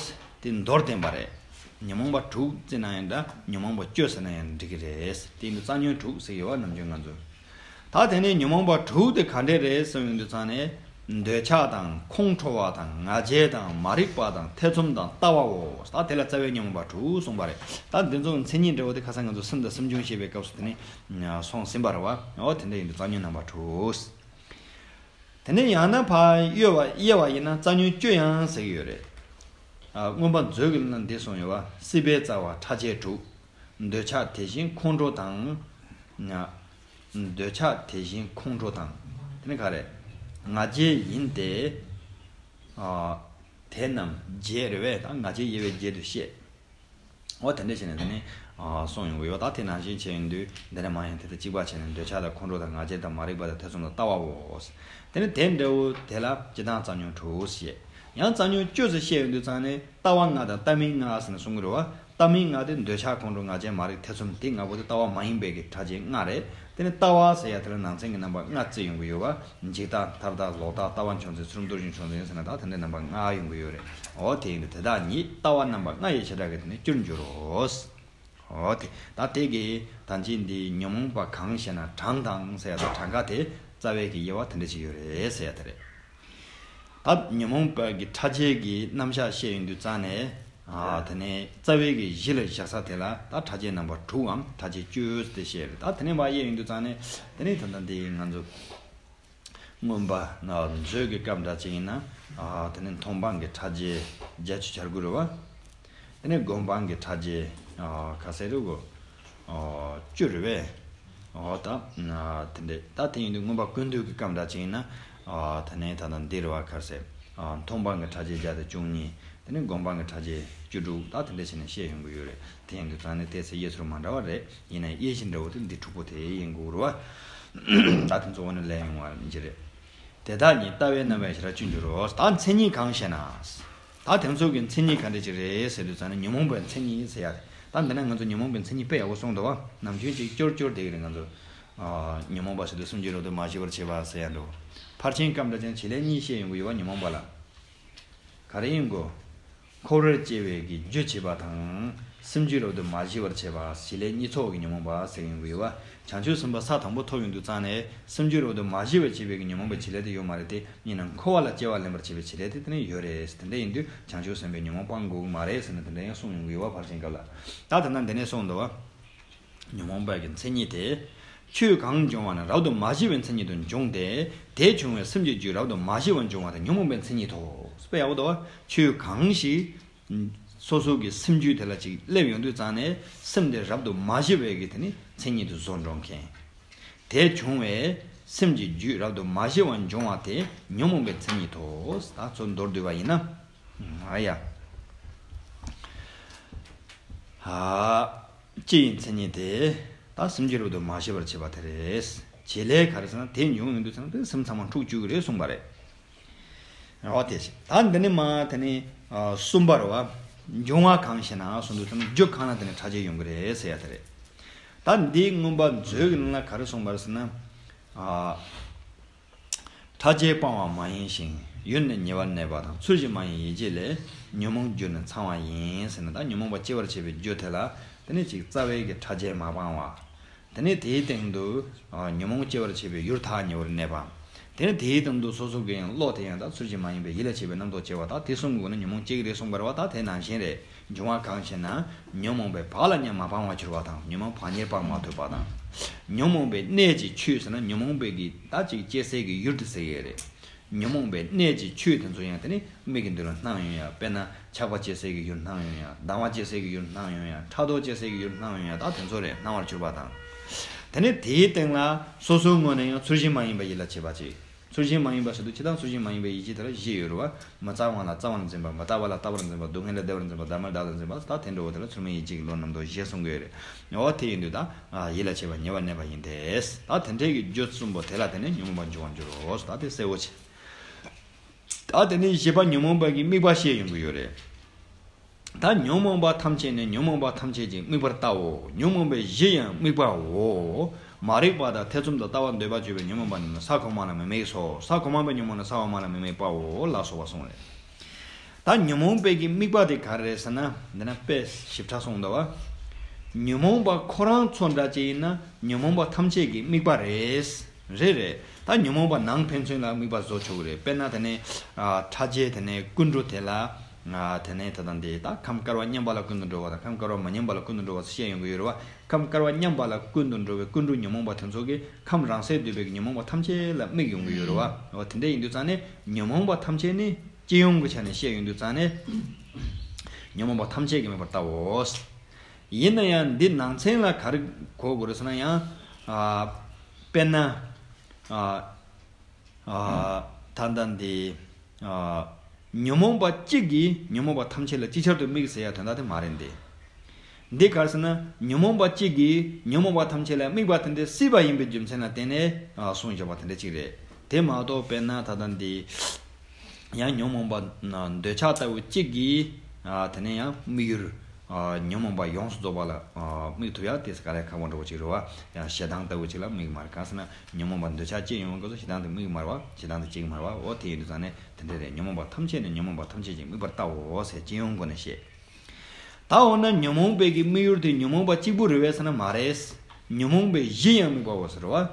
དེ་མདོར་བསྟན་པ་རེད། ཉོན་མོངས་པ་དྲུག་ཟེར་ན་ཡང་འདྲ་ཉོན་མོངས་པ་བཅུ་ཟེར་ན་ཡང་འགྲིག་གི་རེད། དེ་ཡིན་དུས་རྩ་ཉོན་དྲུག་ཟེར་ཡོད་བ་ནམ་རྒྱུན་ང་ཚོས། ད་དེ་ནས་ཉོན་མོངས་པ་དྲུག་དེ་ག་འདྲས་རེད་ཟེར་ཡོང་དུས་ཙང་ནས། འདོད་ཆགས་དང་ཁོང་ཁྲོ་བ་དང་ང་རྒྱལ་དང་མ་རིག་པ་དང་ཐེ་ཚོམ་དང་ལྟ་བའོ། ད་དེ་ལ་རྩ་བའི་ཉོན་མོངས་པ་དྲུག་གསུངས་པ་རེད། ད་འདི་ཚོ་མཚན་ཉིད་འདྲ་བོ་དེ་ཁ་སང་ང་ཚོ་སེམས་དང་སེམས་བྱུང་བཤད་པའི་སྐབས་སུ་དེ་ནས་གསུངས་ཟིན་པ་རེད་བ། འོ་དེ་འདྲ་ཡིན་དུས་རྩ་ཉོན་རྣམ་པ་དྲུག་དེ་ནས་ཡང་ན་ཕར་དབྱེ་བ་དབྱེ་བ་ཡིན་ན་རྩ་ཉོན་བཅུ་ཡང་ཟེར་གྱི་ཡོད་རེད། ཨ་མངོན་པ་མཛོད་ཀྱི་ནང་འདི་གསུངས་ཡོད་བ། སྲིད་པའི་རྩ་བ་ཕྲ་རྒྱས་དྲུག་འདོད་ཆགས་དེ་བཞིན་ཁོང་ཁྲོ་དང་། ང་། འདོད་ཆགས་དེ་བཞིན་ཁོང་ཁྲོ་དང་། དེ་ནི་ག་རེ། ང་རྒྱལ་ཡིན་ཏེ། ཨ་དེ་རྣམས་བརྒྱད་རེད་བས། ད་ང་རྒྱལ་དབྱེ་བའི་བརྒྱད་དུ་བཤད། འོ་དེ་འདྲ་བྱས་ནས་དེ་ནི་ཨ་གསུངས་ཡོང་གི་ཡོད། ད་དེ་ནང་བཞིན་བྱས་ཡོང་དུས་འདི་ནས་མ་ཡང་དེ་དང་གཅིག་པ་བྱས་ནས་འདོད་ཆགས་དང་ཁོང་ཁྲོ་དང་ང་རྒྱལ་དང་མ་རིག་པ་དང་ཐེ་ཚོམ་དང་ལྟ་བའོ། དེ་ནི་དེ་འདྲ་བོ་དེ་ལ་སྤྱིར་བཏང་རྩ་ཉོན་དྲུག་བཤད། ཡང་རྩ་ཉོན་བཅུ་ཟེར་བཤད་ཡོང་དུས་ཙང་ནས་ལྟ་བ་ལྔ་དང་ལྟ་མིན་ལྔ་ཟེར་ནས་གསུང་གི་རེད་བ། ལྟ་མིན་ལྔ་དེ་འདོད་ཆགས་ཁོང་ཁྲོ་ང་རྒྱལ་མ་རིག་ཐེ་ཚོམ་དེ་ལྔ་པོ་དེ་ལྟ་བ་མ་ཡིན་པའི་གི་ཕྲ་རྒྱས་ལྔ་རེད། དེ་ནི་ལྟ་བ་ཟེར་ཡ་དེ་ལ་ནང་ཚན་གྱི་རྣམ་པ་ལྔ་བརྩི་ཡོང་གི་ཡོད་བ། འཇིག་ལྟ་མཐར་ལྟ་ལོག་ལྟ་ལྟ་བ་མཆོག་འཛིན་ཚུལ་ཁྲིམས་རྡོ་རྗེ་མཆོག་འཛིན་ཟེར་ན་ད་དེ་འདྲའི་རྣམ་པ་ལྔ་ཡོང་གི་ཡོད་རེད། འོ་དེ་ཡིན་དུས་དེ་དག་ཉིད་ལྟ་བ་རྣམ་པ་ལྔ་ཡི་བྱེ་བྲག་གིས་དེ་ནི་བཅུར་འགྱུར་རོ། འོ་དེ་ད་དེ་གི་ད་ཅི་འདི་ཉོན་མོངས་པ་གང་ཞེ་ན་གྲངས་དང་ཟེར་ཡ་ད་གྲངས་ཀ་དེ་རྩ་བའི་གི་དབྱེ་བ་དེ་འདྲ་ཅིག་ཡོད་རེད་ཟེར་ཡ་དེ་རེད། ད་ཉོན་མོངས་པ་གི་ཕྲ་རྒྱས་ཀྱི་རྣམ་གཞག་བཤད་ཡོང་དུས་ཙང་ནས། ཨ་དེ་ནས་རྩ་བའི་གི་གཞི་ལ་བཞག་ས་དེ་ལ་ད་ཕྲ་རྒྱས་རྣམ་པ་དྲུག་གམ་ཕྲ་རྒྱས་བཅུ་དེ་བཤད་རེད། ད་དེ་ནས་མར་དབྱེ་ཡོང་དུས་ཙང་ནས་དེ་ནས་ད་ལྟ་འདི་ང་ཚོ་མངོན་པ་ན་མཛོད་ཀྱི་སྐབས་འདྲ་ཅིག་ཡིན་ན། ཨ་དེ་ནས་མཐོང་སྤང་གི་ཕྲ་རྒྱས་བརྒྱད་ཅུ་གྱ་དགུ་རེད་བ། དེ་ནས་སྒོམ་སྤང་གི་ཕྲ་རྒྱས་ཨ་ག་ཚད་རེད་གོ། ཨ་བཅུ་རེད་བས། ཨོ་ད་ཨ་དེ་འདྲས། ད་དེ་ཡིན་དུས་མངོན་པ་ཀུན་བཏུས་ཀྱི་སྐབས་འདྲ་ཅིག་ཡིན་ན། ཨ་དེ་ནས་ད་ལྟ་འདི་རེད་བ། ག་ཚད། ཨ་མཐོང་སྤང་གི་ཕྲ་རྒྱས་བརྒྱ་དང་བཅུ་གཉིས། དེ་ནས་སྒོམ་སྤང་གི་ཕྲ་རྒྱས་བཅུ་དྲུག། ད་དེ་འདྲས་བྱས་ནས་བཤད་ཡོང་གི་ཡོད་རེད། དེ་ཡིན་དུས་ཙང་ནས་ཏོག་ཙམ་དབྱེ་ཚུལ་མ་འདྲ་བ་རེད། ཡིན་ནའི་དབྱེ་གཞི་འདྲ་བོ་དེ་འདི་དྲུག་པོ་དེ་ཡིན་དགོས་རེད་བ། ད་དེ་ཚོ་འོ་ན་ལས་ཡོང་བ་ཅི་རེད། དེ་དག་ཉིད་ལྟ་བའི་རྣམ་པའི་ཕྱིར་བཅུ་འགྱུར་རོ། ད་མཚན་ཉིད་གང་ཞེ་ན། ད་དེ་ཚོ་གི་མཚན་ཉིད་ག་འདྲ་ཅིག་རེད་ཟེར་དུས་ཙང་ནས་ཉོན་མོངས་པའི་མཚན་ཉིད་ཟེར་ཡ་རེད། ད་འདི་ན་ང་ཚོ་ཉོན་མོངས་པའི་མཚན་ཉིད་དཔེ་ཡག་པོ་གསུངས་འདུག་བ། ནམ་རྒྱུན་ཅིག་སྐྱོར་སྐྱོར་བསྡད་ཀྱི་རེད་ང་ཚོ། ཨ་ཉོན་མོངས་པ་ཟེར་དུས་སེམས་རྒྱུད་རབ་ཏུ་མ་ཞི་བར་བྱེད་པ་ཟེར་ཡ་འདུག་ཕར་ཕྱིན་སྐབས་འདྲ་ཅན་བྱེད་ལས་གཉིས་བཤད་ཡོང་གི་ཡོད་བ། ཉོན་མོངས་པ་ལ་ག་རེ་ཡིན་གོ། འཁོར་བར་སྐྱེ་བའི་གི་རྒྱུ་བྱེད་པ་དང་། སེམས་རྒྱུད་རབ་ཏུ་མ་ཞི་བར་བྱེད་པ་བྱེད་ལས་གཉིས་ཚོགས་ཀྱི་ཉོན་མོངས་པ་ཟེར་ཡོང་གི་ཡོད་བ། བྱང་ཆུབ་སེམས་དཔའ་ས་དང་པོ་ཐོབ་ཡོང་དུས་ཙང་ནས་སེམས་རྒྱུད་རབ་ཏུ་མ་ཞི་བར་བྱེད་པའི་གི་ཉོན་མོངས་པའི་བྱེད་ལས་དེ་ཡོད་མ་རེད་དེ། ཡིན་ནའང་འཁོར་བ་ལ་སྐྱེ་བ་ལེན་པར་བྱེད་པའི་བྱེད་ལས་དེ་དེ་ནས་ཡོད་རེད། དེ་འདྲ་ཡིན་དུས་བྱང་ཆུབ་སེམས་དཔའི་ཉོན་མོངས་སྤང་དགོས་ཀྱི་མ་རེད་ཟེར་ནས་དེ་འདྲ་ཡང་གསུངས་ཡོང་གི་ཡོད་བ། ཕར་ཕྱིན་སྐབས་ལ། ད་ད་ལྟ་འདི་ནས་གསུངས་འདུག་བ། ཉོན་མོངས་པ་གི་མཚན་ཉིད་དེ། ཆོས་གང་འབྱུང་བ་ན་རབ་ཏུ་མ་ཞི་བའི་མཚན་ཉིད་དུ་འབྱུང་སྟེ། དེ་བྱུང་བའི་སེམས་ཀྱི་རྒྱུད་རབ་ཏུ་མ་ཞི་བར་འབྱུང་བ་དེ་ཉོན་མོངས་པའི་མཚན་ཉིད་དོ། དཔེ་ཡག་པོ་འདུག་བ། ཆོས་གང་ཞིག་སོ་སོ་གི་སེམས་རྒྱུད་དེ་ལ་ཅིག་སླེབས་ཡོང་དུས་ཙང་ནས་སེམས་དེ་རབ་ཏུ་མ་ཞི་བའི་གི་དེ་ནི་མཚན་ཉིད་དུ་བཟོ་འགྲོ་མཁན། དེ་བྱུང་བས་སེམས་ཀྱི་རྒྱུད་རབ་ཏུ་མ་ཞི་བར་འབྱུང་བ་དེ་ཉོན་མོངས་པའི་མཚན་ཉིད་དོ། ད་ཚུར་མདོར་བསྡུས་པ་ཡིན་ན། ཨ་ཡ། ཨ། སྤྱི་ཡི་མཚན་ཉིད་དེ། ད་སེམས་རྒྱུད་རབ་ཏུ་མ་ཞི་བར་བྱེད་པ་དེ་རེད། བྱེད་ལས་ག་རེ་ཟེར་ན་དེ་འབྱུང་ཡོང་དུས་ཙང་དེ་སེམས་ཚང་མ་འཁྲུག་བཅུག་གི་རེད་གསུངས་པ་རེད། འོ་དེ་བཞིན་ད་འདི་ནི་མ་དེ་ནི་ཨ་གསུམ་པ་རེད་བ། འབྱུང་བ་གང་ཞེ་ན་གསུངས་དུས་ཙང་རྒྱུ་གང་ལ་བརྟེན་ནས་ཕྲ་རྒྱས་ཡོང་གི་རེད་ཟེར་ཡ་དེ་རེད། ད་འདིའི་མངོན་པ་མཛོད་ཀྱི་ནང་ལ་ག་རེ་གསུངས་པ་རེད་ཟེར་ན། ཨ། ཕྲ་རྒྱས་སྤང་བ་མ་ཡིན་ཞིང་ཡུལ་ནི་ཉེ་བར་གནས་པ་དང་། ཚུལ་བཞིན་མ་ཡིན་ཡིད་བྱེད་ལས། ཉོན་མོངས་རྒྱུ་ནི་ཚང་བ་ཡིན་ཟེར་ན། ད་ཉོན་མོངས་པ་སྐྱེ་བར་བྱེད་པའི་རྒྱུ་དེ་ལ་དེ་ནི་ཅིག་རྩ་བའི་གི་ཕྲ་རྒྱས་མ་སྤངས་པ། དེ་ནས་དེའི་སྟེང་དུ་ཨ་ཉོན་མོངས་སྐྱེ་བར་བྱེད་པའི་ཡུལ་ཐག་ཉེ་བར་གནས་པ། དེ་ནས་དེའི་སྟེང་དུ་སོ་སོ་གི་ཡང་བློ་དེ་ཡང་དག་ཚུལ་བཞིན་མ་ཡིན་པའི་ཡིད་ལ་བྱེད་པའི་རྣམ་རྟོག་སྐྱེ་བ། ད་དེ་གསུམ་གྱི་སྒོ་ནས་ཉོན་མོངས་སྐྱེ་གི་རེད་གསུངས་པ་རེད་བ། ད་དེ་ནང་བཞིན་རེད། འབྱུང་བ་གང་ཞེ་ན། ཉོན་མོངས་པའི་བག་ལ་ཉལ་མ་སྤངས་པར་གྱུར་པ་དང་། ཉོན་མོངས་བག་ཉལ་སྤང་མ་ཐུབ་པ་དང་། ཉོན་མོངས་པའི་གནས་ཀྱི་ཆོས་ཟེར་ན་ཉོན་མོངས་པའི་གི་ད་ཅིག་སྐྱེ་སའི་གི་ཡུལ་དེ་ཟེར་གི་རེད། ཉོན་མོངས་པའི་གནས་ཀྱི་ཆོས་དེ་ཚོ་ཡང་དེ་ནི་མིག་གི་མདུན་ལ་སྣང་ཡོང་ཡ། དཔེར་ན་ཆགས་པ་སྐྱེ་སའི་གི་ཡུལ་སྣང་ཡོང་ཡ། སྡང་བ་སྐྱེ་སའི་གི་ཡུལ་སྣང་ཡོང་ཡ། ཕྲག་དོག་སྐྱེ་སའི་གི་ཡུལ་སྣང་ཡོང་ཡ། ད་དེ་ཚོ་རེད་སྣང་བར་གྱུར་པ་དང་། དེ་ནི་དེའི་སྟེང་ལ་སོ་སོའི་ངོས་ནས་ཡང་ཚུལ་བཞིན་མ་ཡིན་པ་ཡིད་ལ་བྱེད་པ་ཅིག་ཚུལ་བཞིན་མ་ཡིན་པ་ཟེར་དུས་ཇི་ལྟར་ཚུལ་བཞིན་མ་ཡིན་པའི་ཡིད་ཀྱི་དེ་ལ་བཞི་ཡོད་རེད་བ། མི་རྩ་བ་ལ་རྩ་བར་འཛིན་པ། མི་རྟག་པ་ལ་རྟག་པར་འཛིན་པ། སྡུག་བསྔལ་ལ་བདེ་བར་འཛིན་པ། བདག་མེད་བདག་ལ་འཛིན་པ། ད་དེ་འདྲ་བོ་དེ་ལ་ཚུལ་མིན་ཡིད་བྱེད་ཀྱི་བློ་རྣམ་རྟོག་བཞི་གསུང་གི་ཡོད་རེད། འོ་དེ་ཡིན་དུས་ད་ཡིད་ལ་བྱེད་པ་ཉེ་བར་གནས་པ་ཡིན་ཏེ། ད་དེ་འདྲའི་གི་རྒྱུ་གསུམ་པོ་དེ་ལ་བརྟེན་ནས་ཉོན་མོངས་པ་འབྱུང་བར་འགྱུར་རོ། ད་དེ་གསལ་བོ་བྱེད། ད་དེ་ནས་བཞི་པ་ཉོན་མོངས་པ་གི་དམིགས་པ་བཤད་ཡོང་གི་ཡོད་རེད། ད་ཉོན་མོངས་པ་ཐམས་ཅད་ནི་ཉོན་མོངས་པ་ཐམས་ཅད་ཀྱི་དམིགས་པར་བལྟའོ། ཉོན་མོངས་པའི་གཞི་ཡང་དམིགས་པའོ། མ་རིག་པ་དང་ཐེ་ཚོམ་དང་ལྟ་བ་འདོད་པ་སྤྱོད་པའི་ཉོན་མོངས་པ་རྣམས་ནི་ས་གོང་མ་ལ་མི་དམིགས་སོ། ས་གོང་མ་པའི་ཉོན་མོངས་ནི་ས་འོག་མ་ལ་མི་དམིགས་པའོ་ལ་སོགས་པ་གསུངས་རེད། ད་ཉོན་མོངས་པའི་གི་དམིགས་པ་དེ་ག་རེ་རེད་ཟེར་ན། འདི་ན་དཔེ་ཞིབ་ཕྲ་གསུངས་འདུག་བ། ཉོན་མོངས་པ་ཁོ་རང་ཚོ་འདྲ་ཅིག་ཡིན་ན་ཉོན་མོངས་པ་ཐམས་ཅད་ཀྱི་དམིགས་པ་རེད། རེད་རེད། ད་ཉོན་མོངས་པ་ནང་ཕན་ཚུན་ལ་དམིགས་པ་བཟོ་ཆོག་གི་རེད། དཔེར་ན་དེ་ནས་ཨ་ཕྲ་རྒྱས་དེ་ནས་ཀུན་འགྲོ་དེ་ལ། ཨ་དེ་ནས་ད་ལྟ་འདི་ད་ཁམས་དཀར་བ་མཉམ་པ་ལ་ཀུན་ཏུ་འགྲོ་བ་དང་ཁམས་དཀར་བ་མ་མཉམ་པ་ལ་ཀུན་ཏུ་འགྲོ་བ་བཤད་ཡོང་གི་ཡོད་རེད་བ། ཁམས་དཀར་བ་མཉམ་པ་ལ་ཀུན་ཏུ་འགྲོ་བའི་ཀུན་འགྲོ་ཉོན་མོངས་པ་དེ་ཚོ་གིས་ཁམས་རང་སའི་འདོད་པའི་ཉོན་མོངས་པ་ཐམས་ཅད་ལ་དམིགས་ཡོང་གི་ཡོད་རེད་བ། འོ་དེ་འདྲ་ཡིན་དུས་ཙང་ནས་ཉོན་མོངས་པ་ཐམས་ཅད་ནི་སྤྱི་ཡོངས་ཀྱི་ཆ་ནས་བཤད་ཡོང་དུས་ཙང་ནས་ཉོན་མོངས་པ་ཐམས་ཅད་ཀྱི་དམིགས་པར་བལྟའོ། ཡིན་ན་ཡང་འདི་ནང་ཚན་ལ་ག་རེ་གོ་དགོས་རེད་ཟེར་ན་ཡང་། ཨ་དཔེར་ན། ཨ་ཨ་ད་ལྟ་འདི་ཨ་ཉོན་མོངས་པ་གཅིག་གིས་ཉོན་མོངས་པ་ཐམས་ཅད་ལ་ཅིག་ཅར་དུ་དམིགས་ཟེར་ཡ་དོན་དག་དེ་མ་རེད་འདི། འདི་ག་རེ་ཟེར་ན་ཉོན་མོངས་པ་གཅིག་གིས་ཉོན་མོངས་པ་ཐམས་ཅད་ལ་དམིགས་པ་དེ་འདྲ་སྲིད་པ་ཡིན་པའི་རྒྱུ་མཚན་ལ་བརྟེན་ནས་ཨ་གསུངས་བཞག་པ་དེ་འདྲ་གཅིག་རེད། དེ་མ་གཏོགས་དཔེར་ན་ད་ལྟ་འདི། ཡང་ཉོན་མོངས་པ་ན་འདོད་ཆགས་ལྟ་བུ་གཅིག་གིས་ཨ་དེ་ནས་ཡང་དམིགས་ཡུལ་ཨ་ཉོན་མོངས་པ་ཡོངས་སུ་རྫོགས་པ་ལ་ཨ་དམིགས་ཐུབ་ཡ་དེ་དཀའ་ལས་ཁག་པོ་འདྲ་བོ་ཅིག་རེད་བ། ཡང་ཞེ་སྡང་ལྟ་བུ་ཅིག་ལ་དམིགས་མ་རེད། གང་ཟེར་ན་ཉོན་མོངས་པ་འདོད་ཆགས་སྐྱེ་ཡོང་བའི་སྐབས་སུ་ཞེ་སྡང་དེ་དམིགས་མ་རེད་བ། ཞེ་སྡང་དེ་སྐྱེ་གི་མ་རེད་བ། འོ་དེ་ཡིན་དུས་ཙང་ནས་དེ་འདྲ་རེད། ཉོན་མོངས་པ་ཐམས་ཅད་ནི་ཉོན་མོངས་པ་ཐམས་ཅད་ཀྱི་དམིགས་པར་བལྟའོ་ཟེར་སྤྱི་ཡོངས་སྒོ་ནས་བཤད། ད་འོ་ན་ཉོན་མོངས་པའི་གི་དམིགས་ཡུལ་དེ་ཉོན་མོངས་པ་གཅིག་པུ་རེད་བས་ཟེར་ན་མ་རེད། ཉོན་མོངས་པའི་གཞི་ཡང་དམིགས་པའོ་ཟེར་བ།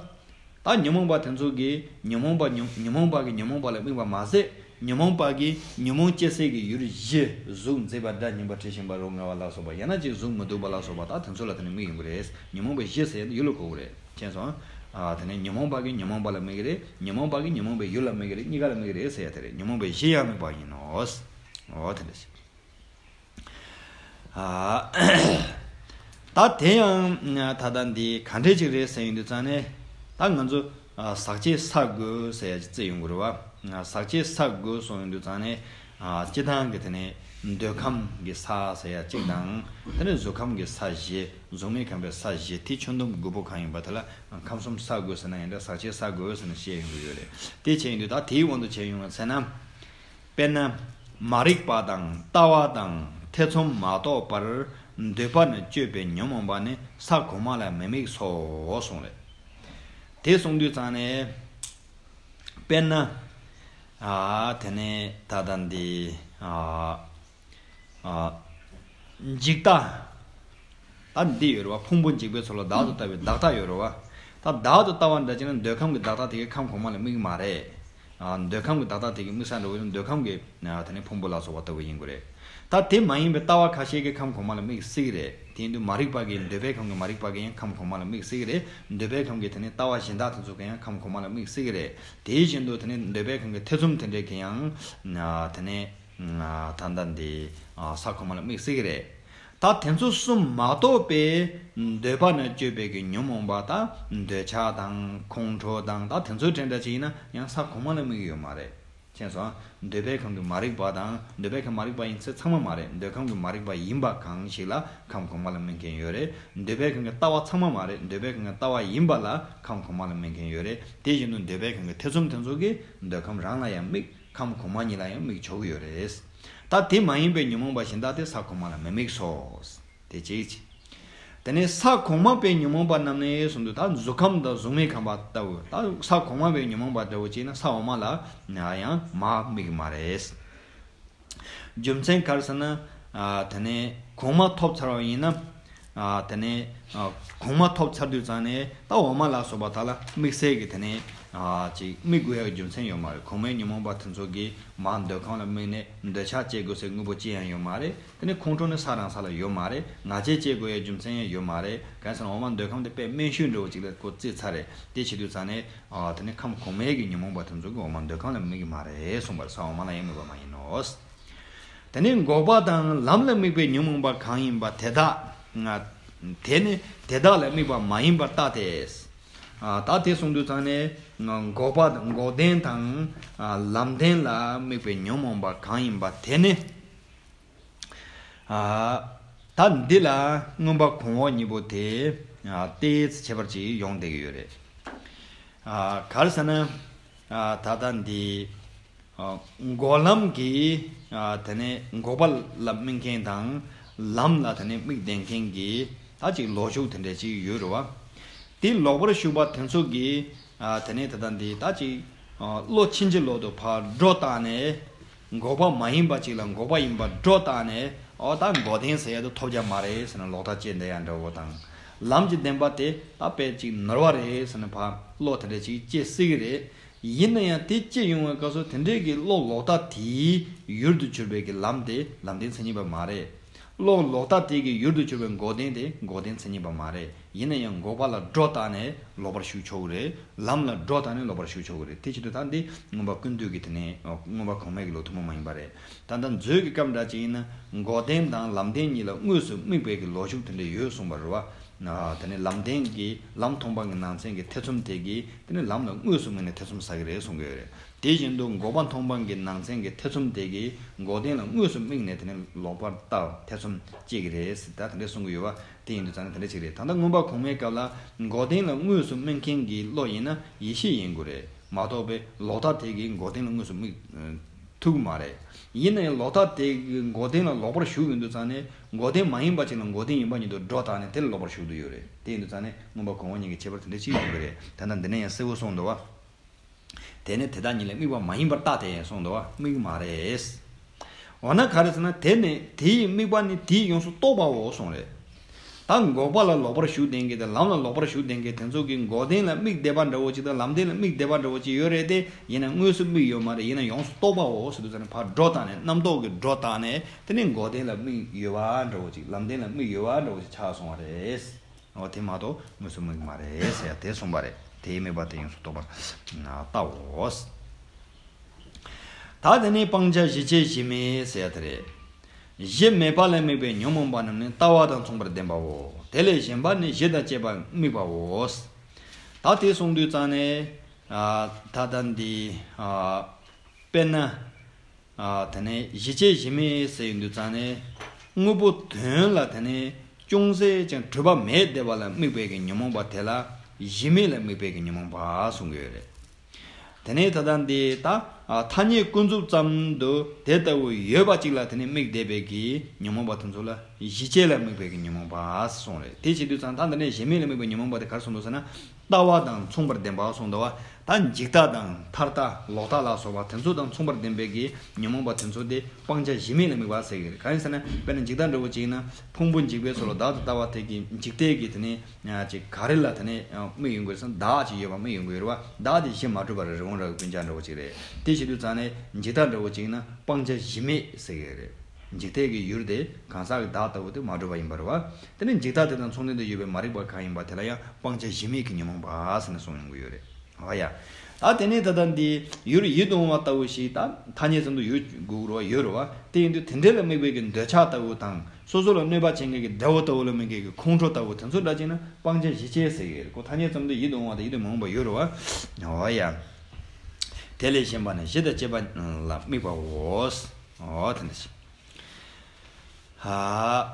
ད་ཉོན་མོངས་པ་དེ་ཚོ་གིས་ཉོན་མོངས་པ་ཉོན་ཉོན་མོངས་པ་གིས་ཉོན་མོངས་པ་ལ་དམིགས་པ་མ་ཟད། ཉོན་མོངས་པ་གིས་ཉོན་མོངས་སྐྱེ་སའི་གི་ཡུལ་བཞི། གཟུགས་མཛེས་པ་སྒྲ་སྙན་པ་དྲི་ཞིམ་པ་རོ་མངར་བ་ལ་སོགས་པ། ཡང་ན་ཅིག་གཟུགས་མི་སྡུག་པ་ལ་སོགས་པ། ད་དེ་ཚོ་ལ་དེ་ནི་དམིགས་ཡོང་གི་རེད། ཉོན་མོངས་པའི་གཞི་ཟེར་ཡ་ཡུལ་ལ་གོ་གི་རེད། མཁྱེན་སོང་། ཨ། དེ་ནི་ཉོན་མོངས་པ་གིས་ཉོན་མོངས་པ་ལ་དམིགས་ཀྱི་རེད། ཉོན་མོངས་པ་གིས་ཉོན་མོངས་པའི་ཡུལ་ལ་དམིགས་ཀྱི་རེད། གཉིས་ཀ་ལ་དམིགས་ཀྱི་རེད་ཟེར་ཡ་དེ་རེད། ཉོན་མོངས་པའི་གཞི་ཡང་དམིགས་པ་ཡིན་ནོ། འོ་དེ་འདྲ་ཞིག་ཨ། ད་དེ་ཡང་ད་ལྟ་འདི་ག་འདྲས་ཅིག་རེད་ཟེར་ཡོང་དུས་ཙང་ནས། ད་ང་ཚོ་ཨ་ཟག་བཅས་ས་དགུ་ཟེར་ཡ་ཅིག་བརྩི་ཡོང་གི་རེད་བ། ཨ། ཟག་བཅས་ས་དགུ་གསུངས་ཡོང་དུས་ཙང་ནས། ཨ། སྤྱིར་བཏང་གི་དེ་ནས་འདོད་ཁམས་ཀྱི་ས་ཟེར་ཡ་གཅིག་དང་། དེ་ནས་གཟུགས་ཁམས་ཀྱི་ས་བཞི། གཟུགས་མེད་ཁམས་པའི་ས་བཞི། དེ་ཁྱོན་བསྡོམས་དགུ་པོ་གང་ཡིན་པ་དེ་ལ་ཁམས་གསུམ་ས་དགུ་ཟེར་ན་ཡང་འདྲ། ཟག་བཅས་ས་དགུ་ཟེར་ནས་བཤད་ཡོང་གི་ཡོད་རེད། དེ་བྱས་ཡོང་དུས་ད་དེའི་དབང་དུ་བྱས་ཡོང་བ་ཟེར་ན། དཔེར་ན། མ་རིག་པ་དང་ལྟ་བ་དང་ཐེ་ཚོམ་མ་གཏོགས་པར་འདོད་པ་ན་སྤྱོད་པའི་ཉོན་མོངས་པ་ནི་ས་གོང་མ་ལ་མི་དམིགས་སོ་གསུངས་རེད། དེ་གསུངས་དུས་ཙང་ནས། དཔེར་ན། ཨ། དེ་ནས་ད་ལྟ་འདི། ཨ། ཨ། འཇིག་ལྟ། ད་འདི་ཡོད་རེད་བ། ཕུང་པོ་འཇིག་པའི་ཚུལ་ལ་བདག་ཏུ་ལྟ་བའི་བདག་ལྟ་ཡོད་རེད་བ། ད་བདག་ཏུ་ལྟ་བ་འདྲ་བྱས་ན་འདོད་ཁམས་ཀྱི་བདག་ལྟ་དེ་གའི་ཁམས་གོང་མ་ལ་དམིགས་མ་རེད། ཨ། འདོད་ཁམས་ཀྱི་བདག་ལྟ་དེ་གའི་དམིགས་ས་འདྲ་བོ་ཡིན་ན་འདོད་ཁམས་ཀྱི། ཨ། དེ་ནས་ཕུང་པོ་ལ་སོགས་པ་ལྟ་བུ་ཡིན་དགོས་རེད། ད་དེ་མ་ཡིན་པའི་ལྟ་བ་ཁ་ཤས་ཀྱིས་ཁམས་གོང་མ་ལ་དམིགས་སྲིད་ཀྱི་རེད། དེ་ཡིན་དུས་མ་རིག་པ་གིས། འདོད་པའི་ཁམས་ཀྱི་མ་རིག་པ་གིས་ཡང་ཁམས་གོང་མ་ལ་དམིགས་སྲིད་ཀྱི་རེད། འདོད་པའི་ཁམས་ཀྱི་དེ་ནས་ལྟ་བ་གཞན་དག་དེ་ཚོ་གིས་ཡང་ཁམས་གོང་མ་ལ་དམིགས་སྲིད་ཀྱི་རེད། དེ་བཞིན་དུ་དེ་ནས་འདོད་པའི་ཁམས་ཀྱི་ཐེ་ཚོམ་དེ་འདྲས་ཀྱིས་ཡང་། ཨ། དེ་ནས། ཨ། ད་ལྟ་འདི། ཨ། ས་གོང་མ་ལ་དམིགས་སྲིད་ཀྱི་རེད། ད་དེ་ཚོ་གསུམ་མ་གཏོགས་པའི་འདོད་པ་ན་སྤྱོད་པའི་གི་ཉོན་མོངས་པ་དང་འདོད་ཆགས་དང་ཁོང་ཁྲོ་དང་། ད་དེ་ཚོ་འདྲ་འདྲ་ཅིག་ཡིན་ན་ཡང་ས་གོང་མ་ལ་དམིགས་ཡོད་མ་རེད། མཁྱེན་སོང་། འདོད་པའི་ཁམས་ཀྱི་མ་རིག་པ་དང་། འདོད་པའི་ཁམས་མ་རིག་པ་ཡིན་ཚེ་ཚང་མ་མ་རེད། འདོད་ཁམས་ཀྱི་མ་རིག་པ་ཡིན་པ་གང་ཞིག་ལ་ཁམས་གོང་མ་ལ་དམིགས་མཁན་ཡོད་རེད། འདོད་པའི་ཁམས་ཀྱི་ལྟ་བ་ཚང་མ་མ་རེད། འདོད་པའི་ཁམས་ཀྱི་ལྟ་བ་ཡིན་པ་ལ་ཁམས་གོང་མ་ལ་དམིགས་མཁན་ཡོད་རེད། དེ་བཞིན་དུ་འདོད་པའི་ཁམས་ཀྱི་ཐེ་ཚོམ་དེ་ཚོ་གིས་འདོད་ཁམས་རང་ལ་ཡང་དམིགས། ཁམས་གོང་མ་གཉིས་ལ་ཡང་དམིགས་ཆོག་གི་ཡོད་རེད། ད་དེ་མ་ཡིན་པའི་ཉོན་མོངས་པ་གཞན་དག་དེ་ས་གོང་མ་ལ་མི་དམིགས་སོ། དེ་གཅིག་བྱས། དེ་ནས་ས་གོང་མ་པའི་ཉོན་མོངས་པ་རྣམས་ནི་གསུངས་དུས། ད་གཟུགས་ཁམས་དང་གཟུགས་མེད་ཁམས་པ་ལྟ་བུ། ད་ས་གོང་མ་པའི་ཉོན་མོངས་པ་འདྲ་བོ་བྱས་ན་ས་འོག་མ་ལ་ཡང་མ་དམིགས་མ་རེད། རྒྱུ་མཚན་ག་རེ་ཟེར་ན། ཨ། དེ་ནས་གོང་མ་ཐོབ་ཚར་བ་ཡིན་ན། ཨ། དེ་ནས། ཨ། གོང་མ་ཐོབ་ཚར་དུས་ཙང་ནས་ད་འོག་མ་ལ་སོགས་པ་དག་ལ་དམིགས་བསལ་གྱི་དེ་ནས། ཨ། ཅིག་དམིགས་དགོས་ཡག་རྒྱུ་མཚན་ཡོད་མ་རེད། གོང་མའི་ཉོན་མོངས་པ་དེ་ཚོ་གིས་མར་འདོད་ཁམས་ལ་དམིགས་ནས་འདོད་ཆགས་སྐྱེ་དགོས་སའི་དངོས་པོ་ཅི་ཡང་ཡོད་མ་རེད། དེ་ནས་ཁོང་ཁྲོ་ནི་ས་རང་ས་ལ་ཡོད་མ་རེད། ང་རྒྱལ་སྐྱེ་དགོས་ཡག་རྒྱུ་མཚན་ཡང་ཡོད་མ་རེད། གང་ཟེར་ན་འོག་མ་འདོད་ཁམས་དེ་དཔེ་དམན་ཤོས་འདྲ་བོ་ཅིག་ལ་ཁོ་བརྩིས་ཚར་རེད། དེ་བྱེད་དུས་ཙང་ནས། ཨ། དེ་ནས་ཁམས་གོང་མའི་གི་ཉོན་མོངས་པ་དེ་ཚོ་གིས་འོག་མ་འདོད་ཁམས་ལ་དམིགས་ཀྱི་མ་རེད་གསུངས་པ་རེད། ས་འོག་མ་ལ་ཡང་དམིགས་པ་མ་ཡིན་ནོ། དེ་ནས་འགོག་པ་དང་ལམ་ལ་དམིགས་པའི་ཉོན་མོངས་པ་གང་ཡིན་པ་དེ་དག། ཨ། དེ་ནི་དེ་དག་ལ་དམིགས་པ་མ་ཡིན་པར་བརྟགས་ཏེ། ཨ། ད་དེ་གསུངས་དུས་ཙང་ནས་འགོག་པ་དང་། འགོག་བདེན་དང་། ཨ། ལམ་བདེན་ལ་དམིགས་པའི་ཉོན་མོངས་པ་གང་ཡིན་པ་དེ་ནི། ཨ། ད་འདི་ལ་མངོན་པ་གོང་འོག་གཉིས་པོ་དེ། ཨ། ཏོག་ཙམ་ཁྱད་པར་ཅིག་ཡོང་བསྡད་ཀྱི་ཡོད་རེད། ཨ། ག་རེ་ཟེར་ན། ཨ། ད་ལྟ་འདི། ཨ། འགོག་ལམ་གྱི། ཨ། དེ་ནས་འགོག་པ་ལ་དམིགས་མཁན་དང་། ལམ་ལ་དེ་ནས་དམིགས་བསྡད་མཁན་གྱི་ད་ཅིག་ལོག་ཞུགས་དེ་འདྲ་ཅིག་ཡོད་རེད་བ། དེ་ལོག་པར་ཞུགས་པ་དེ་ཚོ་གིས། ཨ། དེ་ནས་ད་ལྟ་འདི་ད་ཅིག་ཨ། བློ་ཕྱིན་ཅི་ལོག་ཏུ་ཕར་སྒྲོ་བཏགས་ནས། འགོག་པ་མ་ཡིན་པ་ཅིག་ལ་འགོག་པ་ཡིན་པར་སྒྲོ་བཏགས་ནས། ཨོ། ད་འགོག་བདེན་ཟེར་ཡ་དེ་ཐོབ་རྒྱུ་མ་རེད་ཟེར་ནས་ལོག་ལྟ་སྐྱེས་བསྡད་ཡ་འདྲ་བོ་དང་། ལམ་གྱི་བདེན་པ་དེ་ད་དཔེ་ཅིག་ནོར་བ་རེད་ཟེར་ནས་ཕར་བློ་དེ་འདྲ་ཅིག་སྐྱེ་སྲིད་ཀྱི་རེད། ཡིན་ན་ཡང་དེ་སྐྱེ་ཡོང་བའི་སྐབས་སུ་དེ་འདྲའི་གི་བློ་ལོག་ལྟ་དེའི་ཡུལ་དུ་གྱུར་པའི་གི་ལམ་དེ་ལམ་བདེན་མཚན་ཉིད་པ་མ་རེད། བློ་ལོག་ལྟ་དེ་གི་ཡུལ་དུ་གྱུར་པའི་འགོག་བདེན་དེ་འགོག་བདེན་མཚན་ཉིད་པ་མ་རེད། ཡིན་ན་ཡང་འགོག་པ་ལ་སྒྲོ་བཏགས་ནས་ལོག་པར་ཞུགས་ཆོག་གི་རེད། ལམ་ལ་སྒྲོ་བཏགས་ནས་ལོག་པར་ཞུགས་ཆོག་གི་རེད། དེ་བྱེད་དུས་ད་འདི་མངོན་པ་ཀུན་བཏུས་ཀྱི་དེ་ནས་མངོན་པ་གོང་མའི་གི་ལུགས་ཐུན་མོང་མ་ཡིན་པ་རེད། ད་ལྟ་མཛོད་ཀྱི་སྐབས་འདྲ་ཅིག་ཡིན་ན། འགོག་བདེན་དང་ལམ་བདེན་གཉིས་ལ་དངོས་སུ་དམིགས་པའི་གི་ལོག་ཞུགས་དེ་འདྲ་ཡོད་གསུངས་པ་རེད་བ། དེ་ནས་ལམ་བདེན་གྱི་ལམ་མཐོང་སྤང་གི་ནང་ཚན་གྱི་ཐེ་ཚོམ་དེ་གིས་དེ་ནས་ལམ་ལ་དངོས་སུ་དམིགས་ནས་ཐེ་ཚོམ་ཟ་གི་རེད་གསུང་གི་ཡོད་རེད། དེ་བཞིན་དུ་འགོག་པ་མཐོང་སྤང་གི་ནང་ཚན་གྱི་ཐེ་ཚོམ་དེ་གིས་འགོག་བདེན་ལ་དངོས་སུ་དམིགས་ནས་དེ་ནས་ལོག་པར་ལྟ་ཐེ་ཚོམ་སྐྱེ་གི་རེད་ཟེར། ད་དེ་འདྲ་གསུང་གི་ཡོད་པ་དེ་ཡིན་དུས་ཙང་ནས་དེ་འདྲ་ཅིག་རེད། ད་ལྟ་མངོན་པ་གོང་མའི་སྐབས་ལ་འགོག་བདེན་ལ་དངོས་སུ་དམིགས་མཁན་གྱི་བློ་ཡིན་ན་ཡིད་ཤེས་ཡིན་དགོས་རེད། མ་གཏོགས་པའི་ལོག་ལྟ་དེ་གིས་འགོག་བདེན་ལ་དངོས་སུ་དམིགས། ཐུབ་ཀྱི་མ་རེད། ཡིན་ན་ཡང་ལོག་ལྟ་དེ་གིས་འགོག་བདེན་ལ་ལོག་པར་ཞུགས་ཡོང་དུས་ཙང་ནས་འགོག་བདེན་མ་ཡིན་པ་ཅིག་ལ་འགོག་བདེན་ཡིན་པ་ཉིད་དུ་སྒྲོ་བཏགས་ནས་དེ་ལ་ལོག་པར་ཞུགས་བསྡད་ཡོད་རེད། དེ་ཡིན་དུས་ཙང་ནས་མངོན་པ་གོང་འོག་གཉིས་ཀྱི་ཁྱད་པར་དེ་འདྲ་ཅིག་ཡོང་གི་རེད། ད་ལྟ་འདི་ནས་ཡང་གསལ་བོ་གསུངས་འདུག་བ། དེ་ནི་དེ་དག་ཉིད་ལ་དམིགས་པ་མ་ཡིན་པར་བརྟགས་ཏེ་གསུངས་འདུག་བ། དམིགས་མ་རེད། འོ་ན་ག་རེ་ཟེར་ན། དེ་ནི་དེའི་དམིགས་པ་ནི་དེའི་ཡོངས་སུ་རྟོག་པའོ་གསུངས་རེད། ད་འགོག་པ་ལ་ལོག་པར་ཞུགས་ལྡན་མཁན་དང་ལམ་ལ་ལོག་པར་ཞུགས་ལྡན་མཁན་དེ་ཚོ་གི་འགོག་བདེན་ལ་དམིགས་བསྡད་པ་འདྲ་བོ་ཅིག་དང་ལམ་བདེན་ལ་དམིགས་བསྡད་པ་འདྲ་བོ་ཅིག་ཡོད་རེད་དེ། ཡིན་ན་དངོས་སུ་དམིགས་ཡོད་མ་རེད། ཡིན་ན་ཡོངས་སུ་རྟོག་པའོ་ཟེར་དུས་ཙམ་ནས་ཕར་སྒྲོ་བཏགས་ནས་རྣམ་རྟོག་གི་སྒྲོ་བཏགས་ནས་དེ་ནས་འགོག་བདེན་ལ་དམིགས་ཡོད་པ་འདྲ་བོ་ཅིག་ལམ་བདེན་ལ་དམིགས་ཡོད་པ་འདྲ་བོ་ཅིག་ཆགས་སོང་བ་རེད། འོ་དེ་མ་གཏོགས་དངོས་སུ་དམིགས་མ་རེད་ཟེར་ཡ་དེ་གསུངས་པ་རེད། དེའི་དམིགས་པ་དེ་ཡོངས་སུ་རྟོག་པར་ལྟའོ། ད་དེ་ནས་སྤང་བྱ་གཞི་བཅས་གཞི་མེད་ཟེར་ཡ་དེ་རེད། གཞི་མེད་པ་ལ་དམིགས་པའི་ཉོན་མོངས་པ་རྣམས་ནི་ལྟ་བ་དང་མཚུངས་པར་ལྡན་པའོ། དེ་ལས་གཞན་པ་ནི་གཞི་དང་བཅས་པ་དམིགས་པའོ། ད་དེ་གསུངས་དུས་ཙང་ནས། ཨ། ད་ལྟ་འདི། ཨ། དཔེར་ན། ཨ། དེ་ནས་གཞི་བཅས་གཞི་མེད་ཟེར་ཡོང་དུས་ཙང་ནས། དངོས་པོ་དོན་ལ་དེ་ནས་ཅུང་ཟད་ཀྱང་གྲུབ་པ་མེད་བསྡད་པ་ལ་དམིགས་པའི་གི་ཉོན་མོངས་པ་དེ་ལ་གཞི་མེད་ལ་དམིགས་པའི་གི་ཉོན་མོངས་པ་གསུང་གི་ཡོད་རེད། དེ་ནས་ད་ལྟ་འདི་ད། ཨ། ཐ་སྙད་ཀུན་རྫོབ་ཙམ་དུ་དེ་ལྟ་བུ་ཡོད་པ་གཅིག་ལ་དེ་ནས་དམིགས་བསྡད་པའི་གི་ཉོན་མོངས་པ་དེ་ཚོ་ལ་གཞི་བཅས་ལ་དམིགས་པའི་གི་ཉོན་མོངས་པ་གསུངས་རེད། དེ་བྱེད་དུས་ཙང་ད་འདི་ནས་གཞི་མེད་ལ་དམིགས་པའི་ཉོན་མོངས་པ་དེ་ག་རེ་གསུངས་འདུག་ཟེར་ན། ལྟ་བ་དང་མཚུངས་པར་ལྡན་པ་གསུངས་འདུག་བ། ད་འཇིག་ལྟ་དང་མཐར་ལྟ་ལོག་ལྟ་ལ་སོགས་པ་དེ་ཚོ་དང་མཚུངས་པར་ལྡན་པའི་གི་ཉོན་མོངས་པ་དེ་ཚོ་དེ་སྤང་བྱ་གཞི་མེད་ལ་དམིགས་པ་ཟེར་གི་རེད། གང་ཡིན་ཟེར་ན་དཔེར་ན་འཇིག་ལྟ་འདྲ་བོ་ཅིག་ཡིན་ན་ཕུང་པོ་འཇིག་པའི་ཚོགས་ལ་བདག་ཏུ་ལྟ་བ་དེ་གི་འཇིག་ལྟས་ཀྱི་དེ་ནས་ཅིག་ག་རེ་ལ་དེ་ནས་དམིགས་ཡོང་གི་རེད་ཟེར་ན་བདག་ཅིག་ཡོད་པ་དམིགས་ཡོང་གི་རེད་བ། བདག་དེ་གཞི་མ་གྲུབ་པ་རེད། རི་བོང་རྭ་གི་སྤུན་ཆ་འདྲ་བོ་ཅིག་རེད། དེ་བྱེད་དུས་ཙང་ནས་འཇིག་ལྟ་འདྲ་བོ་ཅིག་ཡིན་ན་སྤང་བྱ་གཞི་མེད་ཟེར་གི་རེད། འཇིག་ལྟས་ཀྱི་ཡུལ་དེ་གང་ཟག་གི་བདག་ལྟ་བུ་དེ་མ་གྲུབ་པ་ཡིན་པ་རེད་བ། དེ་ནས་འཇིག་ལྟ་དེ་དང་མཚུངས་ལྡན་དུ་ཡོད་པའི་མ་རིག་པ་གང་ཡིན་པ་དེ་ལ་ཡང་སྤང་བྱ་གཞི་མེད་ཀྱི་ཉོན་མོངས་པ་ཟེར་ནས་གསུངས་ཡོང་གི་ཡོད་རེད། འོ་ཡ། ད་དེ་ནས་ད་ལྟ་འདི་ཡུལ་ཡིད་དུ་འོང་བ་ལྟ་བུ་ཞིག་ད་ཐ་སྙད་ཙམ་དུ་ཡོད་དགོས་རེད་བ། ཡོད་རེད་བ། དེ་ཡིན་དུས་དེ་འདྲ་ལ་དམིགས་པའི་གི་འདོད་ཆགས་ལྟ་བུ་དང་སོ་སོ་ལ་གནོད་པ་བྱེད་མཁན་གྱི་དགྲ་བོ་ལྟ་བུ་ལ་དམིགས་མཁན་གྱི་ཁོང་ཁྲོ་ལྟ་བུ་དེ་ཚོ་འདྲ་ཅིག་ན་སྤང་བྱ་གཞི་བཅས་ཟེར་གི་རེད། ཁོ་ཐ་སྙད་ཙམ་དུ་ཡིད་དུ་འོང་བ་དང་ཡིད་དུ་མི་འོང་བ་ཡོད་རེད་བ། འོ་ཡ། དེ་ལས་གཞན་པ་ནི་གཞི་དང་བཅས་པ་ལ་དམིགས་པའོ། འོ་དེ་འདྲ་ཞིག་ཧ།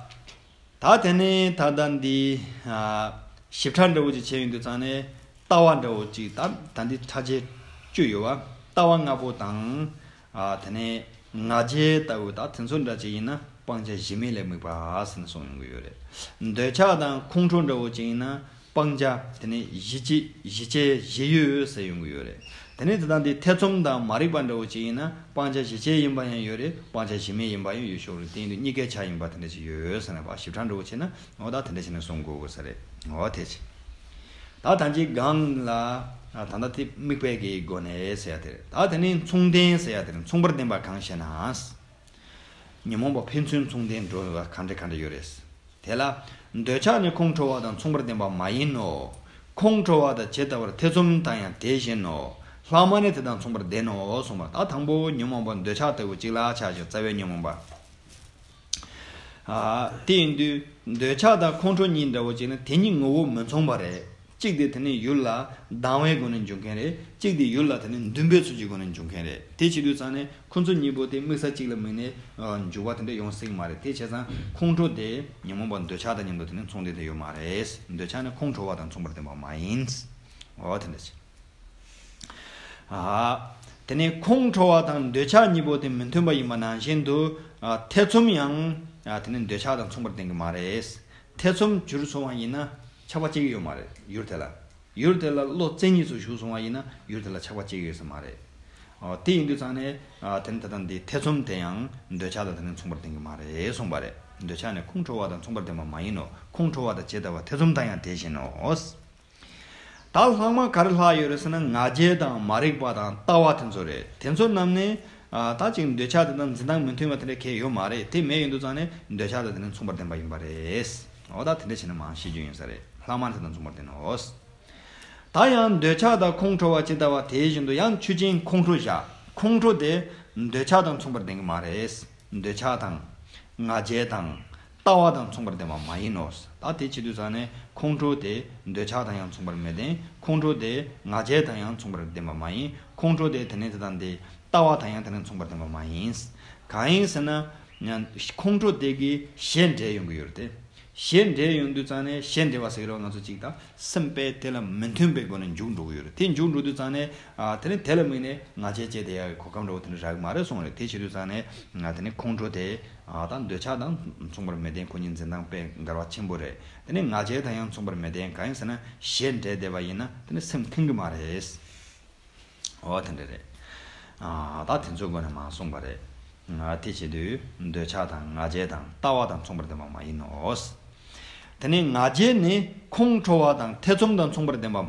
ད་དེ་ནས་ད་ལྟ་འདི། ཨ། ཞིབ་ཕྲ་འདྲ་བོ་ཅིག་བྱས་ཡོང་དུས་ཙང་ནས་ལྟ་བ་འདྲ་བོ་ཅིག་ད་ད་འདི་ཕྲ་རྒྱས་བཅུ་ཡོད་བ། ལྟ་བ་ལྔ་པོ་དང་། ཨ། དེ་ནས་ང་རྒྱལ་ལྟ་བུ་ད་དེ་ཚོ་འདྲ་ཅིག་ཡིན་ན་སྤང་བྱ་གཞི་མེད་ལ་དམིགས་པ་ཟེར་ནས་གསུངས་ཡོང་གི་ཡོད་རེད། འདོད་ཆགས་དང་ཁོང་ཁྲོ་འདྲ་བོ་ཅིག་ཡིན་ན། སྤང་བྱ་དེ་ནས་གཞི་བཅས་གཞི་བཅས་གཞི་ཡོད་ཟེར་ཡོང་གི་ཡོད་རེད། དེ་ནས་དེ་དང་དེ་ཐེ་ཚོམ་དང་མ་རིག་པ་འདྲ་བོ་ཅིག་ཡིན་ན་སྤང་བྱ་གཞི་བཅས་ཡིན་པ་ཡང་ཡོད་རེད། སྤང་བྱ་གཞི་མེད་ཡིན་པ་ཡང་ཡོད་ཤོག་རེད། དེ་ཡིན་དུས་གཉིས་ཀའི་ཆ་ཡིན་པ་དེ་འདྲ་ཞིག་ཡོད་ཟེར་ན་བ་ཞིབ་ཕྲ་འདྲ་བོ་བྱས་ན་འོ་ད་དེ་འདྲ་བྱས་ནས་གསུང་དགོས་དགོས་ས་རེད། འོ་དེ་བྱས། ད་ད་ཅི་གང་ལ་ད་ལྟ་དེ་དམིགས་པའི་གི་སྒོ་ནས་ཟེར་ཡ་དེ་རེད། ད་དེ་ནས་མཚུངས་ལྡན་ཟེར་ཡ་དེ་རེད། མཚུངས་པར་ལྡན་པ་གང་ཞེ་ན། ཉོན་མོངས་པ་ཕན་ཚུན་མཚུངས་ལྡན་འགྲོ་བ་གང་འདྲ་གང་འདྲ་ཡོད་རེད། དེ་ལ། འདོད་ཆགས་ནི་ཁོང་ཁྲོ་བ་དང་མཚུངས་པར་ལྡན་པ་མ་ཡིན་ནོ། ཁོང་ཁྲོ་བ་དང་ཇི་ལྟ་བར་ཐེ་ཚོམ་དང་ཡང་དེ་བཞིན་ནོ། ལྷག་མ་ནི་དེ་དང་མཚུངས་པར་ལྡན་ནོ་གསུངས་པ། ད་དང་པོ་ཉོན་མོངས་པ་འདོད་ཆགས་ལྟ་བུ་གཅིག་ལ་ཆགས་ཤིང་རྩ་བའི་ཉོན་མོངས་པ། ཨ། དེ་ཡིན་དུས་འདོད་ཆགས་དང་ཁོང་ཁྲོ་གཉིས་འདྲ་བོ་གཅིག་ན་དེ་གཉིས་ངོ་བོ་མི་མཚུངས་པ་རེད། གཅིག་དེ་དེ་ནས་ཡུལ་ལ་སྡང་བའི་སྒོ་ནས་འབྱུང་མཁན་རེད། གཅིག་དེ་ཡུལ་ལ་དེ་ནས་འདུན་པའི་ཚུལ་གྱི་སྒོ་ནས་འབྱུང་མཁན་རེད། དེ་བྱེད་དུས་ཙང་ནས་ཁོ་ཚོ་གཉིས་པོ་དེ་དམིགས་ས་གཅིག་ལ་དམིགས་ནས་འཇུག་པ་དེ་འདྲ་ཡོང་སྲིད་ཀྱི་མ་རེད། དེ་བྱས་ཙང་ཁོང་ཁྲོ་དེ་ཉོན་མོངས་པ་འདོད་ཆགས་དང་མཉམ་དུ་དེ་ནས་མཚུངས་ལྡན་དུ་ཡོད་མ་རེད། འདོད་ཆགས་ནི་ཁོང་ཁྲོ་བ་དང་མཚུངས་པར་ལྡན་པ་མ་ཡིན། འོ་དེ་འདྲ་ཞིག་ཨ། དེ་ནས་ཁོང་ཁྲོ་བ་དང་འདོད་ཆགས་གཉིས་པོ་དེ་མི་མཐུན་པ་ཡིན་པ་ནང་བཞིན་དུ། ཨ། ཐེ་ཚོམ་ཡང་། ཨ། དེ་ནས་འདོད་ཆགས་དང་མཚུངས་པར་ལྡན་གྱི་མ་རེད། ཐེ་ཚོམ་གྱུར་སོང་བ་ཡིན་ན་ཆགས་པ་སྐྱེ་གི་ཡོད་མ་རེད། ཡུལ་དེ་ལ། ཡུལ་དེ་ལ་བློ་རྩེ་གཉིས་སུ་ཞུགས་སོང་བ་ཡིན་ན་ཡུལ་དེ་ལ་ཆགས་པ་སྐྱེ་གི་ཡོད་ས་མ་རེད། ཨོ། དེ་ཡིན་དུས་ཙང་ནས། ཨ། དེ་ནི་ད་ལྟ་འདི་ཐེ་ཚོམ་དེ་ཡང་འདོད་ཆགས་དང་དེ་ནི་མཚུངས་པར་ལྡན་གྱི་མ་རེད་གསུངས་པ་རེད། འདོད་ཆགས་ནི་ཁོང་ཁྲོ་བ་དང་མཚུངས་པར་ལྡན་པ་མ་ཡིན་ནོ། ཁོང་ཁྲོ་བ་དང་ཇི་ལྟ་བར་ཐེ་ཚོམ་དང་ཡང་དེ་བཞིན་ནོ། ད་ལྷག་མ་ག་རེ་ལྷག་ཡོད་རེད་ཟེར་ན་ང་རྒྱལ་དང་མ་རིག་པ་དང་ལྟ་བ་དེ་ཚོ་རེད། དེ་ཚོ་རྣམས་ནི། ཨ། ད་ཅིག་འདོད་ཆགས་དེ་དང་འཛིན་སྟངས་མི་མཐུན་པ་དེ་འདྲ་གང་ཡང་ཡོད་མ་རེད། དེ་མེད་ཡོང་དུས་ཙང་ནས་འདོད་ཆགས་དང་དེ་ནི་མཚུངས་པར་ལྡན་པ་ཡིན་པ་རེད། འོ་ད་དེ་འདྲ་བྱས་ན་མང་ཤེས་རྒྱུ་ཡིན་ས་རེད། ལྷག་མ་དེ་དང་མཚུངས་པར་ལྡན་ནོ། ད་ཡང་འདོད་ཆགས་དང་ཁོང་ཁྲོ་བ་ཇི་ལྟ་བ་དེ་བཞིན་དུ་ཡང་ཆོས་ཅན་ཁོང་ཁྲོ་བཞག་ཁོང་ཁྲོ་དེ་འདོད་ཆགས་དང་མཚུངས་པར་ལྡན་གྱི་མ་རེད། འདོད་ཆགས་དང་། ང་རྒྱལ་དང་། ལྟ་བ་དང་མཚུངས་པར་ལྡན་པ་མ་ཡིན་ནོ། ད་དེ་བྱེད་དུས་ཙང་ནས་ཁོང་ཁྲོ་དེ་འདོད་ཆགས་དང་ཡང་མཚུངས་པར་མི་ལྡན། ཁོང་ཁྲོ་དེ་ང་རྒྱལ་དང་ཡང་མཚུངས་པར་ལྡན་པ་མ་ཡིན། ཁོང་ཁྲོ་དེ་དེ་ནས་དེ་དང་དེ་ལྟ་བ་དང་ཡང་དེ་ནས་མཚུངས་པར་ལྡན་པ་མ་ཡིན། གང་ཡིན་ཟེར་ན། ཁོང་ཁྲོ་དེ་གི་གཞན་འདྲེས་ཡོང་གི་ཡོད་རེད་དེ། གཞན་འདྲེས་ཡོང་དུས་ཙང་ནས་གཞན་འདྲེས་པ་ཟེར་གི་རེད་བ། ང་ཚོ་གཅིག་དང་སེམས་པས་དེ་ལ་མི་མཐུན་པའི་སྒོ་ནས་འཇུག་འགྲོ་གི་ཡོད་རེད། དེ་འཇུག་འགྲོ་དུས་ཙང་ནས། ཨ། དེ་ནི་དེ་ལ་དམིགས་ནས་ང་རྒྱལ་སྐྱེས་བསྡད་ཡག་གི་གོ་སྐབས་འདྲ་བོ་དེ་འདྲ་རག་གི་མ་རེད་གསུངས་རེད། དེ་བྱེད་དུས་ཙང་ནས་ང་དེ་ནི་ཁོང་ཁྲོ་དེ། ཨ། ད་འདོད་ཆགས་དང་མཚུངས་པར་མི་ལྡན། ཁོ་གཉིས་འཛིན་སྟངས་དཔེ་འགལ་བ་ཆེན་པོ་རེད། དེ་ནི་ང་རྒྱལ་དང་ཡང་མཚུངས་པར་མི་ལྡན། གང་ཡིན་ཟེར་ན་གཞན་འདྲེས་བསྡད་པ་ཡིན་ན་དེ་ནི་སེམས་ཁེངས་གི་མ་རེད། འོ་དེ་འདྲ་རེད། ཨ། ད་དེ་ཚོའི་སྒོ་ནས་མར་གསུངས་པ་རེད། ཨ། དེ་བྱེད་དུས་འདོད་ཆགས་དང་ང་རྒྱལ་དང་ལྟ་བ་དང་མཚུངས་པར་ལྡན་པ་མ་ཡིན་ནོ། དེ་ནས་ང་རྒྱལ་ནི་ཁོང་ཁྲོ་བ་དང་ཐེ་ཚོམ་དང་མཚུངས་པར་ལྡན་པ་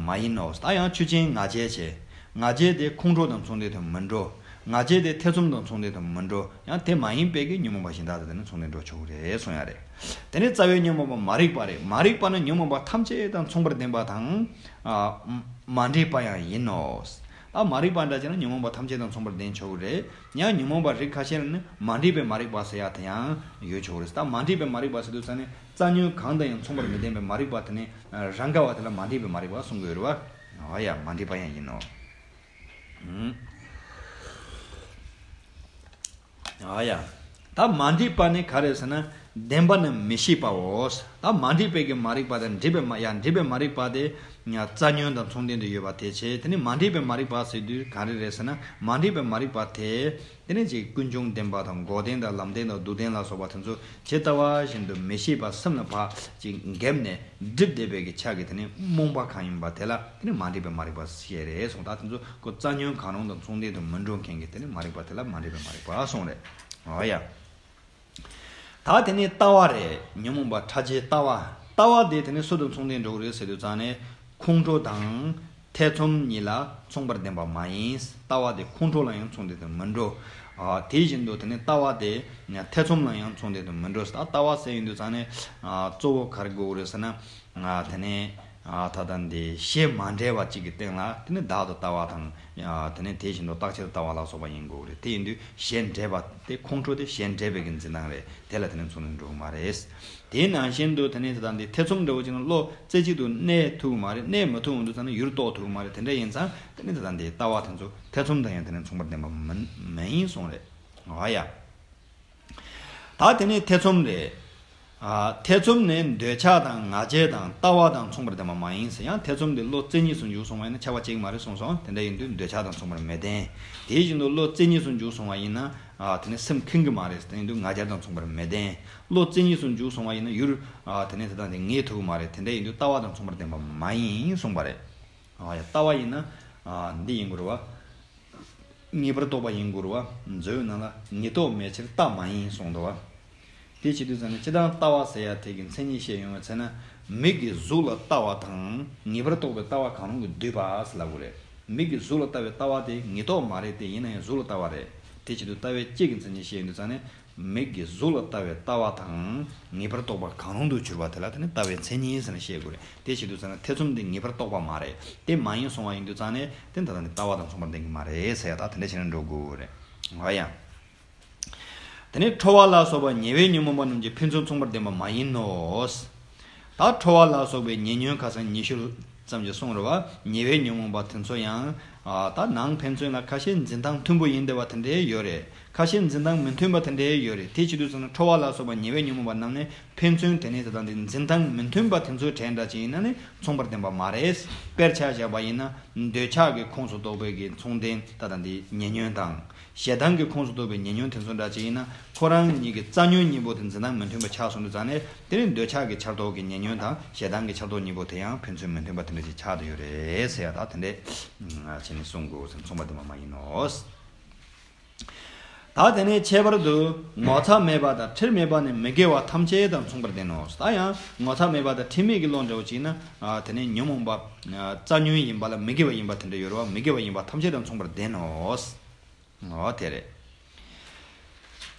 མ་ཡིན་ནོ། ད་ཡང་ཆོས་ཅན་ང་རྒྱལ་བྱས། ང་རྒྱལ་དེ་ཁོང་ཁྲོ་དང་མཚུངས་ལྡན་དུ་མི་འགྲོ། ང་རྒྱལ་དེ་ཐེ་ཚོམ་དང་མཚུངས་ལྡན་དུ་མི་འགྲོ། ཡང་དེ་མ་ཡིན་པའི་གི་ཉོན་མོངས་པ་གཞན་དག་དང་དེ་ནི་མཚུངས་ལྡན་འགྲོ་ཆོག་གི་རེད་གསུངས་ཡ་རེད། དེ་ནས་རྩ་བའི་ཉོན་མོངས་པ་མ་རིག་པ་རེད། མ་རིག་པ་ནི་ཉོན་མོངས་པ་ཐམས་ཅད་དང་མཚུངས་པར་ལྡན་པ་དང་། ཨ། མ་འདྲེས་པ་ཡང་ཡིན་ནོ། ད་མ་རིག་པ་འདྲ་བྱས་ན་ཉོན་མོངས་པ་ཐམས་ཅད་དང་མཚུངས་པར་ལྡན་ཆོག་གི་རེད། ཡང་ཉོན་མོངས་པ་རིགས་ཁ་ཤས་ལ་ནི་མ་འདྲེས་པའི་མ་རིག་པ་ཟེར་ཡ་དེ་ཡང་ཡོད་ཆོག་གི་རེད། ད་མ་འདྲེས་པའི་མ་རིག་པ་ཟེར་དུས་ཙང་ནས་རྩ་ཉོན་གང་དང་ཡང་མཚུངས་པར་མི་ལྡན་པའི་མ་རིག་པ་དེ་ནི་རང་ག་བ་དེ་ལ་མ་འདྲེས་པའི་མ་རིག་པ་གསུང་གི་ཡོད་རེད་བ། འོ་ཡ། མ་འདྲེས་པ་ཡང་ཡིན་ནོ། འོ་ཡ། ད་མ་འདྲེས་པ་ནི་ག་རེ་ཟེར་ན། བདེན་པ་ནི་མི་ཤེས་པའོ། ད་མ་འདྲེས་པའི་གི་མ་རིག་པ་དང་འདྲེས་པའི་མ་ཡ་འདྲེས་པའི་མ་རིག་པ་དེ་རྩ་ཉོན་དང་མཚུངས་ལྡན་དུ་ཡོད་པ་དེ་བྱས། དེ་ནི་མ་འདྲེས་པའི་མ་རིག་པ་ཟེར་དུས་ག་རེ་རེད་ཟེར་ན། མ་འདྲེས་པའི་མ་རིག་པ་དེ། དེ་ནས་ཅིག་ཀུན་འབྱུང་བདེན་པ་དང་འགོག་བདེན་དང་ལམ་བདེན་དང་སྡུག་བདེན་ལ་སོགས་པ་དེ་ཚོ་ཇི་ལྟ་བ་བཞིན་དུ་མི་ཤེས་པ་སེམས་ལ་ཕར་ཅིག་འགེབས་ནས་སྒྲིབ་བསྡད་པའི་གི་ཆ་གི་དེ་ནི་རྨོངས་པ་གང་ཡིན་པ་དེ་ལ་དེ་ནི་མ་འདྲེས་པའི་མ་རིག་པ་ཞེས་རེད་གསུངས། ད་དེ་ཚོ་ཁོ་རྩ་ཉོན་གང་རུང་དང་མཚུངས་ལྡན་དུ་མི་འགྲོ་མཁན་གྱི་དེ་ནི་མ་རིག་པ་དེ་ལ་མ་འདྲེས་པའི་མ་རིག་པ་གསུངས་རེད། འོ་ཡ། ད་དེ་ནི་ལྟ་བ་རེད། ཉོན་མོངས་པ་ཕྲ་རྒྱས་ལྟ་བ། ལྟ་བ་དེ་དེ་ནི་སུ་དང་མཚུངས་ལྡན་འགྲོ་གི་རེད་ཟེར་དུས་ཙང་ནས་ཁོང་ཁྲོ་དང་། ཐེ་ཚོམ་གཉིས་ལ་མཚུངས་པར་ལྡན་པ་མ་ཡིན། ལྟ་བ་དེ་ཁོང་ཁྲོ་ལ་ཡང་མཚུངས་ལྡན་དུ་མི་འགྲོ། ཨ། དེ་བཞིན་དུ་དེ་ནི་ལྟ་བ་དེ་ཐེ་ཚོམ་ལ་ཡང་མཚུངས་ལྡན་དུ་མི་འགྲོ། ད་ལྟ་བ་ཟེར་ཡོང་དུས་ཙང་ནས། ཨ། གཙོ་བོ་ག་རེ་དགོས་རེད་ཟེར་ན། ཨ། དེ་ནི། ཨ། ད་ལྟ་འདི་གཞན་མ་འདྲེས་པ་གཅིག་གི་སྟེང་ལ་དེ་ནི་བདག་ཏུ་ལྟ་བ་དང་། ཨ། དེ་ནི་དེ་བཞིན་དུ་རྟག་ཆད་ལྟ་བ་ལ་སོགས་པ་ཡིན་དགོས་རེད། དེ་ཡིན་དུས་གཞན་འདྲེས་པ་དེ་ཁོང་ཁྲོ་དེ་གཞན་འདྲེས་པའི་གི་འཛིན་སྟངས་རེད། དེ་ལ་དེ་ནི་མཚུངས་ལྡན་འགྲོ་གི་མ་རེད། དེ་ནང་བཞིན་དུ་དེ་ནི་ད་ལྟ་འདི་ཐེ་ཚོམ་འདྲ་བོ་ཅིག་ན་བློ་རྩེ་གཅིག་ཏུ་གནས་ཐུབ་ཀྱི་མ་རེད། གནས་མི་ཐུབ་འོང་དུས་ཙང་ན་ཡུལ་རྟོགས་ཐུབ་ཀྱི་མ་རེད། དེ་འདྲ་ཡིན་ཙང་དེ་ནི་ད་ལྟ་འདི་ལྟ་བ་དེ་ཚོ་ཐེ་ཚོམ་དང་ཡང་དེ་ནི་མཚུངས་པར་ལྡན་པ་མིན་མིན་གསུངས་རེད། འོ་ཡ། ད་དེ་ནི་ཐེ་ཚོམ་རེད། ཨ། ཐེ་ཚོམ་ནི་འདོད་ཆགས་དང་ང་རྒྱལ་དང་ལྟ་བ་དང་མཚུངས་པར་ལྡན་པ་མ་ཡིན་ཟེར། ཡང་ཐེ་ཚོམ་འདི་བློ་རྩེ་གཉིས་སུ་འཇུག་སོང་བ་ཡིན་ན་ཆགས་པ་སྐྱེ་གི་མ་རེད་གསུངས་སོང་། དེ་འདྲ་ཡིན་དུས་འདོད་ཆགས་དང་མཚུངས་པར་མི་ལྡན། དེ་བཞིན་དུ་བློ་རྩེ་གཉིས་སུ་འཇུག་སོང་བ་ཡིན་ན། ཨ། དེ་ནི་སེམས་ཁེངས་གི་མ་རེད། དེ་ཡིན་དུས་ང་རྒྱལ་དང་མཚུངས་པར་མི་ལྡན། བློ་རྩེ་གཉིས་སུ་འཇུག་སོང་བ་ཡིན་ན་ཡུལ། ཨ། དེ་ནི་དེ་དང་དེ་ངེས་ཐུབ་གི་མ་རེད། དེ་འདྲ་ཡིན་དུས་ལྟ་བ་དང་མཚུངས་པར་ལྡན་པ་མ་ཡིན་གསུངས་པ་རེད། ཨ་ཡ། ལྟ་བ་ཡིན་ན། ཨ། འདི་ཡིན་དགོས་རེད་བ། ངེས་པར་རྟོགས་པ་ཡིན་དགོས་རེད་བ། མཛོད་ནང་ལ་ངེས་རྟོགས་མེད་ཕྱིར་ལྟ་མ་ཡིན་གསུངས་འདུག་བ། དེ་བྱེད་དུས་ཙམ་ནས་སྤྱིར་བཏང་ལྟ་བ་ཟེར་ཡ་དེ་གི་མཚན་ཉིད་བཤད་ཡོང་བའི་ཚེ་ན། མིག་གིས་གཟུགས་ལ་ལྟ་བ་དང་ངེས་པར་རྟོགས་པའི་ལྟ་བ་གང་རུང་གིས་བསྡུས་པ་ཟེར་ལབ་དགོས་རེད། མིག་གིས་གཟུགས་ལ་ལྟ་བའི་ལྟ་བ་དེ་ངེས་རྟོགས་མ་རེད་དེ། ཡིན་ན་ཡང་གཟུགས་ལ་ལྟ་བ་རེད། དེ་བྱེད་དུས་ལྟ་བའི་དཔྱད་ཀྱི་མཚན་ཉིད་བཤད་ཡོང་དུས་ཙམ་ནས། མིག་གིས་གཟུགས་ལ་ལྟ་བའི་ལྟ་བ་དང་ངེས་པར་རྟོགས་པ་གང་རུང་དུ་གྱུར་པ་དེ་ལ་དེ་ནི་ལྟ་བའི་མཚན་ཉིད་ཟེར་ནས་བཤད་དགོས་རེད། དེ་བྱེད་དུས་ཙམ་ན་ཐེ་ཚོམ་འདི་ངེས་པར་རྟོགས་པ་མ་རེད། དེ་མ་ཡིན་སོང་བ་ཡིན་དུས་ཙམ་ནས་དེ་ད་ལྟ་ནི་ལྟ་བ་དང་མཚུངས་པར་ལྡན་གྱི་མ་རེད་ཟེར་ཡ་ད་དེ་འདྲ་བྱས་ནས་འགྲོ་དགོས་རེད། འོ་ཡ། དེ་ནས་ཁྲོ་བ་ལ་སོགས་པ་ཉེ་བའི་ཉོན་མོངས་པ་རྣམས་ཀྱི་ཕན་ཚུན་མཚུངས་པར་ལྡན་པ་མ་ཡིན་ནོ། ད་ཁྲོ་བ་ལ་སོགས་པའི་ཉེ་ཉོན་ཁ་སང་ཉི་ཤུ་ཙམ་གྱིས་གསུངས་རེད་བ། ཉེ་བའི་ཉོན་མོངས་པ་དེ་ཚོ་ཡང་། ཨ། ད་ནང་ཕན་ཚུན་ལ་ཁ་ཤས་འཛིན་སྟངས་མཐུན་པོ་ཡིན་བསྡད་པ་དེ་འདྲའི་ཡོད་རེད། ཁ་ཤས་འཛིན་སྟངས་མི་མཐུན་པ་དེ་འདྲའི་ཡོད་རེད། དེ་བྱེད་དུས་ཙམ་ན་ཁྲོ་བ་ལ་སོགས་པ་ཉེ་བའི་ཉོན་མོངས་པ་རྣམས་ནི་ཕན་ཚུན་དེ་ནི་དེ་དང་དེ་འཛིན་སྟངས་མི་མཐུན་པ་དེ་ཚོའི་གྲས་འདྲ་ཅིག་ཡིན་ན་ནི་མཚུངས་པར་ལྡན་པ་མ་རེད། དཔེར་ཆ་བཞག་པ་ཡིན་ན་འདོད་ཆགས་ཀྱི་ཁོངས་སུ་གཏོགས་པའི་གི་མཚུངས་ལྡན་ད་ལྟ་འདི་ཉེ་ཉོན་དང་། ཞེ་སྡང་གི་ཁོངས་སུ་གཏོགས་པའི་ཉེ་ཉོན་དེ་ཚོ་འདྲ་ཅིག་ཡིན་ན། ཁོ་རང་གཉིས་ཀྱི་རྩ་ཉོན་གཉིས་པོ་དེ་འཛིན་སྟངས་མི་མཐུན་པ་ཆགས་སོང་དུས་ཙང་ནས་དེ་ནི་འདོད་ཆགས་ཀྱི་འཆར་སྡོད་ཀྱི་ཉེ་ཉོན་དང་ཞེ་སྡང་གི་འཆར་སྡོད་གཉིས་པོ་དེ་ཡང་ཕན་ཚུན་མི་མཐུན་པ་དེ་འདྲ་ཅིག་ཆགས་བསྡད་ཡོད་རེད་ཟེར་ཡ་ད་དེ་འདྲས་བྱས་ནས་གསུང་དགོས་ཟེར། མཚུངས་པ་ལྡན་པ་མ་ཡིན་ནོ། ད་དེ་ནས་ཁྱད་པར་དུ་ངོ་ཚ་མེད་པ་དང་ཁྲེལ་མེད་པ་ནི་མི་དགེ་བ་ཐམས་ཅད་དང་མཚུངས་པར་ལྡན་ནོ། ད་ཡང་ངོ་ཚ་མེད་པ་དང་ཁྲེལ་མེད་ཀྱི་བློ་འདྲ་བོ་ཅིག་ན། ཨ། དེ་ནས་ཉོན་མོངས་པ། ཨ། རྩ་ཉོན་ཡིན་པ་ལ་མི་དགེ་བ་ཡིན་པ་དེ་འདྲ་ཡོད་རེད་བ། མི་དགེ་བ་ཡིན་པ་ཐམས་ཅད་དང་མཚུངས་པར་ལྡན་ནོ། འོ་དེ་རེད།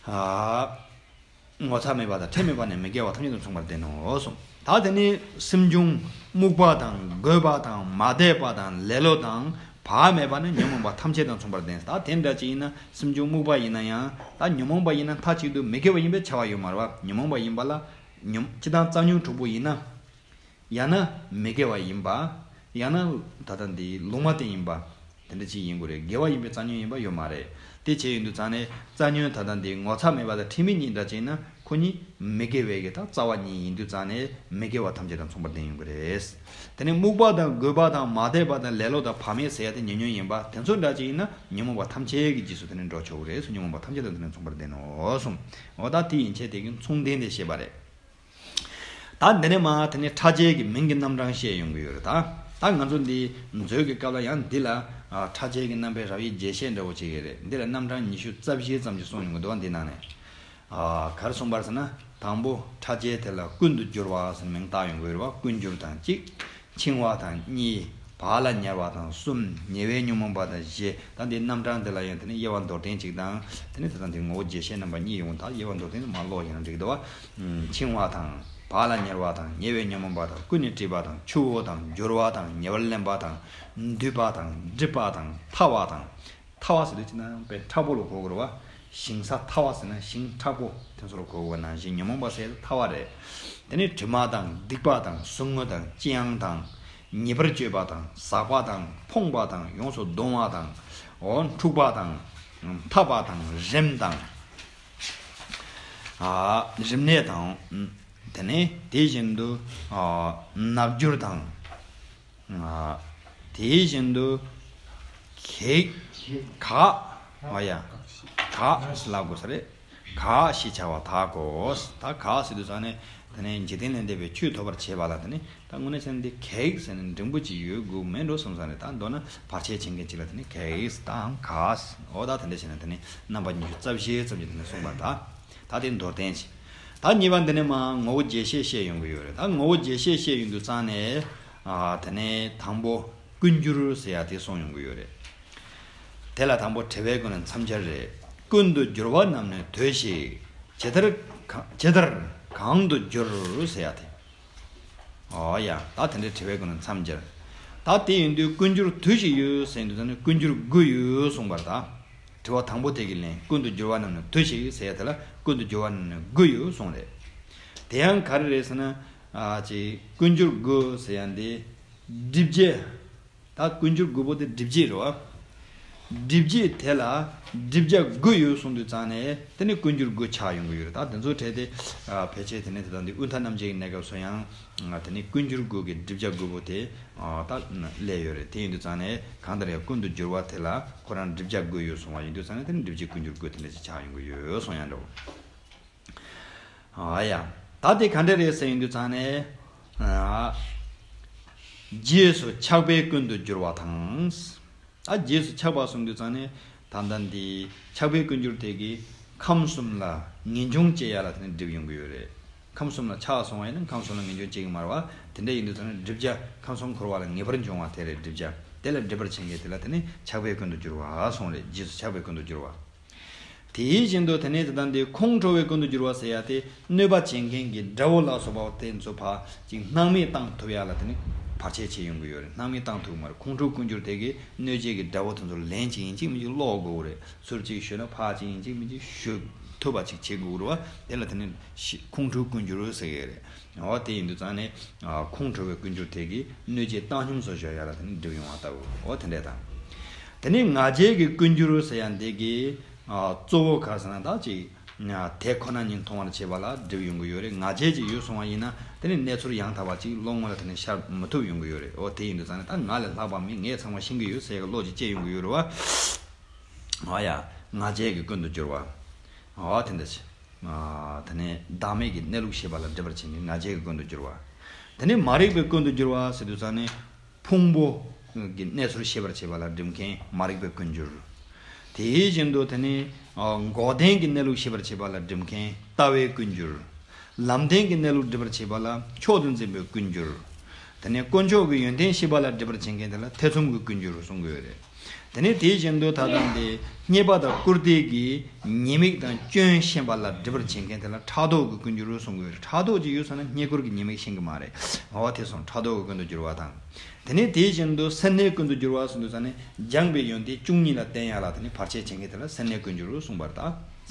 ཨ། ངོ་ཚ་མེད་པ་དང་ཁྲེལ་མེད་པ་ནི་མི་དགེ་བ་ཐམས་ཅད་དང་མཚུངས་པར་ལྡན་ནོ་གསུངས། ད་དེ་ནི་སེམས་བྱུང་རྨུགས་པ་དང་རྒོད་པ་དང་མ་དད་པ་དང་ལེ་ལོ་དང་བག་མེད་པ་ནི་ཉོན་མོངས་པ་ཐམས་ཅད་དང་མཚུངས་པར་ལྡན། ད་དེ་འདྲ་ཅིག་ཡིན་ན་སེམས་བྱུང་རྨུགས་པ་ཡིན་ན་ཡང་ད་ཉོན་མོངས་པ་ཡིན་ན་མཐའ་གཅིག་ཏུ་མི་དགེ་བ་ཡིན་པའི་ཁྱབ་པ་ཡོད་མ་རེད་བ། ཉོན་མོངས་པ་ཡིན་པ་ལ་ཉོན་སྤྱིར་བཏང་རྩ་ཉོན་དྲུག་པོ་ཡིན་ན། ཡང་ན་མི་དགེ་བ་ཡིན་པ། ཡང་ན་ད་ལྟ་འདི་ལུང་མ་བསྟན་ཡིན་པ། དེ་འདྲ་ཅིག་ཡིན་དགོས་རེད། དགེ་བ་ཡིན་པའི་རྩ་ཉོན་ཡིན་པ་ཡོད་མ་རེད། དེ་བྱས་ཡོང་དུས་ཙང་ནས་རྩ་ཉོན་ད་ལྟ་འདི་ངོ་ཚ་མེད་པ་དང་ཁྲེལ་མེད་གཉིས་འདྲ་བྱས་ན་ཁོ་གཉིས་མི་དགེ་བའི་གི་ད་རྩ་བ་གཉིས་ཡིན་དུས་ཙང་ནས་མི་དགེ་བ་ཐམས་ཅད་དང་མཚུངས་པར་ལྡན་ཡོང་གི་རེད། དེ་ནས་རྨུགས་པ་དང་རྒོད་པ་དང་མ་དད་པ་དང་ལེ་ལོ་དང་བག་མེད་ཟེར་ཡ་དེ་ཉེ་ཉོན་ཡིན་པ་དེ་ཚོ་འདྲ་ཅིག་ཡིན་ན་ཉོན་མོངས་པ་ཐམས་ཅད་ཀྱི་རྗེས་སུ་དེ་ནས་འགྲོ་ཆོག་གི་རེད་གསུངས། ཉོན་མོངས་པ་ཐམས་ཅད་དང་དེ་ནས་མཚུངས་པར་ལྡན་ནོ་གསུངས། འོ་ད་དེ་ཡན་ཆད་དེ་གི་མཚུངས་ལྡན་དེ་བཤད་པ་རེད། ད་འདི་ནས་མ་དེ་ནས་ཕྲ་རྒྱས་ཀྱི་མིང་གི་རྣམ་གྲངས་བཤད་ཡོང་གི་ཡོད་རེད། ད་ད་ང་ཚོ་འདི་མཛོད་ཀྱི་སྐབས་ལ་ཡང་འདི་ལ་ཨ་ཕྲ་རྒྱས་ཀྱི་རྣམ་པའི་རབ་དབྱེ་རྒྱས་བཤད་འདྲ་བོ་བྱེད་ཀྱི་རེད། འདི་ལ་རྣམ་གྲངས་ཉི་ཤུ་རྩ་བཞི་ཙམ་ཞིག་གསུངས་ཡོང་གི་འདུག་འདི་ནང་ནས་ཨ་ག་རེ་གསུངས་པ་རེད་ཟེར་ན། དང་པོ་ཕྲད་བྱེད་དེ་ལ་ཀུན་ཏུ་འགྱུར་བ་ཟེར་མིང་བཏགས་ཡོང་གི་ཡོད་རེད་བ། ཀུན་འགྱུར་དང་གཅིག་འཆིང་བ་དང་གཉིས། བག་ལ་ཉལ་བ་དང་གསུམ། ཉེ་བའི་ཉོན་མོངས་པ་དང་བཞི། ད་འདི་རྣམ་གྲངས་དེ་ལ་ཡང་དེ་ནི་དབྱེ་བ་མདོར་བསྟན་གཅིག་དང་། དེ་ནི་དེ་དང་དེ་ངོ་བོ་རྒྱས་བཤད་རྣམ་པ་གཉིས་ཡོང་། ད་དབྱེ་བ་མདོར་བསྟན་དུ་མ་ཀློག་ཡིན་ན་འགྲིག་འདུག་བ། འཆིང་བ་དང་། བག་ལ་ཉལ་བ་དང་། ཉེ་བའི་ཉོན་མོངས་པ་དང་། ཀུན་ནས་དཀྲིས་པ་དང་། ཆུ་བོ་དང་། སྦྱོར་བ་དང་། ཉེ་བར་ལེན་པ་དང་། འདུས་པ་དང་། སྒྲིབ་པ་དང་། ཐལ་བ་དང་། ཐལ་བ་ཟེར་དུས་ཅི་ན་དཔེ་མཁྲེགས་པོ་ལ་གོ་དགོས་རེད་བ། ཞིང་ས་ཐལ་བ་ཟེར་ན་ཞིང་མཁྲེགས་པོ་དེ་ཚོ་ལ་གོ་དགོས་པ་ནང་བཞིན་ཉོན་མོངས་པ་ཟེར་ཐལ་བ་རེད། དེ་ནས་དྲི་མ་དང་། སྡིག་པ་དང་། ཟུག་རྔུ་དང་། ལྕི་ཡང་དང་། ཉེས་པར་སྤྱོད་པ་དང་། ཟག་པ་དང་། ཕོངས་པ་དང་། ཡོངས་སུ་གདུང་བ་དང་། འོ་འཁྲུགས་པ་དང་། འཐབ་པ་དང་། རིམས་དང་། ཨ་རིམས་ནད་དང་། དེ་ནས་དེ་བཞིན་དུ་ཨ་ནག་འགྱུར་དང་། ཨ་དེ་བཞིན་དུ་གེགས། གེགས། ག་ཨ་ཡ། ག་ལབ་དགོས་ས་རེད། ག་ཞེས་བྱ་བ་དག་གོ། ད་ག་ཟེར་དུས་ཙང་ནས་དེ་ནས་འཇིག་རྟེན་ལས་འདས་པའི་ཆོས་ཐོབ་པར་བྱེད་པ་ལ་དེ་ནས་ད་དངོས་གནས་བྱས་ན་འདི་གེགས་ཟེར་ནས་འབྲིང་པོ་ཅིག་ཡོད་དགོས་མེད་འགྲོ་བསམ་ས་རེད། ད་མདོར་ན་བར་ཆད་བྱེད་མཁན་ཅིག་ལ་དེ་ནས་གེགས་དང་ག་ཟེར། འོ་ད་དེ་འདྲ་བྱས་ན་དེ་ནས་རྣམ་པ་ཉི་ཤུ་རྩ་བཞི་ཙམ་གྱིས་དེ་ནས་གསུངས་པ་ད། ད་དེ་མདོར་བསྟན་ཅིག་ད་གཉིས་པ་འདི་ནས་མར་ངོ་བོ་རྒྱས་བཤད་བཤད་ཡོང་གི་ཡོད་རེད། ད་ངོ་བོ་རྒྱས་བཤད་བཤད་ཡོང་དུས་ཙང་ནས་ཨ་དེ་ནས་དང་པོ་ཀུན་འགྱུར་ཟེར་ཡ་དེ་གསུངས་ཡོང་གི་ཡོད་རེད། དེ་ལ་དང་པོ་དྲི་བའི་སྒོ་ནས་མཚམས་སྦྱར་རེད། ཀུན་ཏུ་འགྱུར་བ་རྣམས་ནི་དུས་ཤིག་ཇི་ལྟར་གང་ཇི་ལྟར་གང་དུ་འགྱུར་ཟེར་ཡ་དེ། ཨོ་ཡ། ད་དེ་འདྲའི་དྲི་བའི་སྒོ་ནས་མཚམས་སྦྱར། ད་དེ་ཡིན་དུས་ཀུན་འགྱུར་དུས་ཤིག་ཡོད་ཟེར་དུས་ད་ནི་ཀུན་འགྱུར་དགུ་ཡོད་གསུངས་པ་རེད་ད། དྲི་བ་དང་པོ་དེ་གི་ལན་ཀུན་ཏུ་འགྱུར་བ་རྣམས་ནི་དུས་ཤིག་ཟེར་ཡ་དེ་ལ་ཀུན་ཏུ་འགྱུར་བ་རྣམས་ནི་དགུ་ཡོད་གསུངས་རེད། དེ་ཡང་ག་རེ་རེད་ཟེར་ན། ཨ་ཅིག་ཀུན་འགྱུར་དགུ་ཟེར་ཡ་འདི་སྒྲིབ་བྱེད། ད་ཀུན་འགྱུར་དགུ་པོ་དེ་སྒྲིབ་བྱེད་རེད་བ། སྒྲིབ་བྱེད་དེ་ལ་སྒྲིབ་བྱ་དགུ་ཡོད་གསུངས་དུས་ཙང་ནས་དེ་ནི་ཀུན་འགྱུར་དགུ་ཆགས་ཡོང་གི་ཡོད་རེད། ད་དེ་ཚོའི་གྲས་དེ་ཕལ་ཆེར་དེ་ནི་དེ་དང་དེ་དབུས་མཐའ་རྣམ་འབྱེད་ཀྱི་གནས་སྐབས་སུ་ཡང་དེ་ནི་ཀུན་འགྱུར་དགུ་གི་སྒྲིབ་བྱ་དགུ་པོ་དེ་ད་སླེབས་ཡོད་རེད། དེ་ཡིན་དུས་ཙང་ནས་གང་ལྟར་ཡང་ཀུན་ཏུ་འགྱུར་བ་དེ་ལ་ཁོ་རང་སྒྲིབ་བྱ་དགུ་ཡོད་གསུངས་པ་ཡིན་དུས་ཙང་ནས་དེ་ནི་སྒྲིབ་བྱེད་ཀུན་འགྱུར་དགུ་དེ་འདྲ་ཞིག་ཆགས་ཡོང་གི་ཡོད་གསུངས་ཡ་འདྲ་བོ། ཨ་ཡ། ད་དེ་ག་འདྲ་རེད་ཟེར་ཡོང་དུས་ཙང་ནས། ཨ། རྗེས་སུ་ཆགས་པས་ཀུན་ཏུ་འགྱུར་བ་དང་། ཨ་རྗེས་སུ་ཆགས་པ་གསུངས་དུས་ཙང་ནས་ད་ལྟ་འདི་ཆགས་པས་ཀུན་འགྱུར་དེ་གིས་ཁམས་གསུམ་ལ་ངེས་འབྱུང་སྐྱེ་ཡ་ལ་དེ་ནས་སྒྲིབ་ཡོང་གི་ཡོད་རེད། ཁམས་གསུམ་ལ་ཆགས་སོང་བ་ཡིན་ན་ཁམས་གསུམ་ལ་ངེས་འབྱུང་སྐྱེ་གི་མ་རེད་བ། དེ་འདྲ་ཡིན་དུས་ཙང་ནས་སྒྲིབ་བྱ་ཁམས་གསུམ་འཁོར་བ་ལ་ངེས་པར་འབྱུང་བ་དེ་རེད་སྒྲིབ་བྱ། དེ་ལ་སྒྲིབ་པར་བྱེད་མཁན་དེ་ལ་དེ་ནི་ཆགས་པས་ཀུན་ཏུ་འགྱུར་བ་གསུངས་རེད། རྗེས་སུ་ཆགས་པས་ཀུན་ཏུ་འགྱུར་བ། དེ་བཞིན་དུ་དེ་ནས་དེ་ལྟ་འདི་ཁོང་ཁྲོ་བའི་ཀུན་ཏུ་འགྱུར་བ་ཟེར་ཡ་དེ་གནོད་པ་བྱེད་མཁན་གྱི་དགྲ་བོ་ལ་སོགས་པ་དེ་ཚོ་ཕར་ཅིག་སྣང་མེད་བཏང་ཐུབ་ཡ་ལ་དེ་ནི་བར་ཆད་བྱེད་ཡོང་གི་ཡོད་རེད། སྣང་མེད་བཏང་ཐུབ་མ་རེད། ཁོང་ཁྲོ་ཀུན་འགྱུར་དེ་གིས་གནོད་བྱེད་ཀྱི་དགྲ་བོ་དེ་ཚོ་ལན་ཅིག་ཡིན་གཅིག་མིན་གཅིག་སློག་དགོས་རེད། ཚུར་ཅིག་གཞུས་ན་ཕར་ཅིག་ཡིན་གཅིག་མིན་གཅིག་གཞུ་ཐུབ་པ་ཅིག་བྱེད་དགོས་རེད་བ། དེ་ལ་དེ་ནི་ཤི་ཁོང་ཁྲོའི་ཀུན་འགྱུར་ཟེར་གི་རེད། འོ་དེ་ཡིན་དུས་ཙང་ནས་ཨ་ཁོང་ཁྲོ་བའི་ཀུན་འགྱུར་དེ་གིས་གནོད་བྱེད་བཏང་སྙོམས་སུ་གཞོལ་ཡ་ལ་དེ་ནི་སྒྲིབ་ཡོང་བ་ལྟ་བུ། འོ་དེ་འདྲས་དང་། དེ་ནས་ང་རྒྱལ་གྱི་ཀུན་འགྱུར་ཟེར་ཡ་འདི་གིས་ཨ་གཙོ་བོ་ག་ཟེར་ན་ད་ཅིག་དེ་ཁོ་ན་ཉིད་མཐོང་བར་བྱེད་པ་ལ་སྒྲིབ་ཡོང་གི་ཡོད་རེད། ང་རྒྱལ་ཅིག་ཡོད་སོང་བ་ཡིན་ན་དེ་ནི་གནས་ཚུལ་ཡང་དག་པ་ཅིག་བློ་ངོ་ལ་དེ་ནི་ཤར་མི་ཐུབ་ཡོང་གི་ཡོད་རེད། འོ་དེ་ཡིན་དུས་ཙང་ནས་ད་ང་ལས་ལྷག་པ་མེད། ངས་ཚང་མ་ཤེས་ཀྱི་ཡོད་ཟེར་ཡ་གི་བློ་ཅིག་སྐྱེ་ཡོང་གི་ཡོད་རེད་བ། འོ་ཡ། ང་རྒྱལ་གྱི་ཀུན་ཏུ་འགྱུར་བ། འོ་དེ་འདྲ་ཅིག་ཨ་དེ་ནས་བདག་མེད་ཀྱི་གནས་ལུགས་ཤེས་པ་ལ་སྒྲིབ་པར་བྱེད་མཁན་ང་རྒྱལ་གྱི་ཀུན་ཏུ་འགྱུར་བ། དེ་ནས་མ་རིག་པའི་ཀུན་ཏུ་འགྱུར་བ་ཟེར་དུས་ཙང་ནས་ཕུང་པོ་གི་གནས་ཚུལ་ཤེས་པར་བྱེད་པ་ལ་སྒྲིབ་མཁན་མ་རིག་པའི་ཀུན་འགྱུར། དེ་བཞིན་དུ་དེ་ནས་ཨ་འགོག་བདེན་གྱི་གནས་ལུགས་ཤེས་པར་བྱེད་པ་ལ་སྒྲིབ་མཁན་ལྟ་བའི་ཀུན་འགྱུར། ལམ་བདེན་གྱི་གནས་ལུགས་སྒྲིབ་པར་བྱེད་པ་ལ་མཆོག་ཏུ་འཛིན་པའི་ཀུན་འགྱུར། དེ་ནས་དཀོན་མཆོག་གི་ཡོན་ཏན་ཤེས་པ་ལ་སྒྲིབ་པར་བྱེད་མཁན་དེ་ལ་ཐེ་ཚོམ་གྱི་ཀུན་འགྱུར་གསུང་གི་ཡོད་རེད། དེ་ནས་དེ་བཞིན་དུ་ད་ལྟ་འདི་རྙེད་པ་དང་བཀུར་སྟི་གི་ཉེས་དམིགས་དང་སྐྱོན་ཤེས་པ་ལ་སྒྲིབ་པར་བྱེད་མཁན་དེ་ལ་ཕྲག་དོག་གི་ཀུན་འགྱུར་གསུང་གི་ཡོད་རེད། ཕྲག་དོག་ཅིག་ཡོད་ས་ན་རྙེད་བཀུར་གྱི་ཉེས་དམིགས་ཤེས་ཀྱི་མ་རེད། འོ་དེ་སོང་ཕྲག་དོག་གི་ཀུན་ཏུ་འགྱུར་བ་དང་། དེ་ནས་དེ་བཞིན་དུ་སེར་སྣའི་ཀུན་ཏུ་འགྱུར་བ་གསུང་དུས་ཙ་ནས་སྦྱངས་པའི་ཡོན་ཏན་བཅུ་གཉིས་ལ་བརྟེན་ཡ་ལ་དེ་ནས་བར་ཆད་བྱེད་མཁན་དེ་ལ་སེར་སྣའི་ཀུན་འགྱུར་གསུངས་པ་རེད། ད་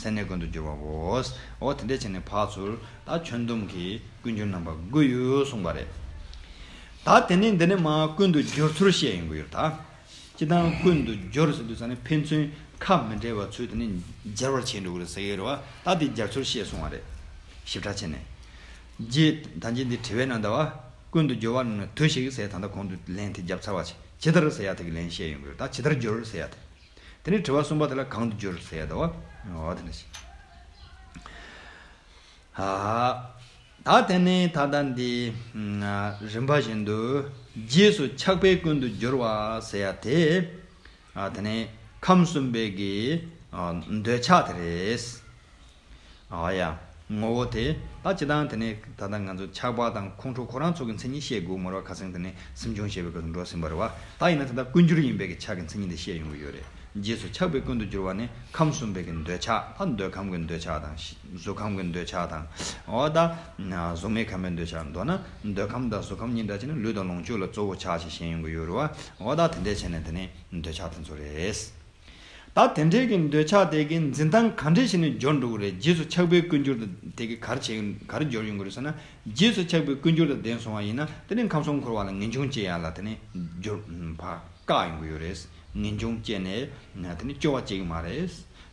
སེར་སྣའི་ཀུན་ཏུ་འགྱུར་བའོ། འོ་དེ་འདྲས་བྱས་ནས་ཕར་ཚུར་ད་ཁྱོན་བསྡོམས་ཀྱི་ཀུན་འགྱུར་རྣམ་པ་དགུ་ཡོད་གསུངས་པ་རེད། ད་དེ་ནས་འདི་ནས་མར་ཀུན་ཏུ་སྦྱོར་ཚུལ་བཤད་ཡོང་གི་ཡོད་རེད་ད། སྤྱིར་བཏང་ཀུན་ཏུ་སྦྱོར་ཟེར་དུས་ཙ་ནས་ཕན་ཚུན་ཁ་མི་འབྲལ་བ་ཚུལ་དེ་ནས་སྦྱར་བར་བྱེད་འགྲོ་གི་རེད་ཟེར་གི་རེད་བ། ད་དེ་སྦྱར་ཚུལ་བཤད་སོང་བ་རེད། ཞིབ་ཕྲ་བྱས་ནས། རྗེས་ད་རྗེས་འདི་དྲི་བའི་ནང་ད་བ། ཀུན་ཏུ་སྦྱོར་བ་རྣམས་ནི་དུས་ཤིག་ཟེར་ད་ལྟ་གོང་དུ་ལན་དེ་བརྒྱབ་ཚར་བ་བྱས། ཇི་ལྟར་ཟེར་ཡ་དེ་གི་ལན་བཤད་ཡོང་གི་རེད། ད་ཇི་ལྟར་སྦྱོར་ཟེར་ཡ་དེ། དེ་ནས་དྲི་བ་གསུམ་པ་དེ་ལ་གང་དུ་སྦྱོར་ཟེར་ཡ་ད་བ། འོ་དེ་འདྲ་ཞིག་ཨ། ད་དེ་ནས་ད་ལྟ་འདི་རིམ་པ་བཞིན་དུ་རྗེས་སུ་ཆགས་པས་ཀུན་ཏུ་སྦྱོར་བ་ཟེར་ཡ་དེ། ཨ་དེ་ནས་ཁམས་གསུམ་པའི་གི་ཨ་འདོད་ཆགས་དེ་རེད། ཨ་ཡ། ངོ་བོ་དེ་ད་སྤྱིར་བཏང་དེ་ནས་ད་ལྟ་ང་ཚོ་ཆགས་པ་དང་ཁོང་ཁྲོ་ཁོ་རང་ཚོ་གི་མཚན་ཉིད་བཤད་དགོས་མ་རེད་བ། ཁ་སང་དེ་ནས་སེམས་བྱུང་བཤད་པའི་སྐབས་སུ་འགྲོ་ཟིན་པ་རེད་བ། ད་ཡིན་ན་ད་ལྟ་ཀུན་འགྱུར་ཡིན་པའི་གི་ཆགས་ཀྱི་མཚན་ཉིད་དེ་བཤད་ཡོང་གི་ཡོད་རེད། རྗེས་སུ་ཆགས་པའི་ཀུན་ཏུ་འགྱུར་བ་ནི་ཁམས་གསུམ་པའི་གི་འདོད་ཆགས། ད་འདོད་ཁམས་ཀྱི་འདོད་ཆགས་དང་། གཟུགས་ཁམས་ཀྱི་འདོད་ཆགས་དང་། འོ་ད་གཟུགས་མེད་ཁམས་པའི་འདོད་ཆགས། མདོར་ན་འདོད་ཁམས་དང་གཟུགས་ཁམས་གཉིས་འདྲ་བྱས་ན་ལུས་དང་ལོངས་སྤྱོད་ལ་གཙོ་བོ་ཆགས་ཤིང་ཞེན་ཡོང་གི་ཡོད་རེད་བ། འོ་ད་དེ་འདྲས་བྱས་ནས་དེ་ནས་འདོད་ཆགས་དེ་ཚོ་རེད། ད་དེ་འདྲའི་གི་འདོད་ཆགས་དེ་གི་འཛིན་སྟངས་ག་འདྲས་བྱས་ནས་འབྱོར་འགྲོ་གི་རེད། རྗེས་སུ་ཆགས་པའི་ཀུན་འགྱུར་དེ་གི་ག་རེ་བྱེད། ག་རེ་འབྱོར་ཡོང་གི་རེད་ཟེར་ན། རྗེས་སུ་ཆགས་པའི་ཀུན་འགྱུར་དང་ལྡན་སོང་བ་ཡིན་ན་དེ་ནི་ཁམས་གསུམ་འཁོར་བ་ལ་ངེས་འབྱུང་སྐྱེ་ཡ་ལ་དེ་ནི་འགྱུར་བ་བཀག་ཡོང་གི་ཡོད་རེད། ངེས་འབྱུང་སྐྱེས་ནས་དེ་ནི་སྐྱོ་བ་སྐྱེ་གི་མ་རེད།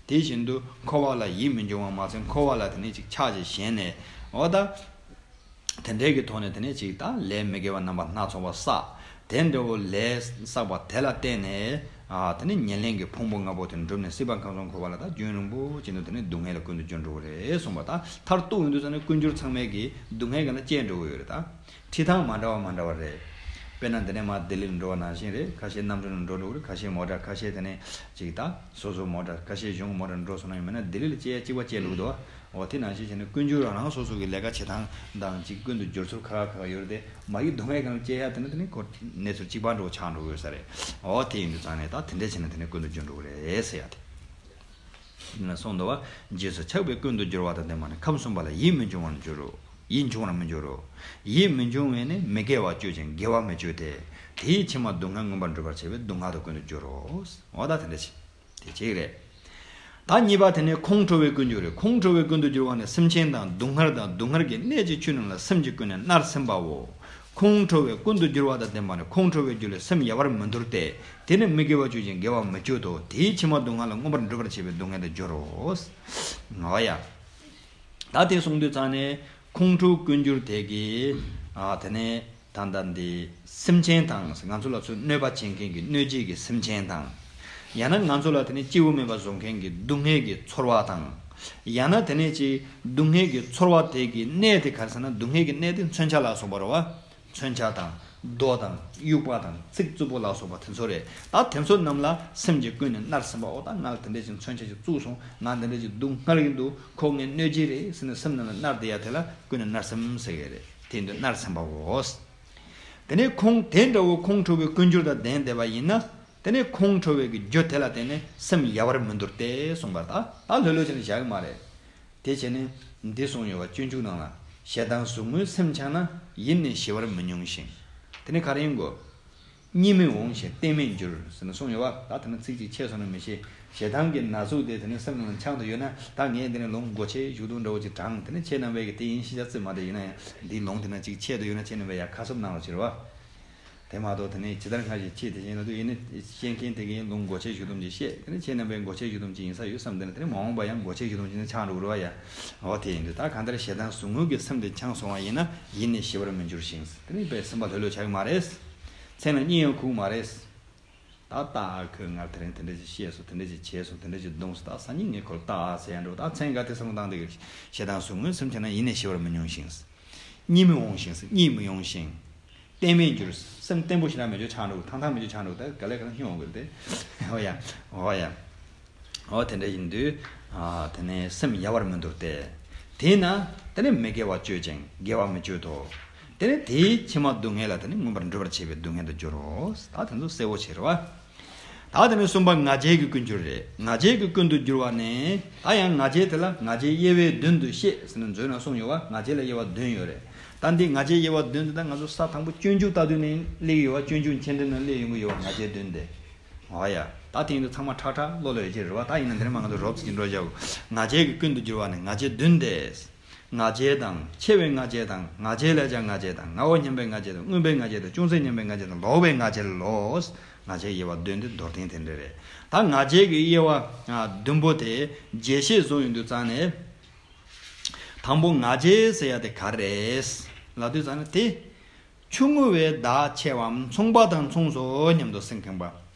དེ་བཞིན་དུ་འཁོར་བ་ལ་ཡིད་མི་འབྱུང་བ་མ་ཟད་འཁོར་བ་ལ་དེ་ནི་ཅིག་ཆགས་ཅིག་ཞེན་ནས། འོ་ད། དེ་འདྲའི་གི་ཐོག་ནས་དེ་ནས་ཅིག་ད་ལས་མི་དགེ་བ་རྣམ་པ་སྣ་ཚོགས་པ་བསགས། དེ་འདྲ་བོ་ལས་བསགས་པ་དེ་ལ་བརྟེན་ནས། ཨ། དེ་ནས་ཉེར་ལེན་གྱི་ཕུང་པོ་ལྔ་པོ་དེ་འགྲུབ་ནས་སྲིད་པ་ཁམས་གསུམ་འཁོར་བ་ལ་ད་རྒྱུན་རིང་པོ་ཅིག་ཏུ་དེ་ནས་སྡུག་བསྔལ་ལ་ཀུན་ཏུ་འབྱོར་འགྲོ་གི་རེད་གསུངས་པ། ད་མཐར་གཏུགས་ཡོང་དུས་ཙམ་ནས་ཀུན་འགྱུར་ཚང་མས་ཀྱི་སྡུག་བསྔལ་ག་ན་སྐྱེ་འགྲོ་གི་ཡོད་རེད་ད། ཁྲིད་སྟངས་མ་འདྲ་བ་མ་འདྲ་བ་རེད། དཔེར་ན་འདི་ནས་མར་ལྡི་ལིར་འགྲོ་བ་ནང་བཞིན་རེད། ཁ་ཤས་གནམ་གྲུ་ནང་འགྲོ་འགྲོ་གི་རེད། ཁ་ཤས་མོ་ཊ། ཁ་ཤས་དེ་ནས་ཅིག་ད་སོ་སོ་མོ་ཊ། ཁ་ཤས་གཞུང་མོ་ཊ་འགྲོ་སོང་ན་ཡང་མིན་ན་ལྡི་ལི་ལ་སྐྱེ་ཡ་གཅིག་པ་སྐྱེ་འདུག་དོ། འོ་དེ་ནང་བཞིན་བྱས་ནས་ཀུན་སྤྱོད་རང་རང་སོ་སོ་གི་ལས་ཀ་བྱེད་སྟངས་དང་ཅིག་ཀུན་ཏུ་སྦྱོར་ཚུལ་ཁ་ཁ་ཁ་ཡོད་རེད་དེ། མ་གི་སྡུག་བསྔལ་གང་སྐྱེ་ཡ་དེ་ནི་དེ་ནི་ཁོ་གནས་ཚུལ་གཅིག་པ་འདྲ་བོ་ཆགས་འགྲོ་གི་ཡོད་ས་རེད། འོ་དེ་ཡིན་དུས་ཙང་ནས་ད་དེ་འདྲས་བྱས་ནས་དེ་ནི་ཀུན་ཏུ་སྦྱོར་འགྲོ་གི་རེད་ཟེར་ཡ་དེ། ན་གསུངས་འདུག་བ། རྗེས་སུ་ཆགས་པའི་ཀུན་ཏུ་འགྱུར་བ་དང་ལྡན་པ་ནི་ཁམས་གསུམ་པ་ལ་ཡིད་མི་འབྱུང་བར་འགྱུར་རོ། ཡིད་འབྱུང་བར་མི་འགྱུར་རོ། ཡིད་མི་འབྱུང་བས་ནི་མི་དགེ་བ་སྤྱོད་ཅིང་དགེ་བ་མི་སྤྱོད་དེ། དེའི་ཕྱི་མ་སྡུག་བསྔལ་མངོན་པར་འགྲུབ་པར་བྱེད་པའི་སྡུག་བསྔལ་དུ་ཀུན་ཏུ་འགྱུར་རོ། འོ་ད་དེ་འདྲ་ཞིག་དེ་གཅིག་རེད། ད་གཉིས་པ་དེ་ནི་ཁོང་ཁྲོ་བའི་ཀུན་འགྱུར་རེད། ཁོང་ཁྲོ་བའི་ཀུན་ཏུ་འགྱུར་བ་ནི་སེམས་ཅན་དང་སྡུག་བསྔལ་དང་སྡུག་བསྔལ་གྱི་གནས་ཀྱི་ཆོས་རྣམས་ལ་སེམས་ཀྱིས་ཀུན་ནས་མནར་སེམས་པའོ། ཁོང་ཁྲོ་བའི་ཀུན་ཏུ་འགྱུར་བ་དང་ལྡན་པ་ནི་ཁོང་ཁྲོ་བའི་རྒྱུ་ལས་སེམས་ཡལ་བར་མི་འདོར་ཏེ། དེ་ནི་མི་དགེ་བ་སྤྱོད་ཅིང་དགེ་བ་མི་སྤྱོད་དོ། དེའི་ཕྱི་མ་སྡུག་བསྔལ་ལ་མངོན་པར་འགྲུབ་པར་བྱེད་པའི་སྡུག་བསྔལ་དུ་འགྱུར་རོ། འོ་ཡ། ད་དེ་གསུངས་དུས་ཙང་ནས་ཁོང་ཁྲོ་ཀུན་འགྱུར་དེ་གི། ཨ། དེ་ནས་ད་ལྟ་འདི་སེམས་ཅན་དང་། ང་ཚོ་ལ་ཚུར་གནོད་པ་བྱེད་མཁན་གྱི་གནོད་བྱེད་ཀྱི་སེམས་ཅན་དང་། ཡང་ན་ང་ཚོ་ལ་དེ་ནས་སྐྱིད་པོ་མེད་པ་བཟོ་མཁན་གྱི་སྡུག་བསྔལ་གྱི་ཚོར་བ་དང་། ཡང་ན་དེ་ནས་ཅིག་སྡུག་བསྔལ་གྱི་ཚོར་བ་དེ་གི་གནས་དེ་ག་རེ་ཟེར་ན། སྡུག་བསྔལ་གྱི་གནས་དེ་མཚོན་ཆ་ལ་སོགས་པ་རེད་བ། མཚོན་ཆ་དང་རྡོ་དང་དབྱུག་པ་དང་ཚིག་རྩུབ་པོ་ལ་སོགས་པ་དེ་ཚོ་རེད། ད་དེ་ཚོ་རྣམས་ལ་སེམས་ཀྱིས་ཀུན་ནས་མནར་སེམས་པ། འོ་ད་ང་ལ་དེ་འདྲ་ཞིག་མཚོན་ཆ་ཞིག་བཙུགས་སོང་། ང་འདི་འདྲ་ཞིག་སྡུག་བསྔལ་གྱི་འདུག་ཁོ་ངའི་གནོད་བྱེད་རེད་ཟེར་ནས་སེམས་ནང་ལ་མནར་བསྡད་ཡ་དེ་ལ་ཀུན་ནས་མནར་སེམས་ཟེར་གྱི་རེད། དེ་འདུག་མནར་སེམས་པའོ། དེ་ནས་ཁོང་དེ་འདྲ་བོ་ཁོང་ཁྲོ་བའི་ཀུན་འགྱུར་དང་ལྡན་བསྡད་པ་ཡིན་ན། དེ་ནས་ཁོང་ཁྲོ་བའི་གི་རྒྱུ་དེ་ལ་བརྟེན་ནས་སེམས་ཡལ་བར་མི་འདོར་ཏེ་གསུངས་པ། ད་ད་ལྷོད་ལྷོད་བྱས་ནས་བཞག་གི་མ་རེད། དེ་བྱས་ནས་འདི་གསུངས་ཡོད་པ། སྤྱོད་འཇུག་ནང་ལ། ཞེ་སྡང་ཟུག་རྔུས་སེམས་འཆང་ན། ཡིད་ནི་ཞི་བར་མི་མྱོང་ཞིང་། དེ་ནི་ག་རེ་ཡིན་གོ། གཉིད་མི་འོང་ཞིང་གཏན་མེད་འགྱུར་ཟེར་ནས་གསུངས་ཡོད་པ། ད་དེ་ནི་ཚིག་གཅིག་ཆད་སོང་ན་མི་ཤེས། ཞེ་སྡང་གི་ན་ཟུག་དེ་དེ་ནི་སེམས་ནང་ལ་འཆང་དུ་ཡོད་ན། ད་ངས་འདི་ནས་ལུང་མགོ་ཆེ་ཞུ་དུས་འདྲ་བོ་ཅིག་དྲངས། དེ་ནི་ཁྱེད་རྣམ་པས་ཀྱི་དེ་ཡིན་ཤེས་བྱ་རྩིས་མ་དེ་ཡིན་ན་ཡང་། འདིའི་ལུང་དེ་ན་ཅིག་ཆད་དུ་ཡོད་ན་ཁྱེད་རྣམ་པས་ཡང་ཁ་གསབ་གནང་རོགས་བྱེད་རོགས། དེ་མ་གཏོགས་དེ་ནས་ཇི་ལྟར་སྔར་བཞིན་ཁྱེད་དེ་བཞིན་ལ་དུ་ཡིན་ནི་བཤད་མཁན་དེ་གིས་ལུང་མགོ་ཆེ་ཞུ་དུམ་ཅིག་བཤད། དེ་ནས་ཁྱེད་རྣམ་པས་མགོ་ཆེ་ཞུ་དུམ་ཅིག་ཡིན་ས་ཡོད་བསམ། དེ་ནས་དེ་ནས་མ་འོངས་པ་ཡང་མགོ་ཆེ་ཞུ་དུམ་ཅིག་ནི་ཆགས་འགྲོ་རུ་བ་ཡ། འོ་དེ་ཡིན་དུས་ད་གང་ལྟར་ཞེ་སྡང་ཟུག་རྔུ་གི་སེམས་དེ་འཆང་སོང་བ་ཡིན་ན། ཡིད་ནི་ཞི་བར་མི་འགྱུར་ཞིང་། དེ་ནས་པའི་སེམས་པ་ལྷོད་ལྷོད་ཆགས་ཀྱི་མ་རེད། མཚན་ལ་གཉིད་ཡང་ཁུག་མ་རེད། ད་ལྟ་ཁོས་ངར་དེ་རིང་དེ་འདྲ་ཅིག་བཤད་སོང་། དེ་འདྲ་ཅིག་བྱས་སོང་། དེ་འདྲ་ཅིག་བརྡུངས་སོང་། ད་སང་ཉིན་ངས་ཁོ་ལ་ལྟ་ཟེར་ཡ་འགྲོ། ད་མཚན་ག་དེ་བསམ་བློ་བཏང་དེ་གི་ཞེ་སྡང་ཟུག་རྔུ་སེམས་འཆང་ན། ཡིད་ནི་ཞི་བར་མི་མྱོང་ཞིང་། གཉིད་མི་འོང་ཞིང་། གཉིད་མི་འོང་ཞིང་། གཏན་མེད་འགྱུར། སེམས་བརྟན་པོ་ཞིག་རང་མེད་ཅོག་ཆགས་འགྲོ། ཐང་ཐང་མེད་ཅོག་ཆགས་འགྲོ། ད་ག་ལེ་ག་ལེ་སྙོང་དགོས་ཏེ། འོ་ཡ། འོ་ཡ། འོ་དེ་འདྲ་ཡིན་དུས། ཨ། དེ་ནས་སེམས་ཡལ་བར་མི་འདོར་ཏེ། དེས་ན་དེ་ནས་མི་དགེ་བ་སྤྱོད་ཅིང་དགེ་བ་མི་སྤྱོད་དོ། དེ་ནས་དེའི་ཕྱི་མ་སྡུག་བསྔལ་ལ་དེ་ནས་མངོན་པར་འགྲུབ་པར་བྱེད་པའི་སྡུག་བསྔལ་དུ་འགྱུར་རོ། ད་དེ་ཚོ་གསལ་བོ་བྱེད་རོ། ད་དེ་ནས་གསུམ་པ་ང་རྒྱལ་གྱི་ཀུན་འགྱུར་རེད། ང་རྒྱལ་གྱི་ཀུན་ཏུ་འགྱུར་བ་ནི། ད་ཡང་ང་རྒྱལ་དེ་ལ་ང་རྒྱལ་དབྱེ་བའི་བདུན་དུ་བཤད་ཟེར་ནས་མཛོད་ནང་གསུངས་ཡོད་པ། ང་རྒྱལ་ལ་དབྱེ་བ་བདུན་ཡོད་རེད། ད་འདི་ང་རྒྱལ་དབྱེ་བ་བདུན་དེ་ད་ང་ཚོ་ས་དང་པོ་སྤྱོད་འཇུག་ལྟ་དུས་ནས་སླེབས་ཡོད་པ། སྤྱོད་འཇུག་མཆན་འགྲེལ་ནང་སླེབས་ཡོང་གི་ཡོད་པ། ང་རྒྱལ་བདུན་དེ། འོ་ཡ། ད་དེ་ཡིན་དུས་ཚང་མ་ཁྲ་ཁྲ་བློ་ལ་ཡོད་ཀྱི་རེད་བ། ད་ཡིན་ན་འདི་ནས་མ་ང་ཚོ་རོབ་ཙམ་ཅིག་འགྲོ་བཞག་ང་རྒྱལ་གྱི་ཀུན་ཏུ་འགྱུར་བ་ནི་ང་རྒྱལ་བདུན་ཏེ། ང་རྒྱལ་དང་། ཆེ་བའི་ང་རྒྱལ་དང་། ང་རྒྱལ་ལས་ཀྱང་ང་རྒྱལ་དང་། ལྔ་པོ་མཉམ་པའི་ང་རྒྱལ་དང་། མངོན་པའི་ང་རྒྱལ་དང་། ཅུང་ཟད་མཉམ་པའི་ང་རྒྱལ་དང་། ལོག་པའི་ང་རྒྱལ་ལོ། ང་རྒྱལ་དབྱེ་བ་བདུན་ཏེ་མདོར་བསྟན་དེ་འདྲ་རེད། ད་ང་རྒྱལ་གྱི་དབྱེ་བ་བདུན་པོ་དེ་རྒྱས་བཤད་བཟོ་ཡོང་དུས་ཙང་ནས། དང་པོ་ང་རྒྱལ་ཟེར་ཡ་དེ་ག་རེ་རེད་ལབ་དུས་ཙང་ནས་དེ། ཆུང་ངུ་བས་བདག་ཆེ་བའམ་མཚུངས་པ་དང་མཚུངས་སོ་སྙམ་དུ་སེམས་ཁེངས་པ།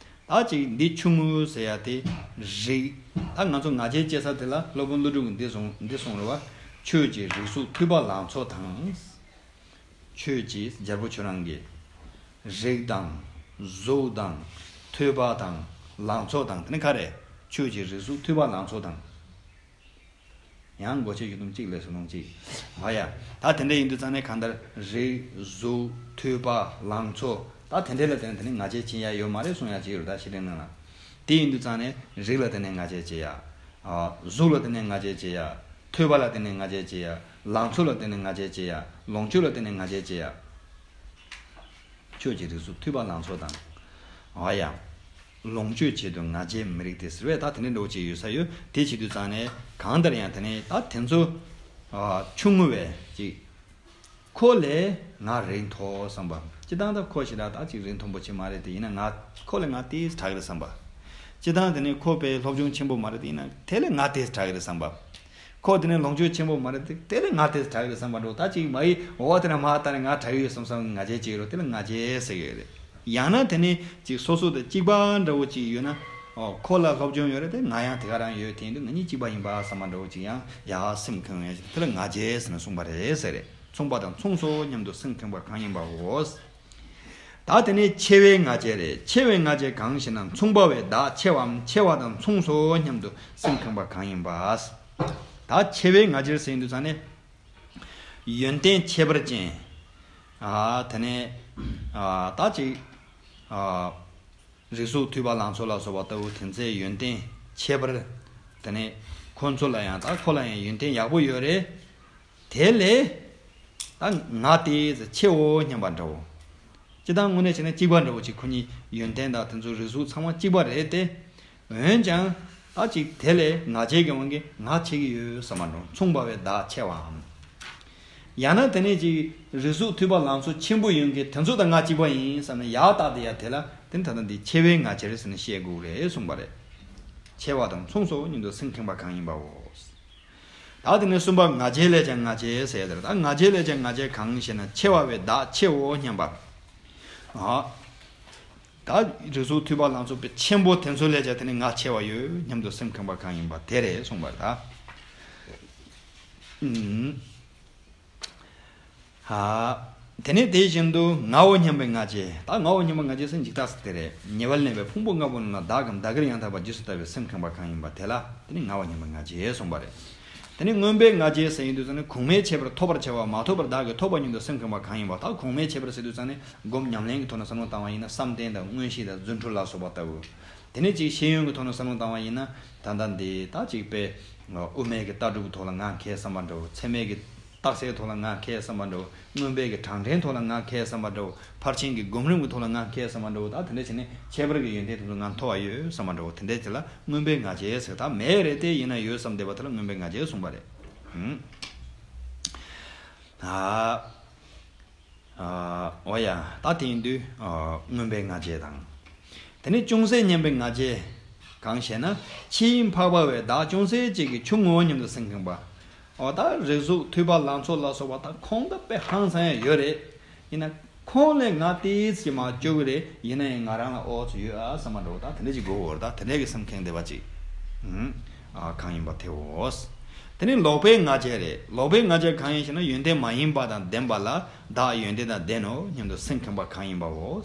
ད་ཅིག་འདི་ཆུང་ངུ་ཟེར་ཡ་དེ་རིགས། ད་ང་ཚོ་ང་རྒྱལ་སྐྱེ་ས་དེ་ལ་སློབ་དཔོན་ཀླུ་སྒྲུབ་ཀྱིས་འདི་གསུངས། འདི་གསུངས་རེད་བ། ཆོས་ཀྱི་རིགས་གཟུགས་ཐོས་པ་ལང་ཚོ་དང་། ཆོས་ཀྱི་རྒྱལ་པོ་ཁྱོད་རང་གི་རིགས་དང་། གཟུགས་དང་། ཐོས་པ་དང་། ལང་ཚོ་དང་། དེ་ནི་ག་རེ། ཆོས་ཀྱི་རིགས་གཟུགས་ཐོས་པ་ལང་ཚོ་དང་། ཡང་འགོ་ཆེ་ཞུ་དུམ་གཅིག་ལས་སུ་ལུང་གཅིག་ཧོ་ཡ། ད་དེ་འདྲ་ཡིན་དུས་ཙང་ནས་གང་ལྟར་རིགས་གཟུགས་ཐོས་པ་ལང་ཚོ་ད་དེ་འདྲ་ལ་བརྟེན་ནས་དེ་ནས་ང་རྒྱལ་ཅི་ཡ་ཡོད་མ་རེད་གསུང་ཡ་ཅི་ཡོད་རེད། ད་ཤེས་ལྡན་ནང་ལ། དེ་ཡིན་དུས་ཙང་ནས་རིགས་ལ་བརྟེན་ནས་ང་རྒྱལ་ཅི་ཡ། གཟུགས་ལ་བརྟེན་ནས་ང་རྒྱལ་ཅི་ཡ། ཐོས་པ་ལ་བརྟེན་ནས་ང་རྒྱལ་ཅི་ཡ། ལང་ཚོ་ལ་བརྟེན་ནས་ང་རྒྱལ་ཅི་ཡ། ལོངས་སྤྱོད་ལ་བརྟེན་ནས་ང་རྒྱལ་ཅི་ཡ། ཁྱོད་ཀྱི་རིགས་གཟུགས་ཐོས་པ་ལང་ཚོ་དང་། ཨ་ཡ། ལོངས་སྤྱོད་ཆེད་དུ་ང་རྒྱལ་མི་རིགས་ཏེ་ཟེར་བས་ད་དེ་འདྲ་འདྲ་བོ་ཅིག་ཡོད་ས་ཡོད། དེ་བྱེད་དུས་ཙང་ནས་གང་ལྟར་ཡང་དེ་ནས་ད་དེ་ཚོ། ཨ་ཆུང་ངུ་བས་ཅིག་ཁོ་ལས་ང་རིགས་མཐོ་བསམ་པ། སྤྱི་བཏང་ད་ཁོ་ཞེ་དྲག་ད་ཅིག་རིགས་མཐོན་པོ་ཅིག་མ་རེད་དེ་ཡིན་ན་ང་ཁོ་ལས་ང་ཏིས་དྲག་གི་རེད་བསམ་པ། སྤྱི་བཏང་དེ་ནས་ཁོ་དཔེ་སློབ་སྦྱོང་ཆེན་པོ་མ་རེད་དེ་ཡིན་ན་དེ་ལས་ང་ཏིས་དྲག་གི་རེད་བསམ་པ། ཁོ་དེ་ནས་ལོངས་སྤྱོད་ཆེན་པོ་མ་རེད་དེ་དེ་ལས་ང་ཏིས་དྲག་གི་རེད་བསམ་པ་འགྲོ། ད་ཅིག་མ་ཡི་འོ་བ་དེ་ན་མ་ལྟ་ནས་ང་དྲག་གི་ཡོད་བསམ་བསམ་གི་ང་རྒྱལ་ཅིག་རོ། དེ་ལ་ང་རྒྱལ་ཟེར་གི་ཡོད་རེད། ཡང་ན་དེ་ནས་ཅིག་སོ་སོ་དང་གཅིག་པ་འདྲ་བོ་ཅིག་ཡོད་ན། ཨོ་ཁོ་ལ་སློབ་སྦྱོང་ཡོད་རེད་དེ་ང་ཡང་དེ་ག་རང་ཡོད་དེ་ཡིན་དུས་ང་གཉིས་གཅིག་པ་ཡིན་པ་བསམ་པ་འདྲ་བོ་ཅིག་ཡང་ཡ་སེམས་ཁེངས་ཡ་ཅིག་དེ་ལ་ང་རྒྱལ་ཟེར་ནས་གསུངས་པ་རེད་ཟེར་རེད། མཚུངས་པ་དང་མཚུངས་སོ་སྙམ་དུ་སེམས་ཁེངས་པ་གང་ཡིན་པའོ། ད་དེ་ནས་ཆེ་བའི་ང་རྒྱལ་རེད། ཆེ་བའི་ང་རྒྱལ་གང་ཞེ་ན་མཚུངས་པ་བས་བདག་ཆེ་བའམ་ཆེ་བ་དང་མཚུངས་སོ་སྙམ་དུ་སེམས་ཁེངས་པ་གང་ཡིན་པ། ད་ཆེ་བའི་ང་རྒྱལ་ཟེར་ཡིན་དུས་ཙང་ནས། ཡོན་ཏན་ཁྱད་པར་ཅན། ཨ་དེ་ནས་ཨ་ད་ཅིག་ཨ་རིགས་གཟུགས་ཐོས་པ་ལང་ཚོ་ལ་སོགས་པ་ལྟ་བུ་དེ་ཚོའི་ཡོན་ཏན་ཁྱད་པར། དེ་ནས་ཁོ་ཚོ་ལ་ཡང་ད་ཁོ་ལ་ཡང་ཡོན་ཏན་ཡག་པོ་ཡོད་རེད། དེ་ལས་ད་ང་དེ་ཆེའོ་སྙམ་པ་འདྲ་བོ། སྤྱི་བཏང་དངོས་གནས་བྱས་ན་གཅིག་པ་འདྲ་བོ་ཅིག་ཁོ་གཉིས་ཡོན་ཏན་དང་དེ་ཚོ་རིགས་གཟུགས་ཚང་མ་གཅིག་པ་རེད་དེ། འོན་ཀྱང་ད་ཅིག་དེ་ལས་ང་རྒྱལ་གྱི་དབང་གིས་ང་ཆེ་གི་ཡོད་བསམ་པ་འགྲོ། མཚུངས་པ་བས་བདག་ཆེ་བའམ། ཡང་ན་དེ་ནས་ཅིག་རིགས་གཟུགས་ཐོས་པ་ལང་ཚོ་ཆེན་པོ་ཡོང་གི་དེ་ཚོ་དང་ང་གཅིག་པ་ཡིན་བསམ་ན་ཡག་རྟགས་དེ་ཡ་དེ་ལ་དེ་ནི་ད་ལྟ་འདི་ཆེ་བའི་ང་རྒྱལ་ཟེར་ནས་བཤད་དགོས་རེད་གསུངས་པ་རེད། ཆེ་བ་དང་མཚུངས་སོ་སྙམ་དུ་སེམས་ཁེངས་པ་གང་ཡིན་པའོ། ད་དེ་ནས་གསུམ་པ་ང་རྒྱལ་ལས་ཀྱང་ང་རྒྱལ་ཟེར་ཡ་དེ་རེད། ད་ང་རྒྱལ་ལས་ཀྱང་ང་རྒྱལ་གང་ཞེ་ན་ཆེ་བ་བས་བདག་ཆེའོ་སྙམ་པ། ཨ། ད་རིགས་གཟུགས་ཐོས་པ་ལང་ཚོ་པའི་ཆེན་པོ་དེ་ཚོ་ལས་ཀྱང་དེ་ནི་ང་ཆེ་བ་ཡོད་སྙམ་དུ་སེམས་ཁེངས་པ་གང་ཡིན་པ་དེ་རེད་གསུངས་པ་རེད་ད། ཨུམ། ཧ། དེ་ནས་དེ་བཞིན་དུ་ངའོ་སྙམ་པའི་ང་རྒྱལ། ད་ངའོ་སྙམ་པའི་ང་རྒྱལ་ཟེར་འཇིག་ལྟ་ཟེར་དེ་རེད། ཉེ་བར་གནས་པའི་ཕུང་པོ་ལྔ་པོ་རྣམས་ལ་བདག་གམ་བདག་གིར་ཡང་དག་པར་རྗེས་སུ་ལྟ་བའི་སེམས་ཁེངས་པ་གང་ཡིན་པ་དེ་ལ་དེ་ནི་ངའོ་སྙམ་པའི་ང་རྒྱལ་གསུངས་པ་རེད། དེ་ནི་མངོན་པའི་ང་རྒྱལ་ཟེར་ཡིན་དུས་ཙང་ནི་གོང་མའི་ཁྱད་པར་ཐོབ་པར་བྱ་བ་མ་ཐོབ་པར་བདག་གིས་ཐོབ་པ་ཉིད་དུ་སེམས་ཁེངས་པ་གང་ཡིན་པ། ད་གོང་མའི་ཁྱད་པར་ཟེར་དུས་ཙང་ནི་སྒོམ་ཉམས་ལེན་གྱི་ཐོག་ནས་བསམ་བློ་བཏང་བ་ཡིན་ན་བསམ་གཏན་དང་མངོན་ཤེས་དང་རྫུ་འཕྲུལ་ལ་སོགས་པ་ལྟ་བུ། དེ་ནས་ཅིག་ཤེས་ཡོན་གྱི་ཐོག་ནས་བསམ་བློ་བཏང་བ་ཡིན་ན་ད་ལྟ་འདི་ད་ཅིག་དཔེ་དབུ་མའི་གི་ལྟ་གྲུབ་ཐོག་ལ་ང་མཁས་བསམ་པ་འདྲ་བོ། ཚད་མའི་གི་རྟགས་གསལ་ཐོག་ལ་ང་མཁས་བསམ་པ་འདྲ་བོ། མངོན་པའི་གི་གྲངས་འདྲེན་ཐོག་ལ་ང་མཁས་བསམ་པ་འདྲ་བོ། ཕར་ཕྱིན་གྱི་སྒོམ་རིམ་གྱི་ཐོག་ལ་ང་མཁས་བསམ་པ་འདྲ་བོ། ད་དེ་འདྲ་བྱས་ནས་ཁྱད་པར་གྱི་ཡོན་ཏན་དེ་ཚོ་ང་མཐོ་བ་ཡོད་བསམ་པ་འདྲ་བོ། དེ་འདྲ་དེ་ལ་མངོན་པའི་ང་རྒྱལ་ཟེར། ད་མེད་རེད་དེ་ཡིན་ན་ཡོད་བསམ་བསྡད་པ་དེ་ལ་མངོན་པའི་ང་རྒྱལ་གསུངས་པ་རེད། ཨ། ཨ། འོ་ཡ། ད་དེ་ཡིན་དུས་ཨ་མངོན་པའི་ང་རྒྱལ་དང་། དེ་ནས་ཅུང་ཟད་སྙམ་པའི་ང་རྒྱལ་གང་ཞེ་ན། ཆེས་འཕགས་པ་བས་བདག་ཅུང་ཟད་ཅིག་གིས་ཆུང་ངོ་སྙམ་དུ་སེམས་ཁེངས་པ། འོ་ད་རིགས་གཟུགས་ཐོས་པ་ལང་ཚོ་ལ་སོགས་པ་ད་ཁོང་ད་དཔེ་ཧང་སང་ཡ་ཡོད་རེད། ཡིན་ན་ཁོང་ལས་ང་ཏིས་ཀྱི་མ་སྐྱོ་གི་རེད། ཡིན་ན་ཡང་ང་རང་ལ་ཨོ་ཙི་ཡོད་ཨ་བསམ་པ་འདྲ་བོ་ད་དེ་འདྲ་ཅིག་དགོས་འོ་རེད། ད་དེ་འདྲ་གི་སེམས་ཁེངས་བསྡད་པ་ཅིག་ཨ་གང་ཡིན་པ་དེའོ། དེ་ནི་ལོག་པའི་ང་རྒྱལ་རེད། ལོག་པའི་ང་རྒྱལ་གང་ཡིན་ཞེ་ན་ཡོན་ཏན་མ་ཡིན་པ་དང་ལྡན་པ་ལ་བདག་ཡོན་ཏན་དང་ལྡན་ནོ་སྙམ་དུ་སེམས་ཁེངས་པ་གང་ཡིན་པའོ།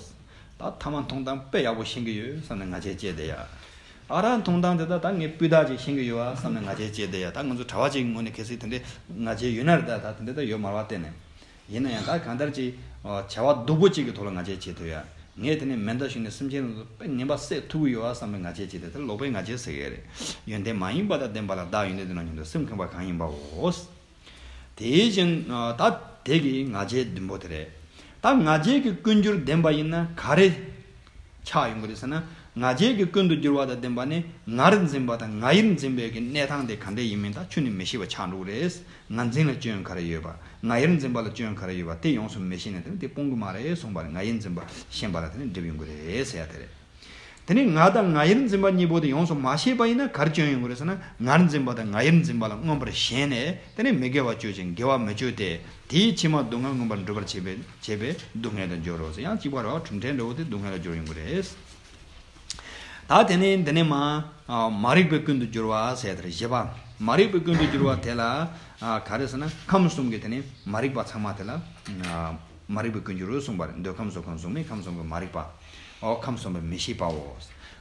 ད་ཐ་མ་མཐོང་སྟངས་དཔེ་ཡག་པོ་ཤེས་ཀྱི་ཡོད་བསམ་ནས་ང་རྒྱལ་སྐྱེས་བསྡད་ཡ། ཨ་ར་མཐོང་སྟངས་དེ་ད་ད་ངས་སྤུས་དག་ཅིག་ཤེས་ཀྱི་ཡོད་ཨ་བསམ་ནས་ང་རྒྱལ་སྐྱེས་བསྡད་ཡ། ད་ང་ཚོ་གྲྭ་བ་ཅིག་གི་ངོས་ནས་གལ་སྲིད་དེ་འདྲའི་ང་རྒྱལ་ཡོད་ན་རེད། ད་ད་དེ་འདྲ་ད་ཡོད་མ་རེད་བ་གཏན་ནས། ཡིན་ན་ཡང་ད་གང་ལྟར་ཅིག་བྱ་བ་སྡུག་པོ་ཅིག་གི་ཐོག་ལ་ང་རྒྱལ་སྐྱེས་ཐུབ་ཡ། ངས་དེ་ནས་མེ་མདའ་གཞུས་ནས་སེམས་ཅན་ལ་དཔེ་ངན་པ་བསད་ཐུབ་ཀྱི་ཡོད་ཨ་བསམ་ནས་ང་རྒྱལ་སྐྱེས་ཏེ་དེ་ལོག་པའི་ང་རྒྱལ་ཟེར་གི་རེད། ཡོན་ཏན་མ་ཡིན་པ་དང་ལྡན་པ་ལ་བདག་ཡོན་ཏན་ལྡན་ནོ་སྙམ་དུ་སེམས་ཁེངས་པ་གང་ཡིན་པའོ། དེ་བཞིན་ད་དེ་གི་ང་རྒྱལ་བདུན་པོ་དེ་རེད། ད་ང་རྒྱལ་གྱི་ཀུན་འགྱུར་ལྡན་པ་ཡིན་ན་ག་རེ་ཆགས་ཡོང་གི་རེད་ཟེར་ན། ང་རྒྱལ་གྱི་ཀུན་ཏུ་འགྱུར་བ་དང་ལྡན་པ་ནི་ངར་འཛིན་པ་དང་ང་ཡིར་འཛིན་པའི་གི་གནས་སྟངས་དེ་ག་འདྲ་ཡིན་མིན་ད་ཁྱོན་ནས་མི་ཤེས་པ་ཆགས་འགྲོ་གི་རེད། ང་འཛིན་ལ་སྐྱོན་ག་རེ་ཡོད་པ། ང་ཡིར་འཛིན་པ་ལ་སྐྱོན་ག་རེ་ཡོད་པ་དེ་ཡོངས་སུ་མི་ཤེས་ནས་དེ་ནི་དེ་སྤོང་གི་མ་རེད་གསུངས་པ་རེད། ང་ཡིར་འཛིན་པ་ཤེས་པ་ལ་དེ་ནི་སྒྲིབ་ཡོང་གི་རེད་ཟེར་ཡ་དེ་རེད། དེ་ནི་ང་དང་ང་ཡིར་འཛིན་པ་གཉིས་པོ་དེ་ཡོངས་སུ་མ་ཤེས་པ་ཡིན་ན་ག་རེ་སྐྱོན་ཡོང་གི་རེད་ཟེར་ན། ངར་འཛིན་པ་དང་ང་ཡིར་འཛིན་པ་ལ་མངོན་པར་ཞེན་ནས་དེ་ནི་མི་དགེ་བ་སྤྱོད་ཅིང་དགེ་བ་མི་སྤྱོད་དེ། དེའི་ཕྱི་མ་སྡུག་བསྔལ་མངོན་པར་འགྲུབ་པར་བྱེད་པའི་བྱེད་པའི་སྡུག་བསྔལ་དུ་འགྱུར་རོ་ཟེར། ཡང་གཅིག་པ་རེད་བ། གྲུབ་མཐའི་འབྲས་བུ་དེ་སྡུག་བསྔལ་ལ་སྦྱོར་ཡོང་གི་རེད། ད་དེ་ནས་འདི་ནས་མ། ཨ། མ་རིག་པའི་ཀུན་ཏུ་འགྱུར་བ་ཟེར་དེར་བཞི་པ། མ་རིག་པའི་ཀུན་ཏུ་འགྱུར་བ་དེ་ལ། ཨ། ག་རེ་ཟེར་ན་ཁམས་གསུམ་གྱི་དེ་ནས་མ་རིག་པ་ཚང་མ་དེ་ལ། ཨ། མ་རིག་པའི་ཀུན་འགྱུར་གསུངས་པ་རེད། འདོད་ཁམས་བཟོད་ཁམས་གཟུགས་མེད་ཁམས་གསུམ་གྱི་མ་རིག་པ། འོ་ཁམས་གསུམ་པ་མི་ཤེས་པའོ།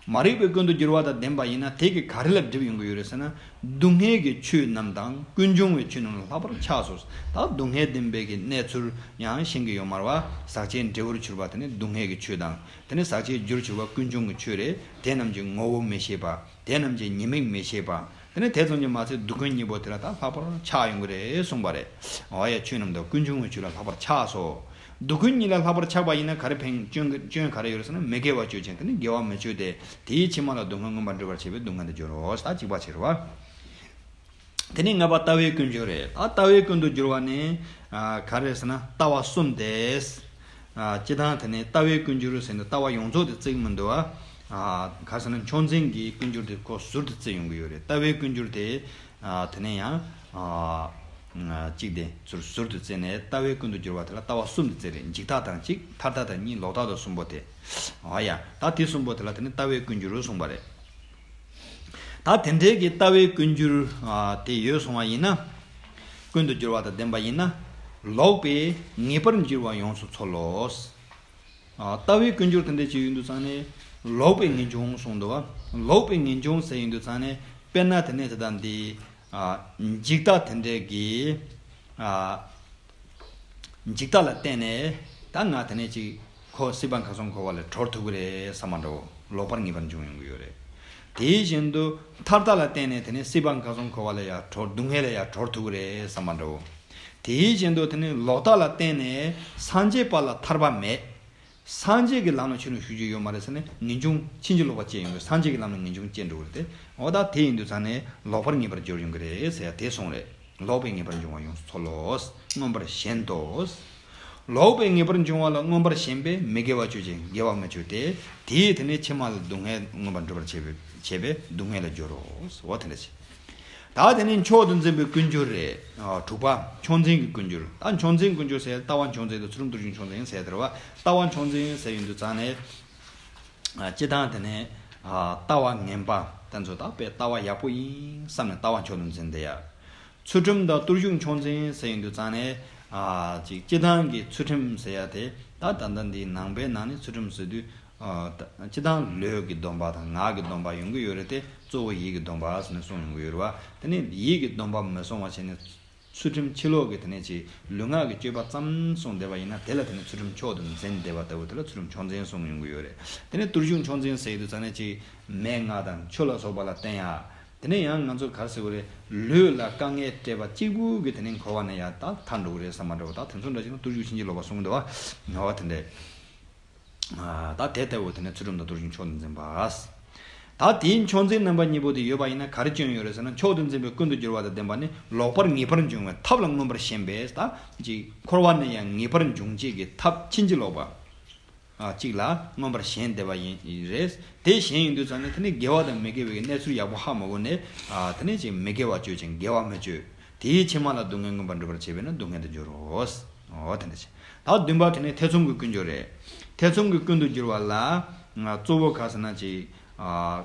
མ་རིག་པའི་ཀུན་ཏུ་འགྱུར་བ་དང་ལྡན་པ་ཡིན་ན་དེ་གི་ག་རེ་ལ་སྒྲིབ་ཡོང་གི་ཡོད་རེད་ཟེར་ན། སྡུག་བསྔལ་གྱི་ཆོས་རྣམས་དང་ཀུན་འབྱུང་བའི་ཆོས་རྣམས་ལ་ལྷག་པར་ཆགས་སོ། ད་སྡུག་བསྔལ་ལྡན་པའི་གི་གནས་ཚུལ་ཡང་ཤེས་ཀྱི་ཡོད་མ་རེད་བ། ཟག་བཅས་འབྲས་བུར་གྱུར་པ་དེ་ནི་སྡུག་བསྔལ་གྱི་ཆོས་དང་། དེ་ནི་ཟག་བཅས་རྒྱུར་གྱུར་པ་ཀུན་འབྱུང་གི་ཆོས་རེད། དེ་རྣམས་ཀྱི་ངོ་བོ་མི་ཤེས་པ། དེ་རྣམས་ཀྱི་ཉེས་དམིགས་མི་ཤེས་པ། དེ་ནི་དེ་ཙམ་གྱིས་མ་ཚད་སྡུག་ཀུན་གཉིས་པོ་དེ་ལ་ད་ལྷག་པར་ཆགས་ཡོང་གི་རེད་གསུངས་པ་རེད། འོ་ཡ། ཆོས་རྣམས་དང་ཀུན་འབྱུང་གི་ཆོས་ལ་ལྷག་པར་ཆགས་སོ། སྡུག་ཀུན་གཉིས་ལ་ལྷག་པར་ཆགས་པ་ཡིན་ན་ག་རེ་ཕན། སྐྱོན་སྐྱོན་ག་རེ་ཡོད་རེད་ཟེར་ན། མི་དགེ་བ་བཅུ་ཅན་དེ་ནི་དགེ་བ་མི་བཅུ་སྟེ། དེའི་ཕྱི་མ་ལ་སྡུག་བསྔལ་མངོན་པར་འགྲུབ་པར་བྱེད་པས་སྡུག་བསྔལ་དུ་འགྱུར་རོ། ད་གཅིག་པ་བྱེད་རོ། དེ་ནས་ལྔ་པ་ལྟ་བའི་ཀུན་འགྱུར་རེད། ད་ལྟ་བའི་ཀུན་ཏུ་འགྱུར་བ་ནི། ཨ། ག་རེ་ཟེར་ན་ལྟ་བ་གསུམ་སྟེ། ཨ། སྤྱིར་བཏང་དེ་ནས་ལྟ་བའི་ཀུན་འགྱུར་ཟེར་ནས་ལྟ་བ་ཡོངས་རྫོགས་དེ་བརྩི་གི་མི་འདུག་ཨ། ཨ། ག་རེ་ཟེར་ན་མཆོག་འཛིན་གྱི་ཀུན་འགྱུར་དེ་ཁོ་ཟུར་དུ་བརྩི་ཡོང་གི་ཡོད་རེད། ལྟ་བའི་ཀུན་འགྱུར་དེ། ཨ། དེ་ནས་ཡང་། ཨ། གཅིག་དེ་ཟུར་ཟུར་དུ་བརྩིས་ནས་ལྟ་བའི་ཀུན་ཏུ་འགྱུར་བ་དེ་ལ་ལྟ་བ་གསུམ་དུ་བརྩི་རེད། འཇིག་ལྟ་དང་གཅིག་མཐར་ལྟ་དང་གཉིས། ལོག་ལྟ་དང་གསུམ་པོ་དེ། ཨ་ཡ། ད་དེ་གསུམ་པོ་དེ་ལ་དེ་ནི་ལྟ་བའི་ཀུན་འགྱུར་གསུངས་པ་རེད། ད་དེ་འདྲའི་གི་ལྟ་བའི་ཀུན་འགྱུར། ཨ། དེ་ཡོད་སོང་བ་ཡིན་ན། ཀུན་ཏུ་འགྱུར་བ་དང་ལྡན་པ་ཡིན་ན། ལོག་པའི་ངེས་པར་འགྱུར་བ་ཡོངས་སུ་ཚོལ་ལོ། ཨ། ལྟ་བའི་ཀུན་འགྱུར་དེ་འདྲ་ཅིག་ཡིན་དུས་ཙང་ནས་ལོག་པའི་ངེས་འབྱུང་གསུངས་འདུག་བ། ལོག་པའི་ངེས་འབྱུང་ཟེར་ཡིན་དུས་ཙང་ནས་དཔེར་ན་དེ་ནས་དེ་དང་འདི། ཨ། འཇིག་ལྟ་དེ་འདྲའི་གི། ཨ། འཇིག་ལྟ་ལ་བརྟེན་ནས་ད་ང་དེ་ནས་ཅིག་ཁོ་སྲིད་པ་མཁའ་ཙོགས་འཁོར་བ་ལས་གྲོལ་ཐུབ་ཀྱི་རེད་བསམ་པ་འདྲ་བོ། ལོག་པར་ངེས་པར་འབྱུང་ཡོང་གི་ཡོད་རེད། དེའི་བཞིན་དུ་མཐར་ལྟ་ལ་བརྟེན་ནས་དེ་ནས་སྲིད་པ་མཁའ་ཙོགས་འཁོར་བ་ལས་ཡར་གྲོལ། སྡུག་བསྔལ་ལས་ཡར་གྲོལ་ཐུབ་ཀྱི་རེད་བསམ་པ་འདྲ་བོ། དེའི་བཞིན་དུ་དེ་ནས་ལོག་ལྟ་ལ་བརྟེན་ནས་སངས་རྒྱས་པ་ལ་ཐར་པ་མེད། སངས་རྒྱས་ཀྱི་ལམ་ལ་ཁྱོད་རང་ཞུགས་རྒྱུ་ཡོད་མ་རེད་ཟེར་ནས་ངེས་འབྱུང་ཕྱིན་ཅི་ལོག་པ་སྐྱེ་ཡོང་གི། སངས་རྒྱས་ཀྱི་ལམ་ལ་ངེས་འབྱུང་སྐྱེ་འགྲོ་གི་རེད་དེ། འོ་ད་དེ་ཡིན་དུས་ཙང་ནས་ལོག་པར་ངེས་པར་འགྱུར་ཡོང་གི་རེད་ཟེར་ཡ་དེ་གསུངས་རེད། ལོག་པའི་ངེས་པར་འབྱུང་བ་ཡོངས་སུ་ཚོལ་ལོ། མངོན་པར་ཞེན་ཏོ། ལོག་པའི་ངེས་པར་འབྱུང་བ་ལ་མངོན་པར་ཞེན་པས་མི་དགེ་བ་བཅུ་ཅན་དགེ་བ་མི་བཅུ་སྟེ། དེས་དེ་ནས་ཕྱི་མ་ལ་སྡུག་བསྔལ་མངོན་པར་འགྲུབ་པར་བྱེད་པས་བྱེད་པས་སྡུག་བསྔལ་ལ་འགྱུར་རོ། འོ་དེ་འདྲ་ཞིག་ད་དེ་ནས་མཆོག་ཏུ་འཛིན་པའི་ཀུན་འགྱུར་རེད། ཨ། དྲུག་པ་མཆོག་འཛིན་གྱི་ཀུན་འགྱུར། ད་མཆོག་འཛིན་ཀུན་འགྱུར་ཟེར་ལྟ་བ་མཆོག་འཛིན་དང་ཚུལ་ཁྲིམས་རྟོགས་བརྗོད་མཆོག་འཛིན་ཟེར་དེ་རེད་བ། ལྟ་བ་མཆོག་འཛིན་ཟེར་ཡོང་དུས་ཙང་ནས། ཨ། སྤྱིར་བཏང་དེ་ནས། ཨ། ལྟ་བ་ངན་པ་དེ་ཚོ་ད་དཔེ་ལྟ་བ་ཡག་པོ་ཡིན་བསམ་ནས་ལྟ་བ་མཆོག་ཏུ་འཛིན་བསྡད་ཡ། ཚུལ་ཁྲིམས་དང་རྟོགས་བརྗོད་མཆོག་འཛིན་ཟེར་ཡོང་དུས་ཙང་ནས། ཨ། ཅིག་སྤྱིར་བཏང་གི་ཚུལ་ཁྲིམས་ཟེར་ཡ་དེ་ད་ད་ལྟ་འདིའི་ནང་པའི་ནང་ནས་ཚུལ་ཁྲིམས་ཟེར་དུས། ཨ། ད་སྤྱིར་བཏང་ལུས་ཀྱི་སྡོམ་པ་དང་ངག་གི་སྡོམ་པ་ཡོང་གི་ཡོད་རེད་དེ། གཙོ་བོ་ཡིད་ཀྱི་སྡོམ་པ་ཟེར་ནས་གསུངས་ཡོང་གི་ཡོད་རེད་བ། དེ་ནས་ཡིད་ཀྱི་སྡོམ་པ་མི་སྲུང་བ་བྱས་ནས་ཚུལ་ཁྲིམས་ཕྱི་ལོགས་ཀྱི་དེ་ནས་ཅིག་ལུས་ངག་གི་སྤྱོད་པ་ཙམ་སྲུང་བསྡད་པ་ཡིན་ན་དེ་ལ་དེ་ནས་ཚུལ་ཁྲིམས་མཆོག་ཏུ་འཛིན་བསྡད་པ་ལྟ་བུ་དེ་ལ་ཚུལ་ཁྲིམས་མཆོག་འཛིན་གསུངས་ཡོང་གི་ཡོད་རེད། དེ་ནས་རྟོགས་བརྗོད་མཆོག་འཛིན་ཟེར་ཡོང་དུས་ཙང་ནས་ཅིག་མེད་ང་དང་ཆོས་ལ་སོགས་པ་ལ་བརྟེན་ཡ། དེ་ནས་ཡང་ང་ཚོ་ག་རེ་ཟེར་དགོས་རེད། ལུས་ལ་དཀའ་ངལ་སྤྲད་པ་གཅིག་པུ་གི་དེ་ནས་འཁོར་བ་ནས་ཡར་ད་ཐར་འགྲོ་གི་རེད་བསམ་པ་འདྲ་བོ། ད་དེ་ཚོ་འདྲ་ཅིག་ན་རྟོགས་བརྗོད་ཕྱིན་ཅི་ལོག་པ་གསུངས་འདུག་བ། ངོ་བོ་དེ་འདྲས། ཨ། ད་དེ་ལྟ་བུ་དེ་ནས་ཚུལ་ཁྲིམས་དང་རྟོགས་བརྗོད་མཆོག་ཏུ་འཛིན་པ། ད་དེའི་མཆོག་འཛིན་རྣམ་པ་གཉིས་པོ་དེ་ཡོད་པ་ཡིན་ན་ག་རེ་སྐྱོན་ཡོད་རེད་ཟེར་ན། མཆོག་ཏུ་འཛིན་པའི་ཀུན་ཏུ་འགྱུར་བ་དང་ལྡན་པ་ནི་ལོག་པར་ངེས་པར་འབྱུང་བའི་ཐབས་ལ་མངོན་པར་ཞེན་པས། ད་ཅིག་འཁོར་བ་ནས་ཡང་ངེས་པར་འབྱུང་བྱེད་ཀྱི་ཐབས་ཕྱིན་ཅི་ལོག་པ། ཨ། གཅིག་ལ་མངོན་པར་ཞེན་བསྡད་པ་ཡིན་རེད། དེ་ཞེན་ཡོང་དུས་ཙང་ནས་དེ་ནི་དགེ་བ་དང་མི་དགེ་བའི་གནས་ཚུལ་ཡག་པོ་ཧ་མ་གོ་ནས། ཨ། དེ་ནས་ཅིག་མི་དགེ་བ་སྤྱོད་ཅིང་དགེ་བ་མི་སྤྱོད། དེའི་ཕྱི་མ་ལ་སྡུག་བསྔལ་མངོན་པར་འགྲུབ་པར་བྱེད་པས་ན་སྡུག་བསྔལ་དུ་འགྱུར་རོ། འོ་དེ་འདྲ་ཞིག་ད་བདུན་པ་དེ་ནི་ཐེ་ཚོམ་གྱི་ཀུན་འགྱུར་རེད། ཐེ་ཚོམ་གྱི་ཀུན་ཏུ་འགྱུར་བ་ལ། ང་གཙོ་བོ་ག་ཟེར་ན་ཅིག་ཨ།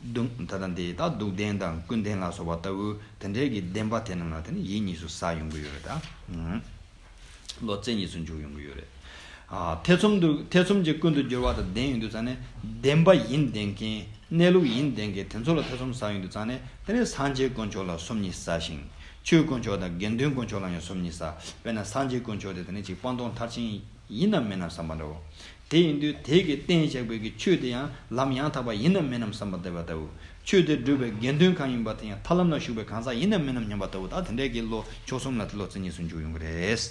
སྡུག་ད་ལྟ་འདི་ད་སྡུག་བདེན་དང་ཀུན་བདེན་ལ་སོགས་པ་ལྟ་བུ་དེ་འདྲའི་གི་བདེན་པ་དེ་རྣམས་ལ་དེ་ནི་ཡིད་གཉིས་སུ་ཟ་ཡོང་གི་ཡོད་རེད་ད། བློ་རྩེ་གཉིས་སུ་འཇུག་ཡོང་གི་ཡོད་རེད། ཨ། ཐེ་ཚོམ་དུ་ཐེ་ཚོམ་གྱི་ཀུན་ཏུ་འགྱུར་བ་དང་ལྡན་ཡོང་དུས་ཙང་ནས་བདེན་པ་ཡིན་བདེན་མཁན། གནས་ལུགས་ཡིན་བདེན་མཁན་དེ་ཚོ་ལ་ཐེ་ཚོམ་ཟ་ཡོང་དུས་ཙང་ནས་དེ་ནས་སངས་རྒྱས་དཀོན་མཆོག་ལ་སོམ་ཉི་ཟ་ཞིང་། ཆོས་དཀོན་མཆོག་དང་དགེ་འདུན་དཀོན་མཆོག་ལ་ཡང་སོམ་ཉི་ཟ། དཔེར་ན་སངས་རྒྱས་དཀོན་མཆོག་དེ་དེ་ནས་ཅིག་སྤངས་རྟོགས་མཐར་ཕྱིན་ཡིན་ནམ་མིན་ནམ་བསམ་པ་འདྲ་བོ། དེ་ཡིན་དུས་དེ་གིས་གཏན་བཞག་པའི་གི་ཆོས་དེ་ཡང་ལམ་ཡང་དག་པ་ཡིན་ནམ་མིན་ནམ་བསམ་པ་བསྡད་པ་ལྟ་བུ། ཆོས་དེ་སྒྲུབ་པའི་དགེ་འདུན་གང་ཡིན་པ་དེ་ཡང་ཐར་ལམ་ལ་ཞུགས་པའི་གང་ཟག་ཡིན་ནམ་མིན་ནམ་སྙམ་པ་ལྟ་བུ། ད་དེ་འདྲའི་གི་བློ་མཆོག་གསུམ་ལ་དེ་བློ་རྩེ་གཉིས་སུ་འཇུག་ཡོང་གི་རེད།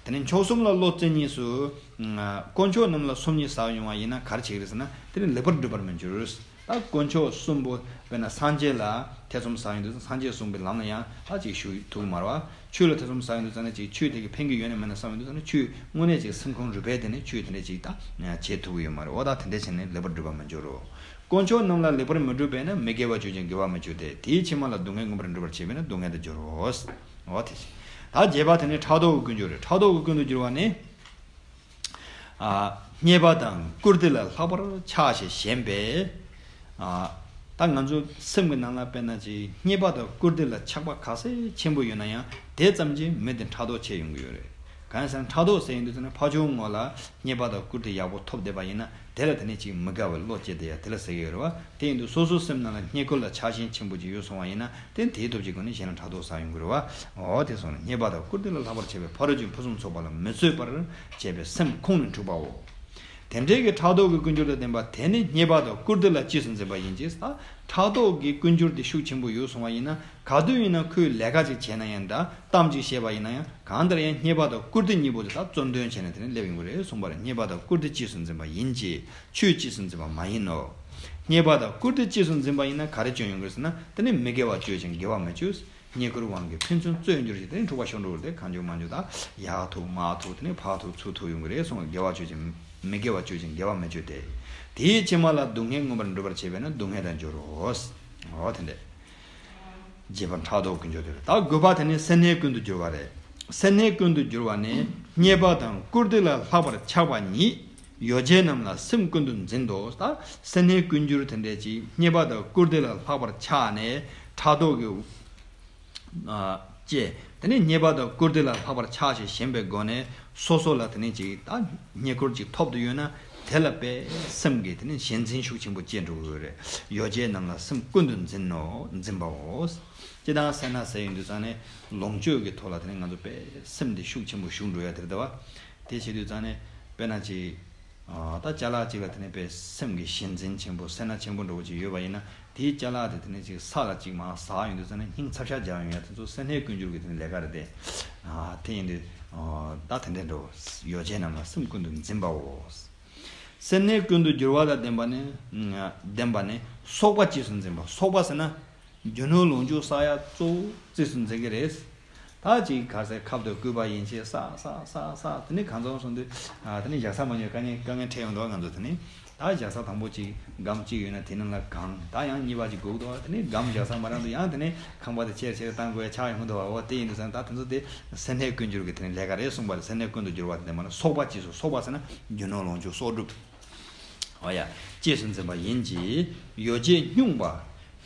དེ་ནས་མཆོག་གསུམ་ལ་བློ་རྩེ་གཉིས་སུ། དཀོན་མཆོག་རྣམས་ལ་སོམ་ཉི་ཟ་ཡོང་བ་ཡིན་ན་ག་རེ་བྱེད་ཀྱི་རེད་ཟེར་ན་དེ་ནི་ལེགས་པར་སྒྲུབ་པར་མི་འགྱུར། ད་དཀོན་མཆོག་གསུམ་པོ་དཔེར་ན་སངས་རྒྱས་ལ་ཐེ་ཚོམ་ཟ་ཡོང་དུས་སངས་རྒྱས་གསུངས་པའི་ལམ་ལ་ཡང་ད་ཅིག་ཞུགས་ཐུབ་ཀྱི་མ་རེད་བ། ཆོས་ལ་ཐེ་ཚོམ་ཟ་ཡོང་དུས་ཙང་ནས་ཅིག་ཆོས་དེ་གི་ཕན་གྱི་ཡོད་ན་མེད་ན་བསམ་ཡོང་དུས་ཙང་ནས་ཆོས་དངོས་གནས་ཅིག་སེམས་ཁོང་རུས་པས་དེ་ནས་ཆོས་དེ་འདྲ་ཅིག་ད་བྱེད་ཐུབ་ཀྱི་ཡོད་མ་རེད། འོ་ད་དེ་འདྲ་བྱས་ནས་ལེགས་པར་སྒྲུབ་པར་མི་འགྱུར་རོ། དཀོན་མཆོག་རྣམས་ལ་ལེགས་པར་མི་སྒྲུབ་པས་ན་མི་དགེ་བ་བཅུ་ཅན་དགེ་བ་མི་བཅུ་སྟེ། དེའི་ཕྱི་མ་ལ་སྡུག་བསྔལ་མངོན་པར་འགྲུབ་པར་བྱེད་པས་ན་སྡུག་བསྔལ་དུ་འགྱུར་རོ། འོ་དེ་བཞིན། ད་བརྒྱད་པ་དེ་ནི་ཕྲག་དོག་གི་ཀུན་འགྱུར་རེད། ཕྲག་དོག་གི་ཀུན་ཏུ་འགྱུར་བ་ནི། ཨ། རྙེད་པ་དང་བཀུར་སྟི་ལ་ལྷག་པར་ཆགས་ཞེས་ཞེན་པས། ཨ། ད་ང་ཚོ་སེམས་ཀྱི་ནང་ལ་དཔེར་ན་ཅིག་རྙེད་པ་དང་བཀུར་སྟི་ལ་ཆགས་པ་ག་ཚད་ཆེན་པོ་ཡོད་ན་ཡང་དེ་ཙམ་གྱིས་མི་དེ་ཕྲག་དོག་ཆེ་ཡོང་གི་ཡོད་རེད། གང་ཡིན་ཟེར་ན་ཕྲག་དོག་ཟེར་ཡིན་དུས་ཙམ་ནས་ཕར་ཕྱོགས་ངོས་ལ་རྙེད་པ་དང་བཀུར་སྟི་ཡག་པོ་ཐོབ་བསྡད་པ་ཡིན་ན་དེ་ལ་དེ་ནས་ཅིག་མི་དགའ་བའི་བློ་སྐྱེ་བསྡད་ཡ་དེ་ལ་ཟེར་གྱི་ཡོད་རེད་བ། དེ་ཡིན་དུས་སོ་སོའི་སེམས་ནང་ལ་རྙེད་བཀུར་ལ་ཆགས་ཞེན་ཆེན་པོ་ཅིག་ཡོད་སོང་བ་ཡིན་ན་དེ་དེའི་སྟོབས་ཀྱི་སྒོ་ནས་གཞན་ལ་ཕྲག་དོག་ཟ་ཡོང་གི་རེད་བ། འོ་དེ་སོང་ནས་རྙེད་པ་དང་བཀུར་སྟི་ལ་ལྷག་པར་བྱས་པའི་ཕ་རོལ་གྱི་ཕུན་སུམ་ཚོགས་པ་ལ་མི་བཟོད་པར་བྱས་པའི་སེམས་ཁོང་ནས་འཁྲུགས་པའོ། དེ་འདྲའི་གི་ཕྲག་དོག་གི་ཀུན་སྦྱོར་དང་ལྡན་པ་དེ་ནི་རྙེད་པ་དང་བཀུར་སྟི་ལ་རྗེས་སུ་འཛིན་པ་ཡིན་གྱི། ད་ཕྲག་དོག་གི་ཀུན་སྦྱོར་དེ་ཤུགས་ཆེན་པོ་ཡོད་སོང་བ་ཡིན་ན་ག་དུས་ཡིན་ན་ཁོས་ལས་ཀ་ཅིག་བྱས་ན་ཡང་འདྲ་གཏམ་ཅིག་བཤད་པ་ཡིན་ན་ཡང་གང་ལྟར་ཡང་རྙེད་པ་དང་བཀུར་སྟི་གཉིས་པོ་དེ་དག་གཙོ་འདོན་བྱས་ནས་དེ་ནི་སླེབས་ཡོང་གི་རེད་གསུངས་པ་རེད། རྙེད་པ་དང་བཀུར་སྟི་རྗེས་སུ་འཛིན་པ་ཡིན་གྱི་ཆོས་རྗེས་སུ་འཛིན་པ་མ་ཡིན་ནོ། རྙེད་པ་དང་བཀུར་སྟི་རྗེས་སུ་འཛིན་པ་ཡིན་ན་ག་རེ་སྐྱོན་ཡོང་གི་རེད་ཟེར་ན་དེ་ནི་མི་དགེ་བ་སྤྱོད་ཅིང་དགེ་བ་མི་སྤྱོད། རྙེད་བཀུར་དབང་གིས་ཕན་ཚུན་རྩོད་འགྱུར་ཞིང་དེ་ནི་འཁྲུག་པ་ཤོར་འགྲོ་བར་ཏེ་གང་བྱུང་མང་བྱུང་དང་ཡག་ཐུག་མ་ཐུག་དེ་ནི་ཕག་ཐུག་ཚུགས་ཐུག་ཡོང་གི་རེད་གསུངས། དགེ་བ་སྤྱོད་ཅིང་མི་དགེ་བ་སྤྱོད་ཅིང་དགེ་བ་མི་སྤྱོད་དེ། དེའི་ཕྱི་མ་ལ་སྡུག་བསྔལ་མངོན་པར་འགྲུབ་པར་བྱེད་པས་ན་སྡུག་བསྔལ་དང་འགྱུར་རོ། འོ་དེ་འདྲས། རྗེས་དཔག་ཕྲག་དོག་ཀུན་སྦྱོར་དེ་རེད། ད་དགུ་པ་དེ་ནི་སེར་སྣའི་ཀུན་ཏུ་འགྱུར་བ་རེད། སེར་སྣའི་ཀུན་ཏུ་འགྱུར་བ་ནི་རྙེད་པ་དང་བཀུར་སྟི་ལ་ལྷག་པར་ཆགས་པ་ཉིད་ཡོ་བྱད་རྣམས་ལ་སེམས་ཀུན་ཏུ་འཛིན་ཏོ། ད་སེར་སྣའི་ཀུན་སྦྱོར་དེ་འདྲས་ཀྱིས་རྙེད་པ་དང་བཀུར་སྟི་ལ་ལྷག་པར་ཆགས་ནས་ཕྲག་དོག་གི་ཨ་ཅེས་དེ་ནས་རྙེད་པ་དང་བཀུར་སྟི་ལ་ལྷག་པར་ཆགས་ཞེས་ཞེན་པའི་སྒོ་ནས་སོ་སོ་ལ་དེ་ནས་ཅིག་ད་རྙེད་བཀུར་ཅིག་ཐོབ་ཏུ་ཡོད་ན་དེ་ལ་དཔེ་སེམས་ཀྱི་དེ་ནས་ཞེན་འཛིན་ཤུགས་ཆེན་པོ་སྐྱེ་འགྲོ་གི་ཡོད་རེད། ཡོ་བྱད་རྣམས་ལ་སེམས་ཀུན་ཏུ་འཛིན་ནོ། འཛིན་པའོ། སྤྱིར་བཏང་སེར་སྣ་ཟེར་ཡོང་དུས་ཙང་ནས་ལོངས་སྤྱོད་ཀྱི་ཐོག་ལ་དེ་ནས་ང་ཚོ་དཔེ་སེམས་དེ་ཤུགས་ཆེན་པོ་ཞུགས་འགྲོ་ཡ་དེ་རེད་དེ་བ། དེ་བྱེད་དུས་ཙང་ནས་དཔེར་ན་ཅིག་ཨ་ད་ཅ་ལག་ཅིག་ལ་དེ་ནས་དཔེ་སེམས་ཀྱི་ཞེན་འཛིན་ཆེན་པོ་སེར་སྣ་ཆེན་པོ་འདྲ་བོ་ཅིག་ཡོད་པ་ཡིན་ན་དེའི་ཅ་ལག་དེ་དེ་ནས་ཅིག་ས་ལ་ཅིག་མར་ཟག་ཡོང་དུས་ཙང་ནས་སྙིང་ཚབ་ཤ་རྒྱག་ཡོང་ཡ་དེ་ཚོ་སེར་སྣའི་ཀུན་སྦྱོར་གྱི་དེ་ནས་ལས་ཀ་རེད་དེ། ཨ་དེ་ཡིན་དུས་ཨ་ད་དེ་འདྲ་འདྲ་བོ་ཡོ་བྱད་རྣམས་ལ་སེམས་ཀུན་ཏུ་འཛིན་པའོ། སེར་སྣའི་ཀུན་ཏུ་འགྱུར་བ་དང་ལྡན་པ་ནི་ལྡན་པ་ནི་སོགས་པ་རྗེས་སུ་འཛིན་པ། སོགས་པ་ཟེར་ན། རྒྱུ་ནོར་ལོངས་སྤྱོད་བསགས་ཡ་གཙོ་བོ་རྗེས་སུ་འཛིན་གྱི་རེད། ད་ཅིག་ག་ཟེར་ཁབ་ཏུ་བསྐུས་པ་ཡིན་ཕྱིར་བསགས་བསགས་བསགས་བསགས་དེ་ནས་གང་ཚང་སོང་དུས་ཨ་དེ་ནས་བཞག་ས་མ་ཉོས་དཀའ་ངལ་དཀའ་ངལ་འཕྲད་ཡོང་འདུག་ང་ཚོ་དེ་ནས་ད་བཞག་ས་དང་པོ་ཅིག་སྒམ་གཅིག་ཡོད་ན་དེ་ནང་ལ་གང་ད་ཡང་གཉིས་པ་ཅིག་དགོས་འདུག་དེ་ནས་སྒམ་བཞག་ས་མ་རག་འདུག་ཡང་དེ་ནས་ཁང་པ་དེ་ཆེར་ཆེར་བཏང་དགོས་ཡ་ཆགས་ཡོང་འདུག་འོ་དེ་ཡིན་དུས་ཙང་ད་དེ་ཚོ་དེ་སེར་སྣའི་ཀུན་སྦྱོར་གྱི་དེ་ནས་ལས་ཀ་རེད་གསུངས་པ་རེད། སེར་སྣའི་ཀུན་ཏུ་འགྱུར་བ་དེ་ལྡན་པ་ན་སོགས་པ་རྗེས་སུ་སོགས་པ་ཟེར་ན་རྒྱུ་ནོར་ལོངས་སྤྱོད་གསོག་སྒྲུབ། འོ་ཡ། རྗེས་སུ་འཛིན་པ་ཡིན་གྱི། ཡོ་བྱད་སྨྱུང་བ།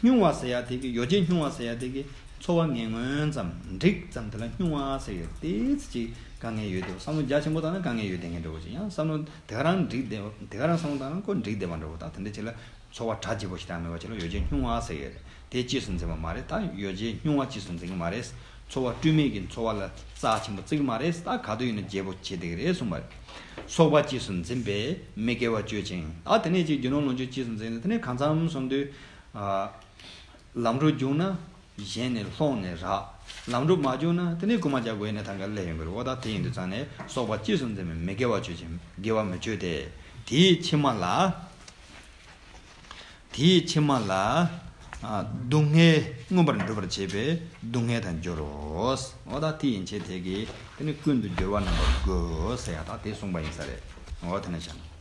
སྨྱུང་བ་ཟེར་ཡ་དེ་གི་ཡོ་བྱད་སྨྱུང་བ་ཟེར་ཡ་དེ་གི་འཚོ་བ་ངན་ངོན་ཙམ་འགྲིག་ཙམ་དེ་ལ་སྨྱུང་བ་ཟེར་ཡོད། ཏོག་ཙམ་ཅིག་དཀའ་ངལ་ཡོད་དེ་བསམ་བློ་རྒྱ་ཆེན་པོ་བཏང་ན་དཀའ་ངལ་ཡོད་བསྡད་མཁན་འདྲ་བོ་ཅིག་ཡང་བསམ་བློ་དེ་ག་རང་འགྲིག་བསྡད་པ་དེ་ག་རང་བསམ་བློ་བཏང་ན་ཁོ་འགྲིག་བསྡད་པ་འདྲ་བོ་ད་དེ་འདྲ་ཅིག་ལ་འཚོ་བ་གྲ་རྒྱས་པོ་ཞིག་བཏང་མེད་པ་ཅིག་ལ་ཡོ་བྱད་སྨྱུང་བ་ཟེར་ཡོད་རེད། དེ་རྗེས་སུ་འཛིན་པ་མ་རེད། ད་ཡོ་བྱད་སྨྱུང་བ་རྗེས་སུ་འཛིན་གྱི་མ་རེད། འཚོ་བ་སྤྲོས་མེད་ཀྱི་འཚོ་བ་ལ་རྩ་ཆེན་པོ་བརྩི་གི་མ་རེད། ད་ག་དུས་ཡིན་ན་བརྗེ་པོ་བྱེད་བསྡད་ཀྱི་རེད་གསུངས་པ་རེད། སོགས་པ་རྗེས་སུ་འཛིན་པས་མི་དགེ་བ་སྤྱོད་ཅིང་། ད་དེ་ནས་ཅིག་རྒྱུ་ནོར་ལོངས་སྤྱོད་རྗེས་སུ་འཛིན་ནས་དེ་ནས་གང་འཚམ་སོང་དུས། ཨ། ལམ་འགྲོ་བྱུང་ན་གཞན་ནས་སློང་ནས་རག་ལམ་འགྲོ་མ་བྱུང་ན་དེ་ནས་རྐུ་མ་རྒྱག་དགོས་ནས་ཐང་ག་སླེབས་ཡོང་གི་རེད། འོ་ད་དེ་ཡིན་དུས་ཙང་ནས་སོགས་པ་རྗེས་སུ་འཛིན་པས་མི་དགེ་བ་སྤྱོད་ཅིང་དགེ་བ་མི་སྤྱོད་དེ། དེའི་ཕྱི་མ་ལ། དེའི་ཕྱི་མ་ལ། ཨ། སྡུག་བསྔལ་མངོན་པར་འགྲུབ་པར་བྱེད་པས་སྡུག་བསྔལ་དང་འགྱུར་རོ། འོ་ད་དེ་ཡན་ཆད་དེ་གིས་དེ་ནི་ཀུན་ཏུ་འགྱུར་བ་རྣམ་པ་དགུ་ཟེར་ཡ་ད་དེ་གསུངས་པ་ཡིན་ས་རེད། འོ་དེ་ནས་བྱས་ན།